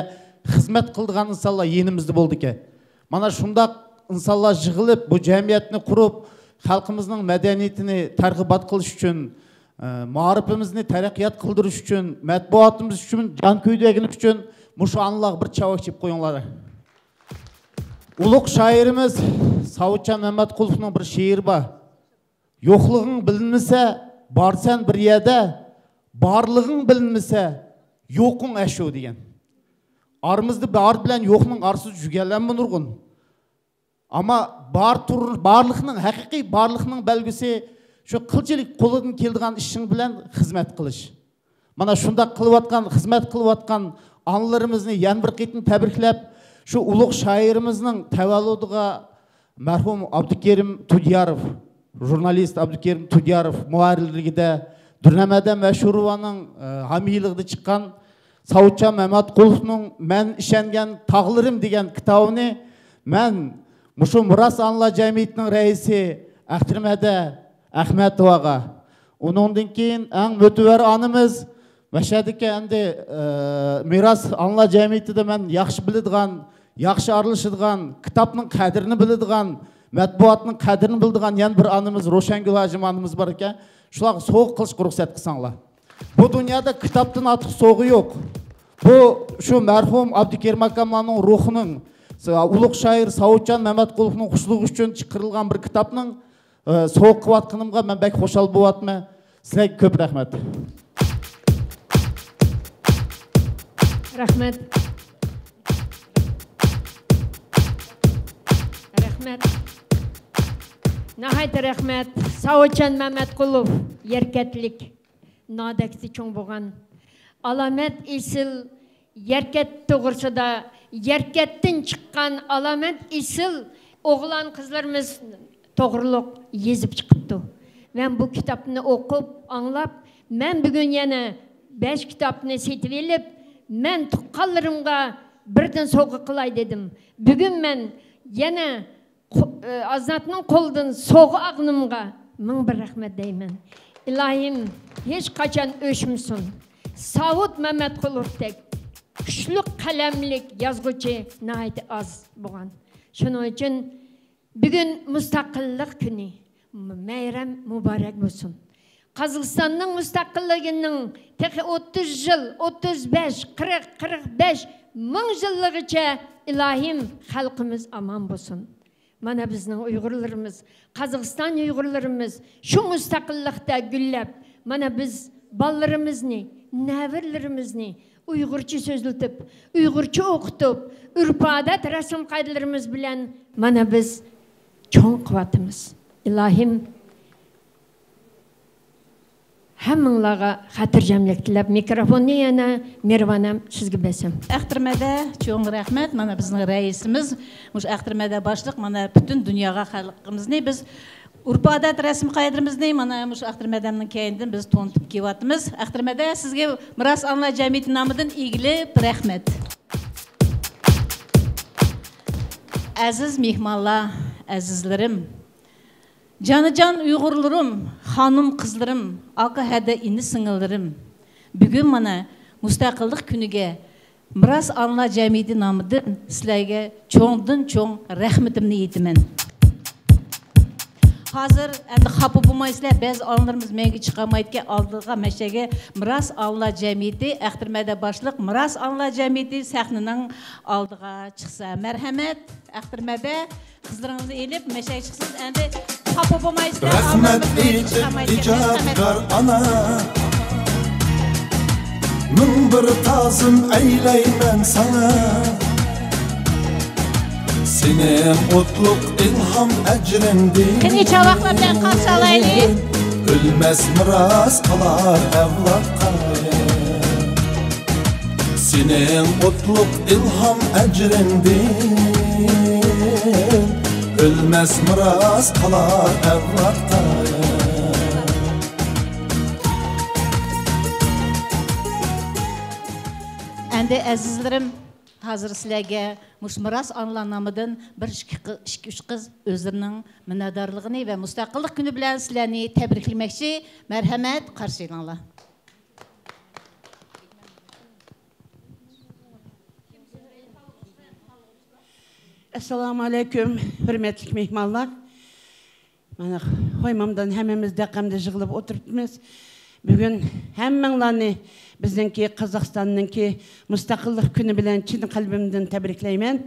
خىزمەت قىلىدىغان ئىنسانلار يېنىمىزدا بولىدىكەن. مانا شۇنداق ئىنسانلار يىغىلىپ، بۇ جەمئىيەتنى قۇرۇپ، خەلقىمىزنىڭ مەدەنىيىتىنى تەرغىبات قىلىش ئۈچۈن، ئە، مائارىپىمىزنى تەرەققىيات قىلدۇرۇش ئۈچۈن، مەتبۇئاتىمىز ئۈچۈن جان كۆيدۈرگىنى ئۈچۈن مۇشۇ ئانىلارغا بىر چاۋاك چېلىپ قويۇڭلار. ئۇلۇغ شائىرىمىز ساۋۇتجان مەمەتقۇلوفنىڭ بىر شېئىرى بار. «يوقلۇقۇڭ بىلىنمىسە، بارسەن بىر يەردە، بارلىقىڭ بىلىنمىسە، يوقۇڭ ئەشۇ» دېگەن. ئارىمىزدا بار بىلەن يوقنىڭ ئارىسىدا جۈگەلەنمە نۇرغۇن. ئەمما بار تۇر-، بارلىقنىڭ، ھەقىقىي بارلىقنىڭ بەلگىسى شۇ قىلچىلىك قولىدىن كېلىدىغان ئىشىڭ بىلەن خىزمەت قىلىش. مانا شۇنداق قىلىۋاتقان، خىزمەت قىلىۋاتقان ئانىلىرىمىزنى يەنە بىر قېتىم تەبرىكلەپ، شۇ ئۇلۇغ شائىرىمىزنىڭ تەۋەللۇدىغا مەرھۇم ئابدۇكېرىم تۇدىياروف، ژۇرنالىست ئابدۇكېرىم تۇدىياروف مۇھەررىرلىكىدە، دۈرنەم ھەدەم ۋەشۇروۋانىڭ، ئە، ھامىيلىقىدا چىققان ساۋۇتجان مەمەتقۇلوفنىڭ «مەن ئىشەنگەن تاغلىرىم» دېگەن كىتابىنى مەن مۇشۇ مىراس ئانىلار جەمئىيىتىنىڭ رەئىسى ئەختىرىم ھەدە ئەخمەتوۋاغا، ئۇنىڭدىن كېيىن ئەڭ مۆتىۋەر ئانىمىز، مەشەدىكى ئەمدى، ئە، مىراس ئانىلار جەمئىيىتىدە مەن ياخشى بىلىدىغان، ياخشى ئارىلىشىدىغان، كىتابنىڭ قەدرىنى بىلىدىغان، مەتبۇئاتنىڭ قەدرىنى بىلىدىغان يەنە بىر ئانىمىز روشەنگۈل ھاجىم ئانىمىز بار ئىكەن. شۇلارغا سوۋغا قىلىشقا رۇخسەت قىلساڭلار. بۇ دۇنيادا كىتابتىن ئارتۇق سوۋغا يوق. بۇ شۇ مەرھۇم ئابدۇكېرىم ئاكاملارنىڭ روھىنىڭ، ئۇلۇغ شائىر ساۋۇتجان مەمەتقۇلوفنىڭ خۇشلۇقى ئۈچۈن چىقىرىلغان بىر كىتابنىڭ، ئە، سوۋغا قىلىۋاتقىنىمغا مەن بەك خۇشال بولۇۋاتىمەن. سىلەرگە كۆپ رەھمەت. رەھمەت. رەھمەت. ناھايىتى رەھمەت. ساۋۇتجان مەمەتقۇلوف، يەركەنتلىك، نادەكتە چوڭ بولغان، ئالامەت ئېسىل يەركەنت توغرىسىدا، يەركەنتتىن چىققان ئالامەت ئېسىل ئوغلان قىزلىرىمىز توغرۇلۇق يېزىپ چىقىپتۇ. مەن بۇ كىتابنى ئوقۇپ، ئاڭلاپ، مەن بۈگۈن يەنە بەش كىتابنى سېتىۋېلىپ، مەن تۇغقانلىرىمغا بىردىن سوۋغا قىلاي دېدىم. بۈگۈن مەن يەنە قو-، ئى، ئازادنىڭ قولىدىن سوۋغا ئالغىنىمغا مىڭ بىر رەھمەت دەيمەن. ئىلاھىم ھېچقاچان ئۆچمىسۇن. ساۋۇت مەمەتقۇلوفتەك كۈچلۈك قەلەملىك يازغۇچى ناھايىتى ئاز بولغان. شۇنىڭ ئۈچۈن بۈگۈن مۇستەقىللىق كۈنى، مەيرەم مۇبارەك بولسۇن. قازاقىستاننىڭ مۇستەقىللىقىنىڭ تېخى ئوتتۇز يىل، ئوتتۇز بەش، قىرىق، قىرىق بەش، مىڭ يىللىقىچە ئىلاھىم خەلقىمىز ئامان بولسۇن. مانا بىزنىڭ ئۇيغۇرلىرىمىز، قازاقىستان ئۇيغۇرلىرىمىز شۇ مۇستەقىللىقتا گۈللەپ، مانا بىز بالىلىرىمىزنى، نەۋرىلىرىمىزنى ئۇيغۇرچە سۆزلىتىپ، ئۇيغۇرچە ئوقۇتۇپ، ئۆرپ-ئادەت، رەسىم-قائىدىلىرىمىز بىلەن مانا بىز چوڭ قىلىۋاتىمىز. ئىلاھىم ھەممىڭلارغا خاتىرجەملىك تىلەپ، مىكروفوننى يەنە مېھرىبانەم سىزگە بەرسەم. ئەختىرىم ھەدە، چوڭ رەھمەت. مانا بىزنىڭ رەئىسىمىز، مۇشۇ ئەختىرىم ھەدە باشلىق، مانا پۈتۈن دۇنياغا خەلقىمىزنى بىز ئۆرپ-ئادەت، رەسىم-قائىدىلىرىمىزنى مانا مۇشۇ ئەختىرىم ھەدەمنىڭ كەينىدىن بىز تونۇتۇپ كېلىۋاتىمىز. ئەختىرىم ھەدە، سىزگە مىراس ئانىلار جەمئىيىتى نامىدىن ئىگىلىك، رەھمەت. ئەزىز مېھمانلار، ئەزىزلىرىم! جانىجان ئۇيغۇرلىرىم، خانىم-قىزلىرىم، ئاكا-ھەدە ئىنى-سىڭىللىرىم! بۈگۈن مانا مۇستەقىللىق كۈنىگە مىراس ئانىلار جەمئىيىتى نامىدىن سىلەرگە چوڭدىن چوڭ رەھمىتىمنى ئېيتىمەن. ھازىر ئەمدى خاپا بولمايسىلەر، بەزى ئانىلىرىمىز مەڭگۈ چىقالمايدىكەن، ئالدىغا مەشەگە مىراس ئانىلار جەمئىيىتى، ئەختىرىم ھەدە باشلىق، مىراس ئانىلار جەمئىيىتى سەھنىنىڭ ئالدىغا چىقسا. مەرھەمەت، ئەختىرىم ھەدە. قىزلىرىڭىزنى ئېلىپ مەشەگە چىقسىڭىز، ئەمدى خاپا بولمايسىلەر. رەھمەت ئېيتىپ ئىجادكار ئانا، مىڭ بىر تازىم ئەيلەيمەن ساڭا. سېنىڭ ئوتلۇق ئىلھام ئەجرىڭدىن، قېنى، چاۋاقلار بىلەن قارشى ئالايلى. ئۆلمەس مىراس قالار ئەۋلادقا. سېنىڭ ئوتلۇق ئىلھام ئەجرىڭدىن، ئۆلمەس مىراس قالار ئەۋلادقا. ئەمدى ئەزىزلىرىم، ھازىر سىلەرگە مۇشۇ مىراس ئانىلار نامىدىن بىر ئىككى قىز، ئىككى، ئۈچ قىز ئۆزلىرىنىڭ مىننەتدارلىقىنى ۋە مۇستەقىللىق كۈنى بىلەن سىلەرنى تەبرىكلىمەكچى. مەرھەمەت، قارشى ئېلىڭلار. ئەسسالامۇ ئەلەيكۇم، ھۆرمەتلىك مېھمانلار. مانا، خويمامدىن ھەممىمىز دەقەمدە يىغىلىپ ئولتۇرۇپمىز. بۈگۈن ھەممىڭلارنى بىزنىڭكى قازاقىستاننىڭكى مۇستەقىللىق كۈنى بىلەن چىن قەلبىمدىن تەبرىكلەيمەن.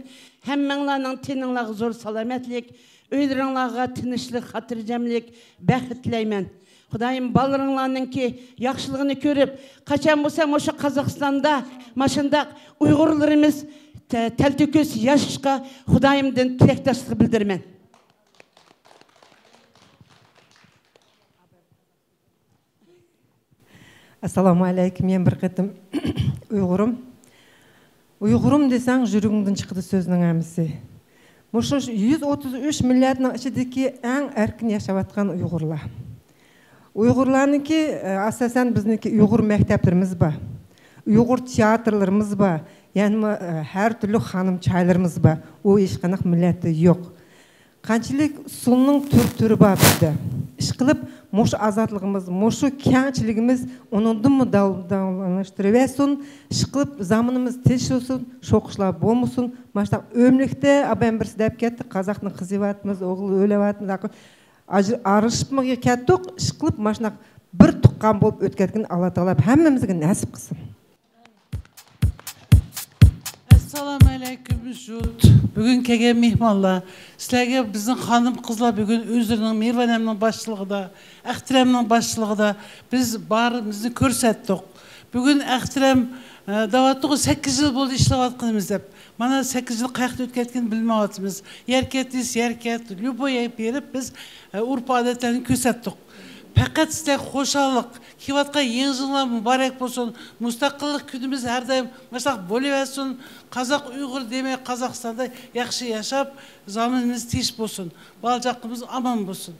ھەممىڭلارنىڭ تېنىڭلارغا زور سالامەتلىك، ئۆيلىرىڭلارغا تىنچلىق، خاتىرجەملىك، بەخت تىلەيمەن. خۇدايىم بالىلىرىڭلارنىڭكى ياخشىلىقىنى كۆرۈپ، قاچان بولسا مۇشۇ قازاقىستاندا ماشۇنداق ئۇيغۇرلىرىمىز تە-، تەلتۆكۈس ياشىشىغا خۇدايىمدىن تىلەكداشلىق بىلدۈرىمەن. ئەسسالامۇ ئەلەيكۇم، يەنە بىر قېتىم ئۇيغۇرۇم. ئۇيغۇرۇم دېسەڭ، يۈرىكىڭدىن چىقىدۇ سۆزنىڭ ھەممىسى. مۇشۇ يۈز ئوتتۇز ئۈچ مىللەتنىڭ ئىچىدىكى ئەڭ ئەركىن ياشاۋاتقان ئۇيغۇرلار. ئۇيغۇرلارنىڭكى، ئە، ئاساسەن بىزنىڭكى ئۇيغۇر مەكتەپلىرىمىز بار. ئۇيغۇر تىياتىرلىرىمىز بار. يەنىمۇ، ئە، ھەر تۈرلۈك خانىم چايلىرىمىز بار. ئۇ ھېچقانداق مىللەتتە يوق. قانچىلىك ئۇسسۇلنىڭ تۈر-، تۈرى بار بىزدە. ئىشقىلىپ، مۇشۇ ئازادلىقىمىز، مۇشۇ كەڭچىلىكىمىز ئۇنىڭدىنمۇ داۋ-، داۋاملاشتۇرۇۋەرسۇن. ئىشقىلىپ، زامىنىمىز تىنچلىشىۋاتسۇن، شوقۇشلار بولمىسۇن. مانا شۇنداق ئۆملۈكتە، ئابايام بىرسى دەپ كەتتى، قازاقنى قىزىۋاتىمىز، ئوغۇل ئۆلۈۋاتىمىز، ئاجر-، ئايرىلىشىپمۇ كەتتۇق. ئىشقىلىپ، مانا شۇنداق بىر تۇغقان بولۇپ ئۆتكەنلىكىنى ئاللا تائالا ھەممىمىزگە نەسىپ قىلسۇن. ئەسسالامۇ ئەلەيكۇم، يۇرت. بۈگۈن كەلگەن مېھمانلار، سىلەرگە بىزنىڭ خانىم-قىزلار بۈگۈن ئۆزلىرىنىڭ، مېھرىۋان ھەممىنىڭ باشچىلىقىدا، ئەختىرەمنىڭ باشچىلىقىدا بىز بارىمىزنى كۆرسەتتۇق. بۈگۈن ئەختىرەم، ئە، دەۋاتىدۇ، سەككىز يىل بولدى ئىشلەۋاتقىنىمىز دەپ. مانا، سەككىز يىل قاياقتا ئۆتكەنلىكىنى بىلمەيۋاتىمىز. يەر كەت دېسە يەر كەت، ليۇبوي يەرگە بېرىپ بىز، ئە، ئۇرپ-ئادەتلەرنى كۆرسەتتۇق. پەقەت سىلەرگە خۇشاللىق، كېلىۋاتقان يېڭى يىلىڭلار مۇبارەك بولسۇن، مۇستەقىللىق كۈنىمىز ھەر دائىم مۇشۇنداق بولۇۋەرسۇن، قازاق، ئۇيغۇر دېمەي، قازاقىستاندا ياخشى ياشاپ، زامىنىمىز تىنچ بولسۇن، بالا-چاقىمىز ئامان بولسۇن.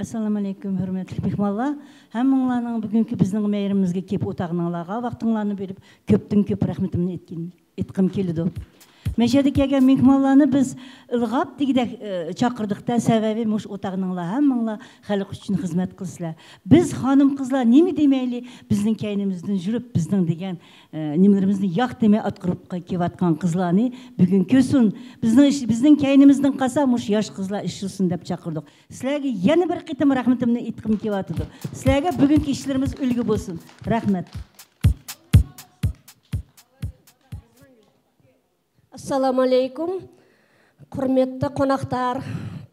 ئەسسالامۇئەلەيكۇم، ھۆرمەتلىك مېھمانلار. ھەممىڭلارنىڭ بۈگۈنكى بىزنىڭ مەيرىمىمىزگە كېلىپ ئولتۇرغىنىڭلارغا، ۋاقتىڭلارنى بېرىپ، كۆپتىن كۆپ رەھمىتىمنى ئېيتقىن-، ئېيتقۇم كېلىدۇ. مەشەدە كەلگەن مېھمانلارنى بىز ئىلغاپ دېگۈدەك، ئى، چاقىردۇق-دە، سەۋەبى مۇشۇ ئولتۇرغىنىڭلار ھەممىڭلار خەلق ئۈچۈن خىزمەت قىلىسىلەر. بىز خانىم-قىزلار نېمە دېمەيلى، بىزنىڭ كەينىمىزدىن يۈرۈپ، بىزنىڭ دېگەن ئە، نېمىلىرىمىزنى ياق دېمەي ئاتقۇرۇپ كېلىۋاتقان قىزلارنى بۈگۈن كۆرسۇن. بىزنىڭ ئىش-، بىزنىڭ كەينىمىزدىن قالسا، مۇشۇ ياش قىزلار ئىشلىسۇن دەپ چاقىردۇق. سىلەرگە يەنە بىر قېتىم رەھمىتىمنى ئېيتقۇم كېلىۋاتىدۇ. سىلەرگە بۈگۈنكى ئىشلىرىمىز ئۈلگە بولسۇن. رەھمەت. ئەسسالامۇئەلەيكۇم. ھۆرمەتلىك قوناقلار،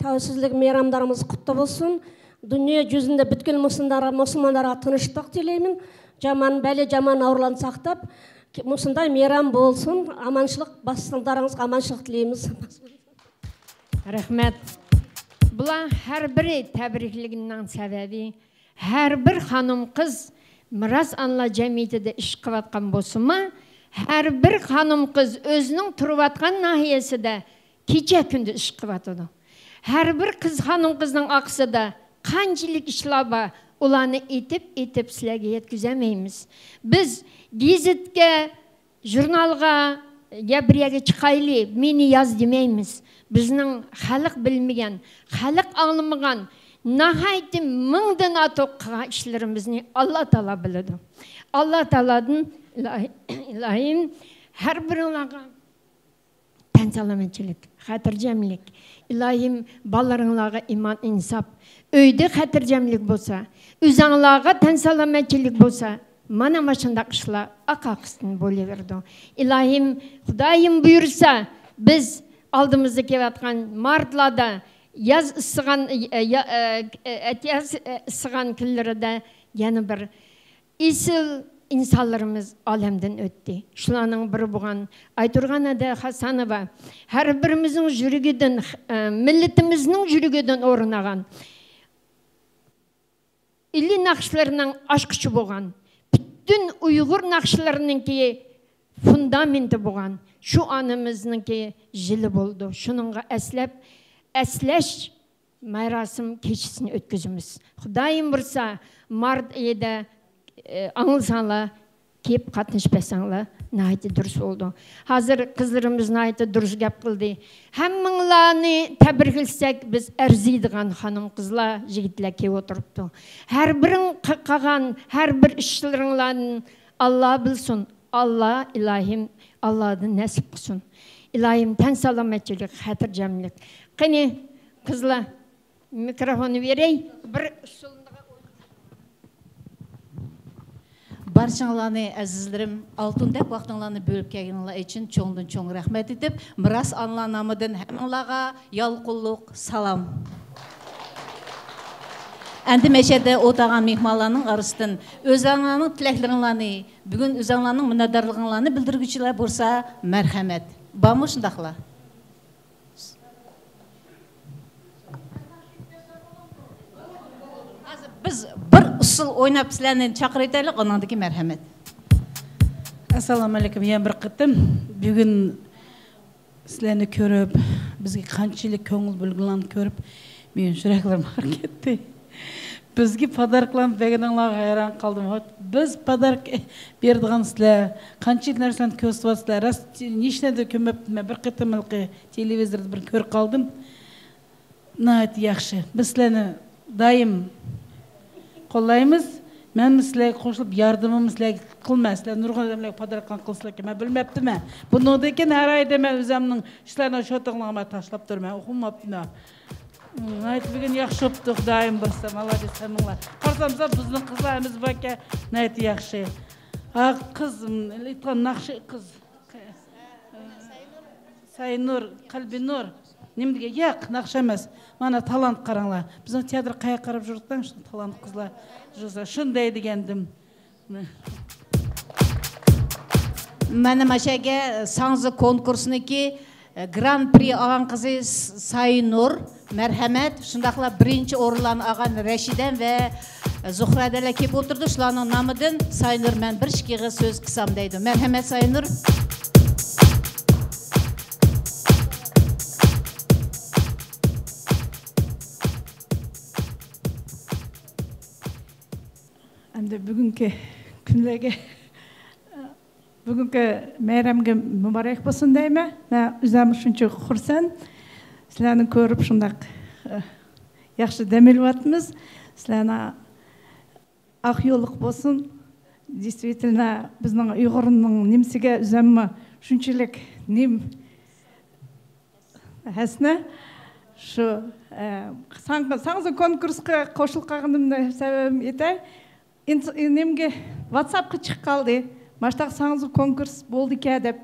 تەۋەسسۈزلۈك مەيراملىرىمىز قۇتلۇق بولسۇن. دۇنيا يۈزىدە پۈتكۈل مۇسۇلمانلار، مۇسۇلمانلارغا تىنچلىق تىلەيمەن. جامان بەلى، جامان ئاۋرىلارنى ساقلاپ، مۇشۇنداق مەيرام بولسۇن. ئامانچىلىق، باشلىقلىرىڭىزغا ئامانچىلىق تىلەيمىز. رەھمەت. بۇلار ھەر بىرى تەبرىكلىگىنىنىڭ سەۋەبى، ھەر بىر خانىم-قىز مىراس ئانىلار جەمئىيىتىدە ئىش قىلىۋاتقان بولسىمۇ، ھەر بىر خانىم-قىز ئۆزىنىڭ تۇرۇۋاتقان ناھىيەسىدە كېچە-كۈندۈز ئىش قىلىۋاتىدۇ. ھەر بىر قىز، خانىم-قىزنىڭ ئارقىسىدا قانچىلىك ئىشلار بار، ئۇلارنى ئېيتىپ-ئېيتىپ سىلەرگە يەتكۈزەلمەيمىز. بىز گېزىتكە، ژۇرنالغا يا بىر يەرگە چىقايلى، مېنى ياز دېمەيمىز. بىزنىڭ خەلق بىلمىگەن، خەلق ئاڭلىمىغان، ناھايىتى مىڭدىن ئارتۇق قىلغان ئىشلىرىمىزنى ئاللا تائالا بىلىدۇ. ئاللا تائالادىن ئىلاھىم، ھەر بىرىڭلارغا تەن سالامەتچىلىك، خاتىرجەملىك. ئىلاھىم، بالىلىرىڭلارغا ئىمان، ئىنساپ، ئۆيدە خاتىرجەملىك بولسا، ئۆزۈڭلارغا تەن سالامەتچىلىك بولسا، مانا مۇشۇنداق ئىشلار ئارقا-ئارقىسىدىن بولۇۋېرىدۇ. ئىلاھىم، خۇدايىم بۇيرۇسا، بىز ئالدىمىزدا كېلىۋاتقان مارتلاردا ياز ئىسسىغان، ئە، يا-، ئە، ئەتىياز، ئە، ئىسسىغان كۈنلىرىدە يەنە بىر ئېسىل ئىنسانلىرىمىز ئالەمدىن ئۆتتى. شۇلارنىڭ بىرى بولغان ئايتۇرغان ھەدە خاسانوۋا ھەر بىرىمىزنىڭ يۈرىكىدىن، ئە، مىللىتىمىزنىڭ يۈرىكىدىن ئورۇن ئالغان ئىلى ناخشىلىرىنىڭ ئاچقۇچى بولغان، پۈتۈن ئۇيغۇر ناخشىلىرىنىڭكى فۇندامېنتى بولغان شۇ ئانىمىزنىڭكى يىلى بولىدۇ. شۇنىڭغا ئەسلەپ، ئەسلەش مەراسىم كېچىسىنى ئۆتكۈزىمىز. خۇدايىم بۇيرۇسا، مارت ئېيىدا، ئى، ئاڭلىساڭلار، كېلىپ قاتنىشىپ بەرسەڭلار، ناھايىتى دۇرۇس بولىدۇ. ھازىر قىزلىرىمىز ناھايىتى دۇرۇس گەپ قىلدى. ھەممىڭلارنى تەبرىكلىسەك، بىز ئەرزىيدىغان خانىم-قىزلار، يىگىتلەر كېلىپ ئولتۇرۇپتۇ. ھەر بىرىڭ ق-، قىلغان ھەر بىر ئىشلىرىڭلارنى ئاللا بىلسۇن. ئاللا، ئىلاھىم، ئاللادىن نەسىپ قىلسۇن. ئىلاھىم، تەن سالامەتچىلىك، خاتىرجەملىك. قېنى، قىزلار، مىكروفوننى بېرەي. بىر ئۇسسۇلنى بارچىڭلارنى، ئەزىزلىرىم، ئالتۇندەك ۋاقتىڭلارنى بۆلۈپ كەلگىنىڭلار ئۈچۈن چوڭدىن چوڭ رەھمەت ئېيتىپ، مىراس ئانىلار نامىدىن ھەممىڭلارغا يالقۇنلۇق سالام. ئەمدى مەشەدە ئولتۇرغان مېھمانلارنىڭ ئارىسىدىن ئۆزۈڭلارنىڭ تىلەكلىرىڭلارنى، بۈگۈن ئۆزۈڭلارنىڭ مىننەتدارلىقىڭلارنى بىلدۈرگۈچىلەر بولسا مەرھەمەت. بارمۇ شۇنداقلار؟ ھازىر بىز بىر ئۇسسۇل ئويناپ سىلەرنى چاقىرىۋېتەيلى، ئاناندىن كېيىن مەرھەمەت. ئەسسالامۇئەلەيكۇم. يەنە بىر قېتىم بۈگۈن سىلەرنى كۆرۈپ، بىزگە قانچىلىك كۆڭۈل بۆلگىنىڭلارنى كۆرۈپ، مېنىڭ يۈرەكلىرىم ئاغرىپ كەتتى. بىزگە پاداركىلارنى بەرگىنىڭلارغا ھەيران قالدىم. بىز پاداركا بېرىدىغان سىلەر، قانچىلىك نەرسىلەرنى كۆرسىتىۋاتىسىلەر. راست، ھېچنەردە كۆرمەپتىمەن. بىر قېتىم ھېلىقى تېلېۋىزوردا بىر كۆرۈپ قالدىم. ناھايىتى ياخشى. بىز سىلەرنى دائىم قوللايمىز. مەنمۇ سىلەرگە قوشۇلۇپ ياردىمىمنى سىلەرگە قىلىمەن. سىلەر نۇرغۇن ئادەملەرگە پاداركىلارنى قىلىسىلەركەن. مەن بىلمەپتىمەن. بۇنىڭدىن كېيىن ھەر ئايدا مەن ئۆزۈمنىڭ ئىشلارنى شوتىڭلارغا تاشلاپ تۇرىمەن. ئۇقماپتىمەن. ناھايىتى بۈگۈن ياخشى بوپتۇ، خۇدايىم بولسا، مالادېس ھەممىڭلار. قارىسام، بىزنىڭ قىزلار ھەممىسى باركەن، ناھايىتى ياخشى. ھا، قىز، ئېيتقان ناخشا قىز. ساينۇر، قەلبىنۇر. نېمە دېگەن؟ ياق، ناخشا ئەمەس. مانا تالانت قاراڭلار. بىزنىڭ تىياتىر قاياققا قاراپ يۈرۈپتۇ، شۇ تالانت قىزلار. شۇنداق دېگەندىم. مانا ماشەگە ساڭزا كونكۇرسنىڭكى گران پرى ئالغان قىزى ساينۇر، مەرھەمەت. شۇنداقلا بىرىنچى ئورۇنلارنى ئالغان رەشىدەم ۋە زۇھرەدەلەر كېلىپ ئولتۇرىدۇ. شۇلارنىڭ نامىدىن ساينۇر، مەن بىر ئىككى ئېغىز سۆز قىلسام دەيدۇ. مەرھەمەت، ساينۇر. ئەمدى بۈگۈنكى كۈنلەرگە، بۈگۈنكى مەيرەمگە مۇبارەك بولسۇن دەيمەن. مەن ئۆزۈم شۇنچە خۇرسەن. سىلەرنى كۆرۈپ شۇنداق، ئە، ياخشى دەم ئېلىۋاتىمىز. سىلەرنى ئاق يوللۇق بولسۇن. دېيسىۋېتىلنا بىزنىڭ ئۇيغۇرنىڭ نېمىسىگە ئۆزۈممۇ شۇنچىلىك نېمە ھەسنە، شۇ، ئە، ساڭ-، ساڭزا كونكۇرسقا قوشۇلۇپ قالغىنىمنى سەۋەبىم ئېيتاي. ئىنس-، نېمىگە، ۋاتساپقا چىقىپ قالدى. ماشتاق ساڭزا كونكۇرس بولدىكەن دەپ.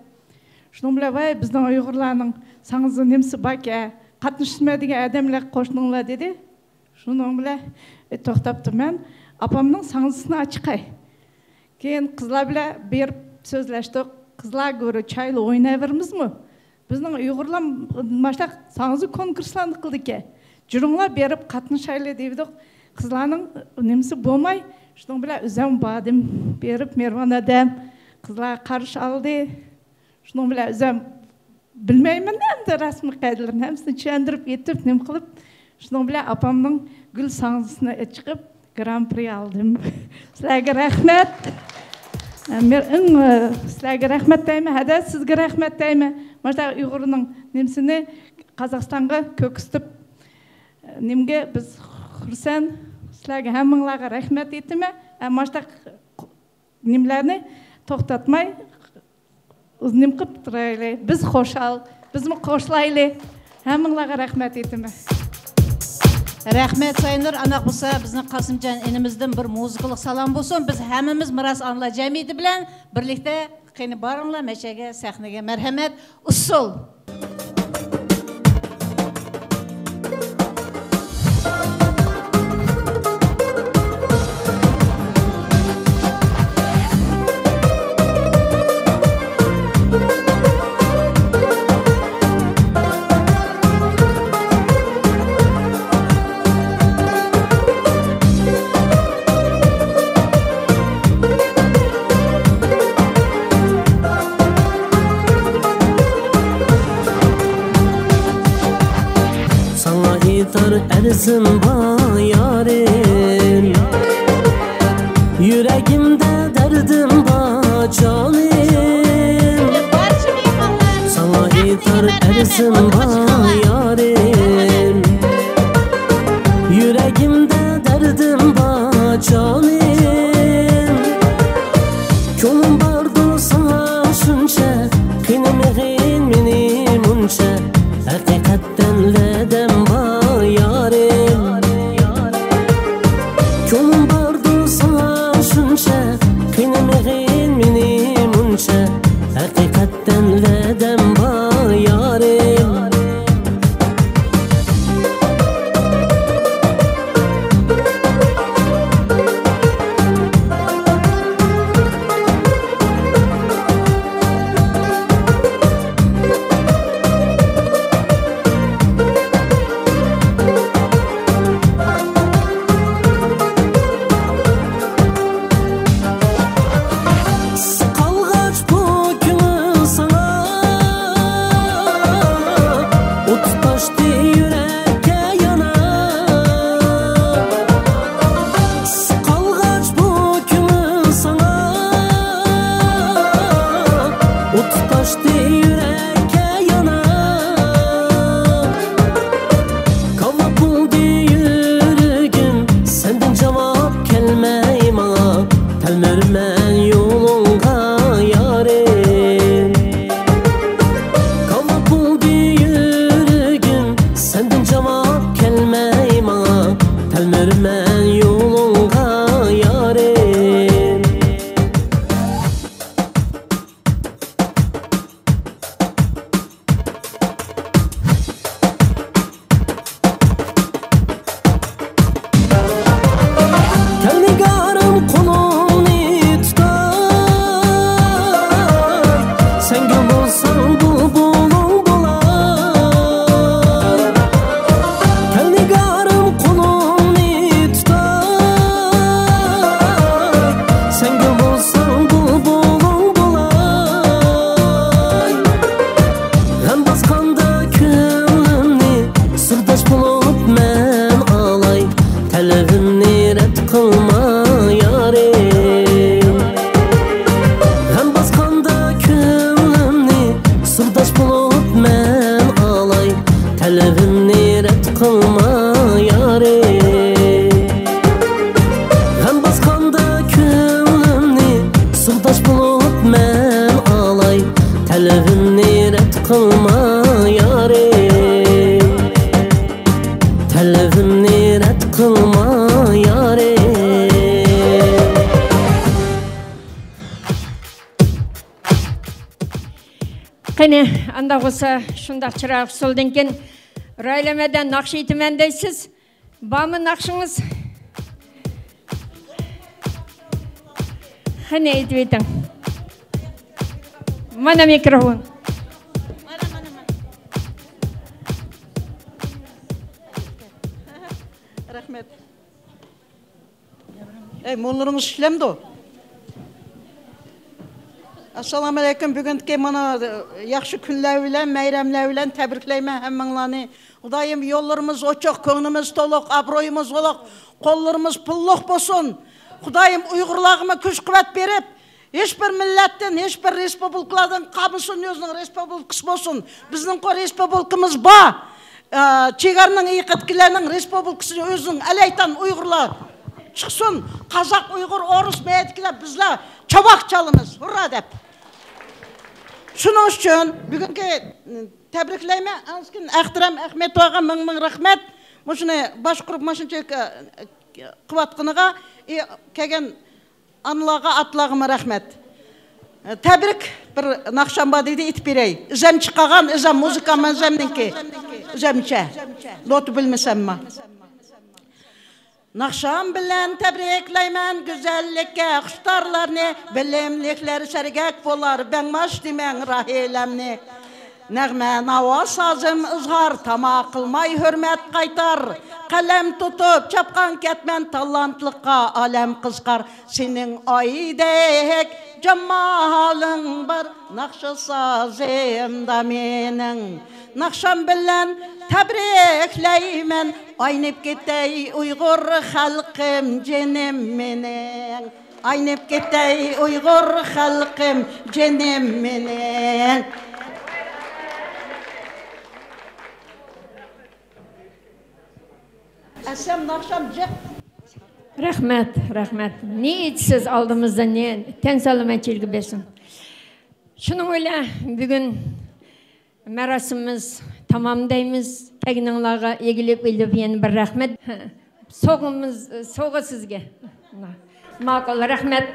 شۇنىڭ بىلەن، ۋاي، بىزنىڭ ئۇيغۇرلارنىڭ ساڭزا نېمىسى باركەن، قاتنىشىمەن دېگەن ئادەملەر قوشۇلۇڭلار دېدى. شۇنىڭ بىلەن، ئى، توختاپتۇ. مەن ئاپامنىڭ ساڭزىسىنى ئاچىقاي. كېيىن قىزلار بىلەن بېرىپ سۆزلەشتۇق. قىزلار گۇرۇ چايلا ئويناۋېرىمىزمۇ؟ بىزنىڭ ئۇيغۇرلار ماشتاق ساڭزا كونكۇرسلارنى قىلىدىكەن. جۈرۈڭلار بېرىپ قاتنىشايلى دېۋىدۇق. قىزلارنىڭ نېمىسى بولماي، شۇنىڭ بىلەن ئۆزەم باردىم. بېرىپ مېھرىبان ئادەم قىزلار قارشى ئالدى. شۇنىڭ بىلەن ئۆزەم بىلمەيمەن ئەمدى رەسمىي قەيدىلىرىنى ھەممىسىنى چۈشەندۈرۈپ ئېيتىپ نېمە قىلىپ، شۇنىڭ بىلەن ئاپامنىڭ گۈل ساڭزىسىنى ئېچىقىپ گران پرى ئالدىم. سىلەرگە رەھمەت. مەن ئەڭ، ئە، سىلەرگە رەھمەت دەيمەن، ھەدە سىزگە رەھمەت دەيمەن. مانا ئۇيغۇرنىڭ نېمىسىنى قازاقىستانغا كۆرسىتىپ، نېمىگە بىز خۇرسەن. سىلەرگە ھەممىڭلارغا رەھمەت ئېيتىمەن. ئە، مانا نېمىلەرنى توختاتماي، نېمە قىلىپ تۇرايلى. بىز خۇشال، بىزمۇ قوشۇلايلى. ھەممىڭلارغا رەھمەت ئېيتىمەن. رەھمەت، ساينۇر. ئانداق بولسا، بىزنىڭ قاسىمجان ئىنىمىزدىن بىر مۇزىكىلىق سالام بولسۇن. بىز ھەممىمىز مىراس ئانىلار جەمئىيىتى بىلەن بىرلىكتە، قېنى، بارىڭلار مەشەگە، سەھنىگە. مەرھەمەت، ئۇسسۇل. تار ئەرزىم بار يارىم، يۈرەگىمدە دەردىم بار جانىم. ساڭا ئېيتار ئەرزىم بار يارىم، يۈرەگىمدە دەردىم بار جانىم. كۆڭلۈم باردۇ ساڭا شۇنچە، قىينىمىغىن مېنى مۇنچە. ھەقىقەتتىن ۋەدەم بار يارىم، كۆڭلۈم باردۇ ساڭا شۇنچە، قىينىمىغىن مېنى مۇنچە. ھەقىقەتتىن ۋەدەم بار يارىم. قالغاچ بۇ كۆڭۈل ساڭا، ئوت تۇتاشتى يۈرەككە يانا. قالغاچ بۇ كۆڭۈل ساڭا، ئوت تۇتاشتى يۈرەككە يانا. كاۋاپ بولدى يۈرىكىم، سەندىن جاۋاب كەلمەي ماڭا. تەلمۈرىمەن يولۇڭغا يارىم، كاۋاپ بولدى يۈرىكىم، سەندىن جاۋاب كەلمەي ماڭا. تەلمۈرىمەن يولۇڭغا يارىم. كەل نىگارىم قولۇڭنى تۇتاي، سەن گۈل بولساڭ بۇلبۇلۇڭ بولاي. كەل نىگارىم قولۇڭنى تۇتاي، سەن گۈل بولساڭ بۇلبۇلۇڭ بولاي. غەم باسقاندا كۆڭلۈمنى سىرداش بولۇپ مەن ئالاي، تەلىپىمنى رەت قىلما يارىم. غەم باسقاندا كۆڭلۈمنى سىرداش بولۇپ مەن ئالاي، تەلىپىمنى رەت قىلما يارىم. غەم باسقاندا كۆڭلۈمنى سىرداش بولۇپ مەن ئالاي، تەلىپىمنى رەت قىلما يارىم، تەلىپىمنى رەت قىلما يارىم. قېنى، ئانداق بولسا، شۇنداق چىرايلىق ئۇسسۇلدىن كېيىن راھىلە مەدە ناخشا ئېيتىمەن دەيسىز. بارمۇ ناخشىڭىز؟ قېنى، ئېيتىۋېتىڭ. مانا مىكروفون. رەھمەت. ئەي، موللىرىڭىز ئىشلەمدۇ؟ ئەسسالامۇئەلەيكۇم. بۈگۈنكى مانا ياخشى كۈنلەر بىلەن، مەيرەملەر بىلەن تەبرىكلەيمەن ھەممىڭلارنى. خۇدايىم يوللىرىمىز ئوچۇق، كۆڭلىمىز تولۇق، ئابرۇيىمىز ئۇلۇغ، قوللىرىمىز پۇللۇق بولسۇن. خۇدايىم ئۇيغۇرلارغىمۇ كۈچ-قۇۋۋەت بېرىپ، ھېچبىر مىللەتتىن، ھېچبىر رېسپۇبلىكىلاردىن قالمىسۇن، ئۆزىنىڭ رېسپۇبلىكىسى بولسۇن. بىزنىڭكۇ رېسپۇبلىكىمىز بار. ئە، چېگرانىڭ يېقىدىكىلەرنىڭ رېسپۇبلىكىسى ئۆزىنىڭ ئەلەيتان ئۇيغۇرلار چىقسۇن. قازاق، ئۇيغۇر، ئورۇس، مەيدىكىلەر بىزلەر چاۋاك چالىمىز. ھۇررا دەپ. شۇنىڭ ئۈچۈن بۈگۈنكى تەبرىكلەيمەن. ئەنسىكىن ئەختىرەم ئەخمەتوۋاغا مىڭ مىڭ رەھمەت. مۇشۇنى باشقۇرۇپ، مۇشۇنچە، ئە، قىلىۋاتقىنىغا، ئى، كەلگەن ئانىلارغا، ئاتىلارغىمۇ رەھمەت. تەبرىك، بىر ناخشام بار دېدى، ئېيتىپ بېرەي. ئۆزەم چىقارغان، ئۆزەم مۇزىكا، ئۆزەمنىڭكى. ئۆزەمچە. نوتا بىلمىسەممۇ. ناخشام بىلەن تەبرىكلەيمەن گۈزەللىككە خۇشتارلارنى، بىلىملىكلەر سەرگەك بولار، بەڭباش دېمەڭ راھىلەمنى. نەغمە، ناۋا، سازىم ئىزھار، تاما قىلماي ھۆرمەت قايتار. قەلەم تۇتۇپ چاپقان كەتمەن، تالانتلىققا ئالەم قىزىقار. سېنىڭ ئايدەك جامالىڭ بار، ناخشا سازىمدا مېنىڭ. ناخشام بىلەن تەبرىكلەيمەن، ئاينىپ كېتەي ئۇيغۇر خەلقىم جېنىم مېنىڭ، ئاينىپ كېتەي ئۇيغۇر خەلقىم جېنىم مېنىڭ. ئەسەم ناخشام جىق. رەھمەت، رەھمەت. نى ئېيتىسىز ئالدىمىزدا، نى تەن سالامەتچىلىكى بەرسۇن. شۇنىڭ بىلەن بۈگۈن مەراسىمىمىز تامام دەيمىز. كەلگىنىڭلارغا ئىگىلىك ئېلىپ يەنە بىر رەھمەت. سوغىمىز، سوغا سىزگە. ماقۇل، رەھمەت.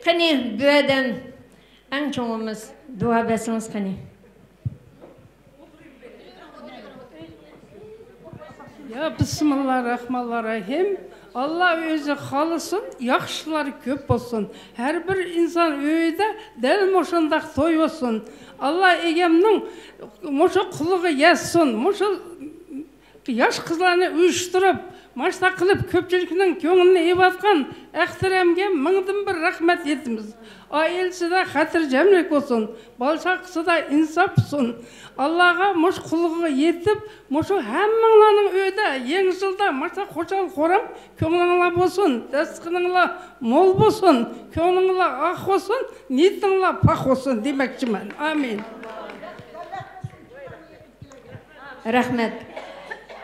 قېنى، بۇ يەردىن ئەڭ چوڭىمىز دۇئا بەرسىڭىز قېنى. يا بىسمىللا رەھمانىر رەھىم. ئاللا ئۆزى خالىسۇن، ياخشىلار كۆپ بولسۇن. ھەر بىر ئىنسان ئۆيىدە دەل مۇشۇنداق توي بولسۇن. ئاللا ئىگەمنىڭ مۇشۇ قۇلىغا يەتسۇن. مۇشۇ ياش قىزلارنى ئۇيۇشتۇرۇپ، ماشتا قىلىپ كۆپچىلىكنىڭ كۆڭلىنى ئېۋەتكەن ئەختىرەمگە مىڭدىن بىر رەھمەت ئېيتىمىز. ئائىلىسىدە خاتىرجەملىك بولسۇن، بالا چاقىسىدا ئىنساپ بولسۇن. ئاللاغا مۇشۇ قۇلىقىغا يېتىپ، مۇشۇ ھەممىڭلارنىڭ ئۆيىدە يېڭى يىلدا ماشتا خۇشال خۇرام كۆڭلۈڭلار بولسۇن، دەستىخىنىڭلار مول بولسۇن، كۆڭلۈڭلار ئاق بولسۇن، نىيىتىڭلار پاك بولسۇن دېمەكچىمەن. ئامىن. رەھمەت.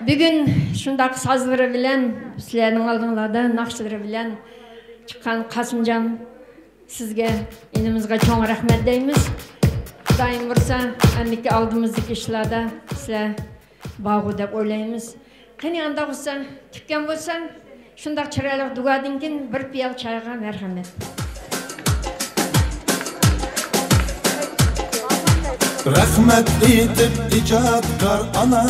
بۈگۈن شۇنداق سازلىرى بىلەن، سىلەرنىڭ ئالدىڭلاردا ناخشىلىرى بىلەن چىققان قاسىمجان سىزگە، ئىنىمىزغا چوڭ رەھمەت دەيمىز. خۇدايىم بۇيرۇسا، ئەمدىكى ئالدىمىزدىكى ئىشلاردا سىلەر بارغۇ دەپ ئويلايمىز. قېنى، ئانداق بولسا، تۈگىگەن بولسا، شۇنداق چىرايلىق دۇئادىن كېيىن بىر پىيالە چايغا مەرھەمەت. رەھمەت ئېيتىپ ئىجادكار ئانا،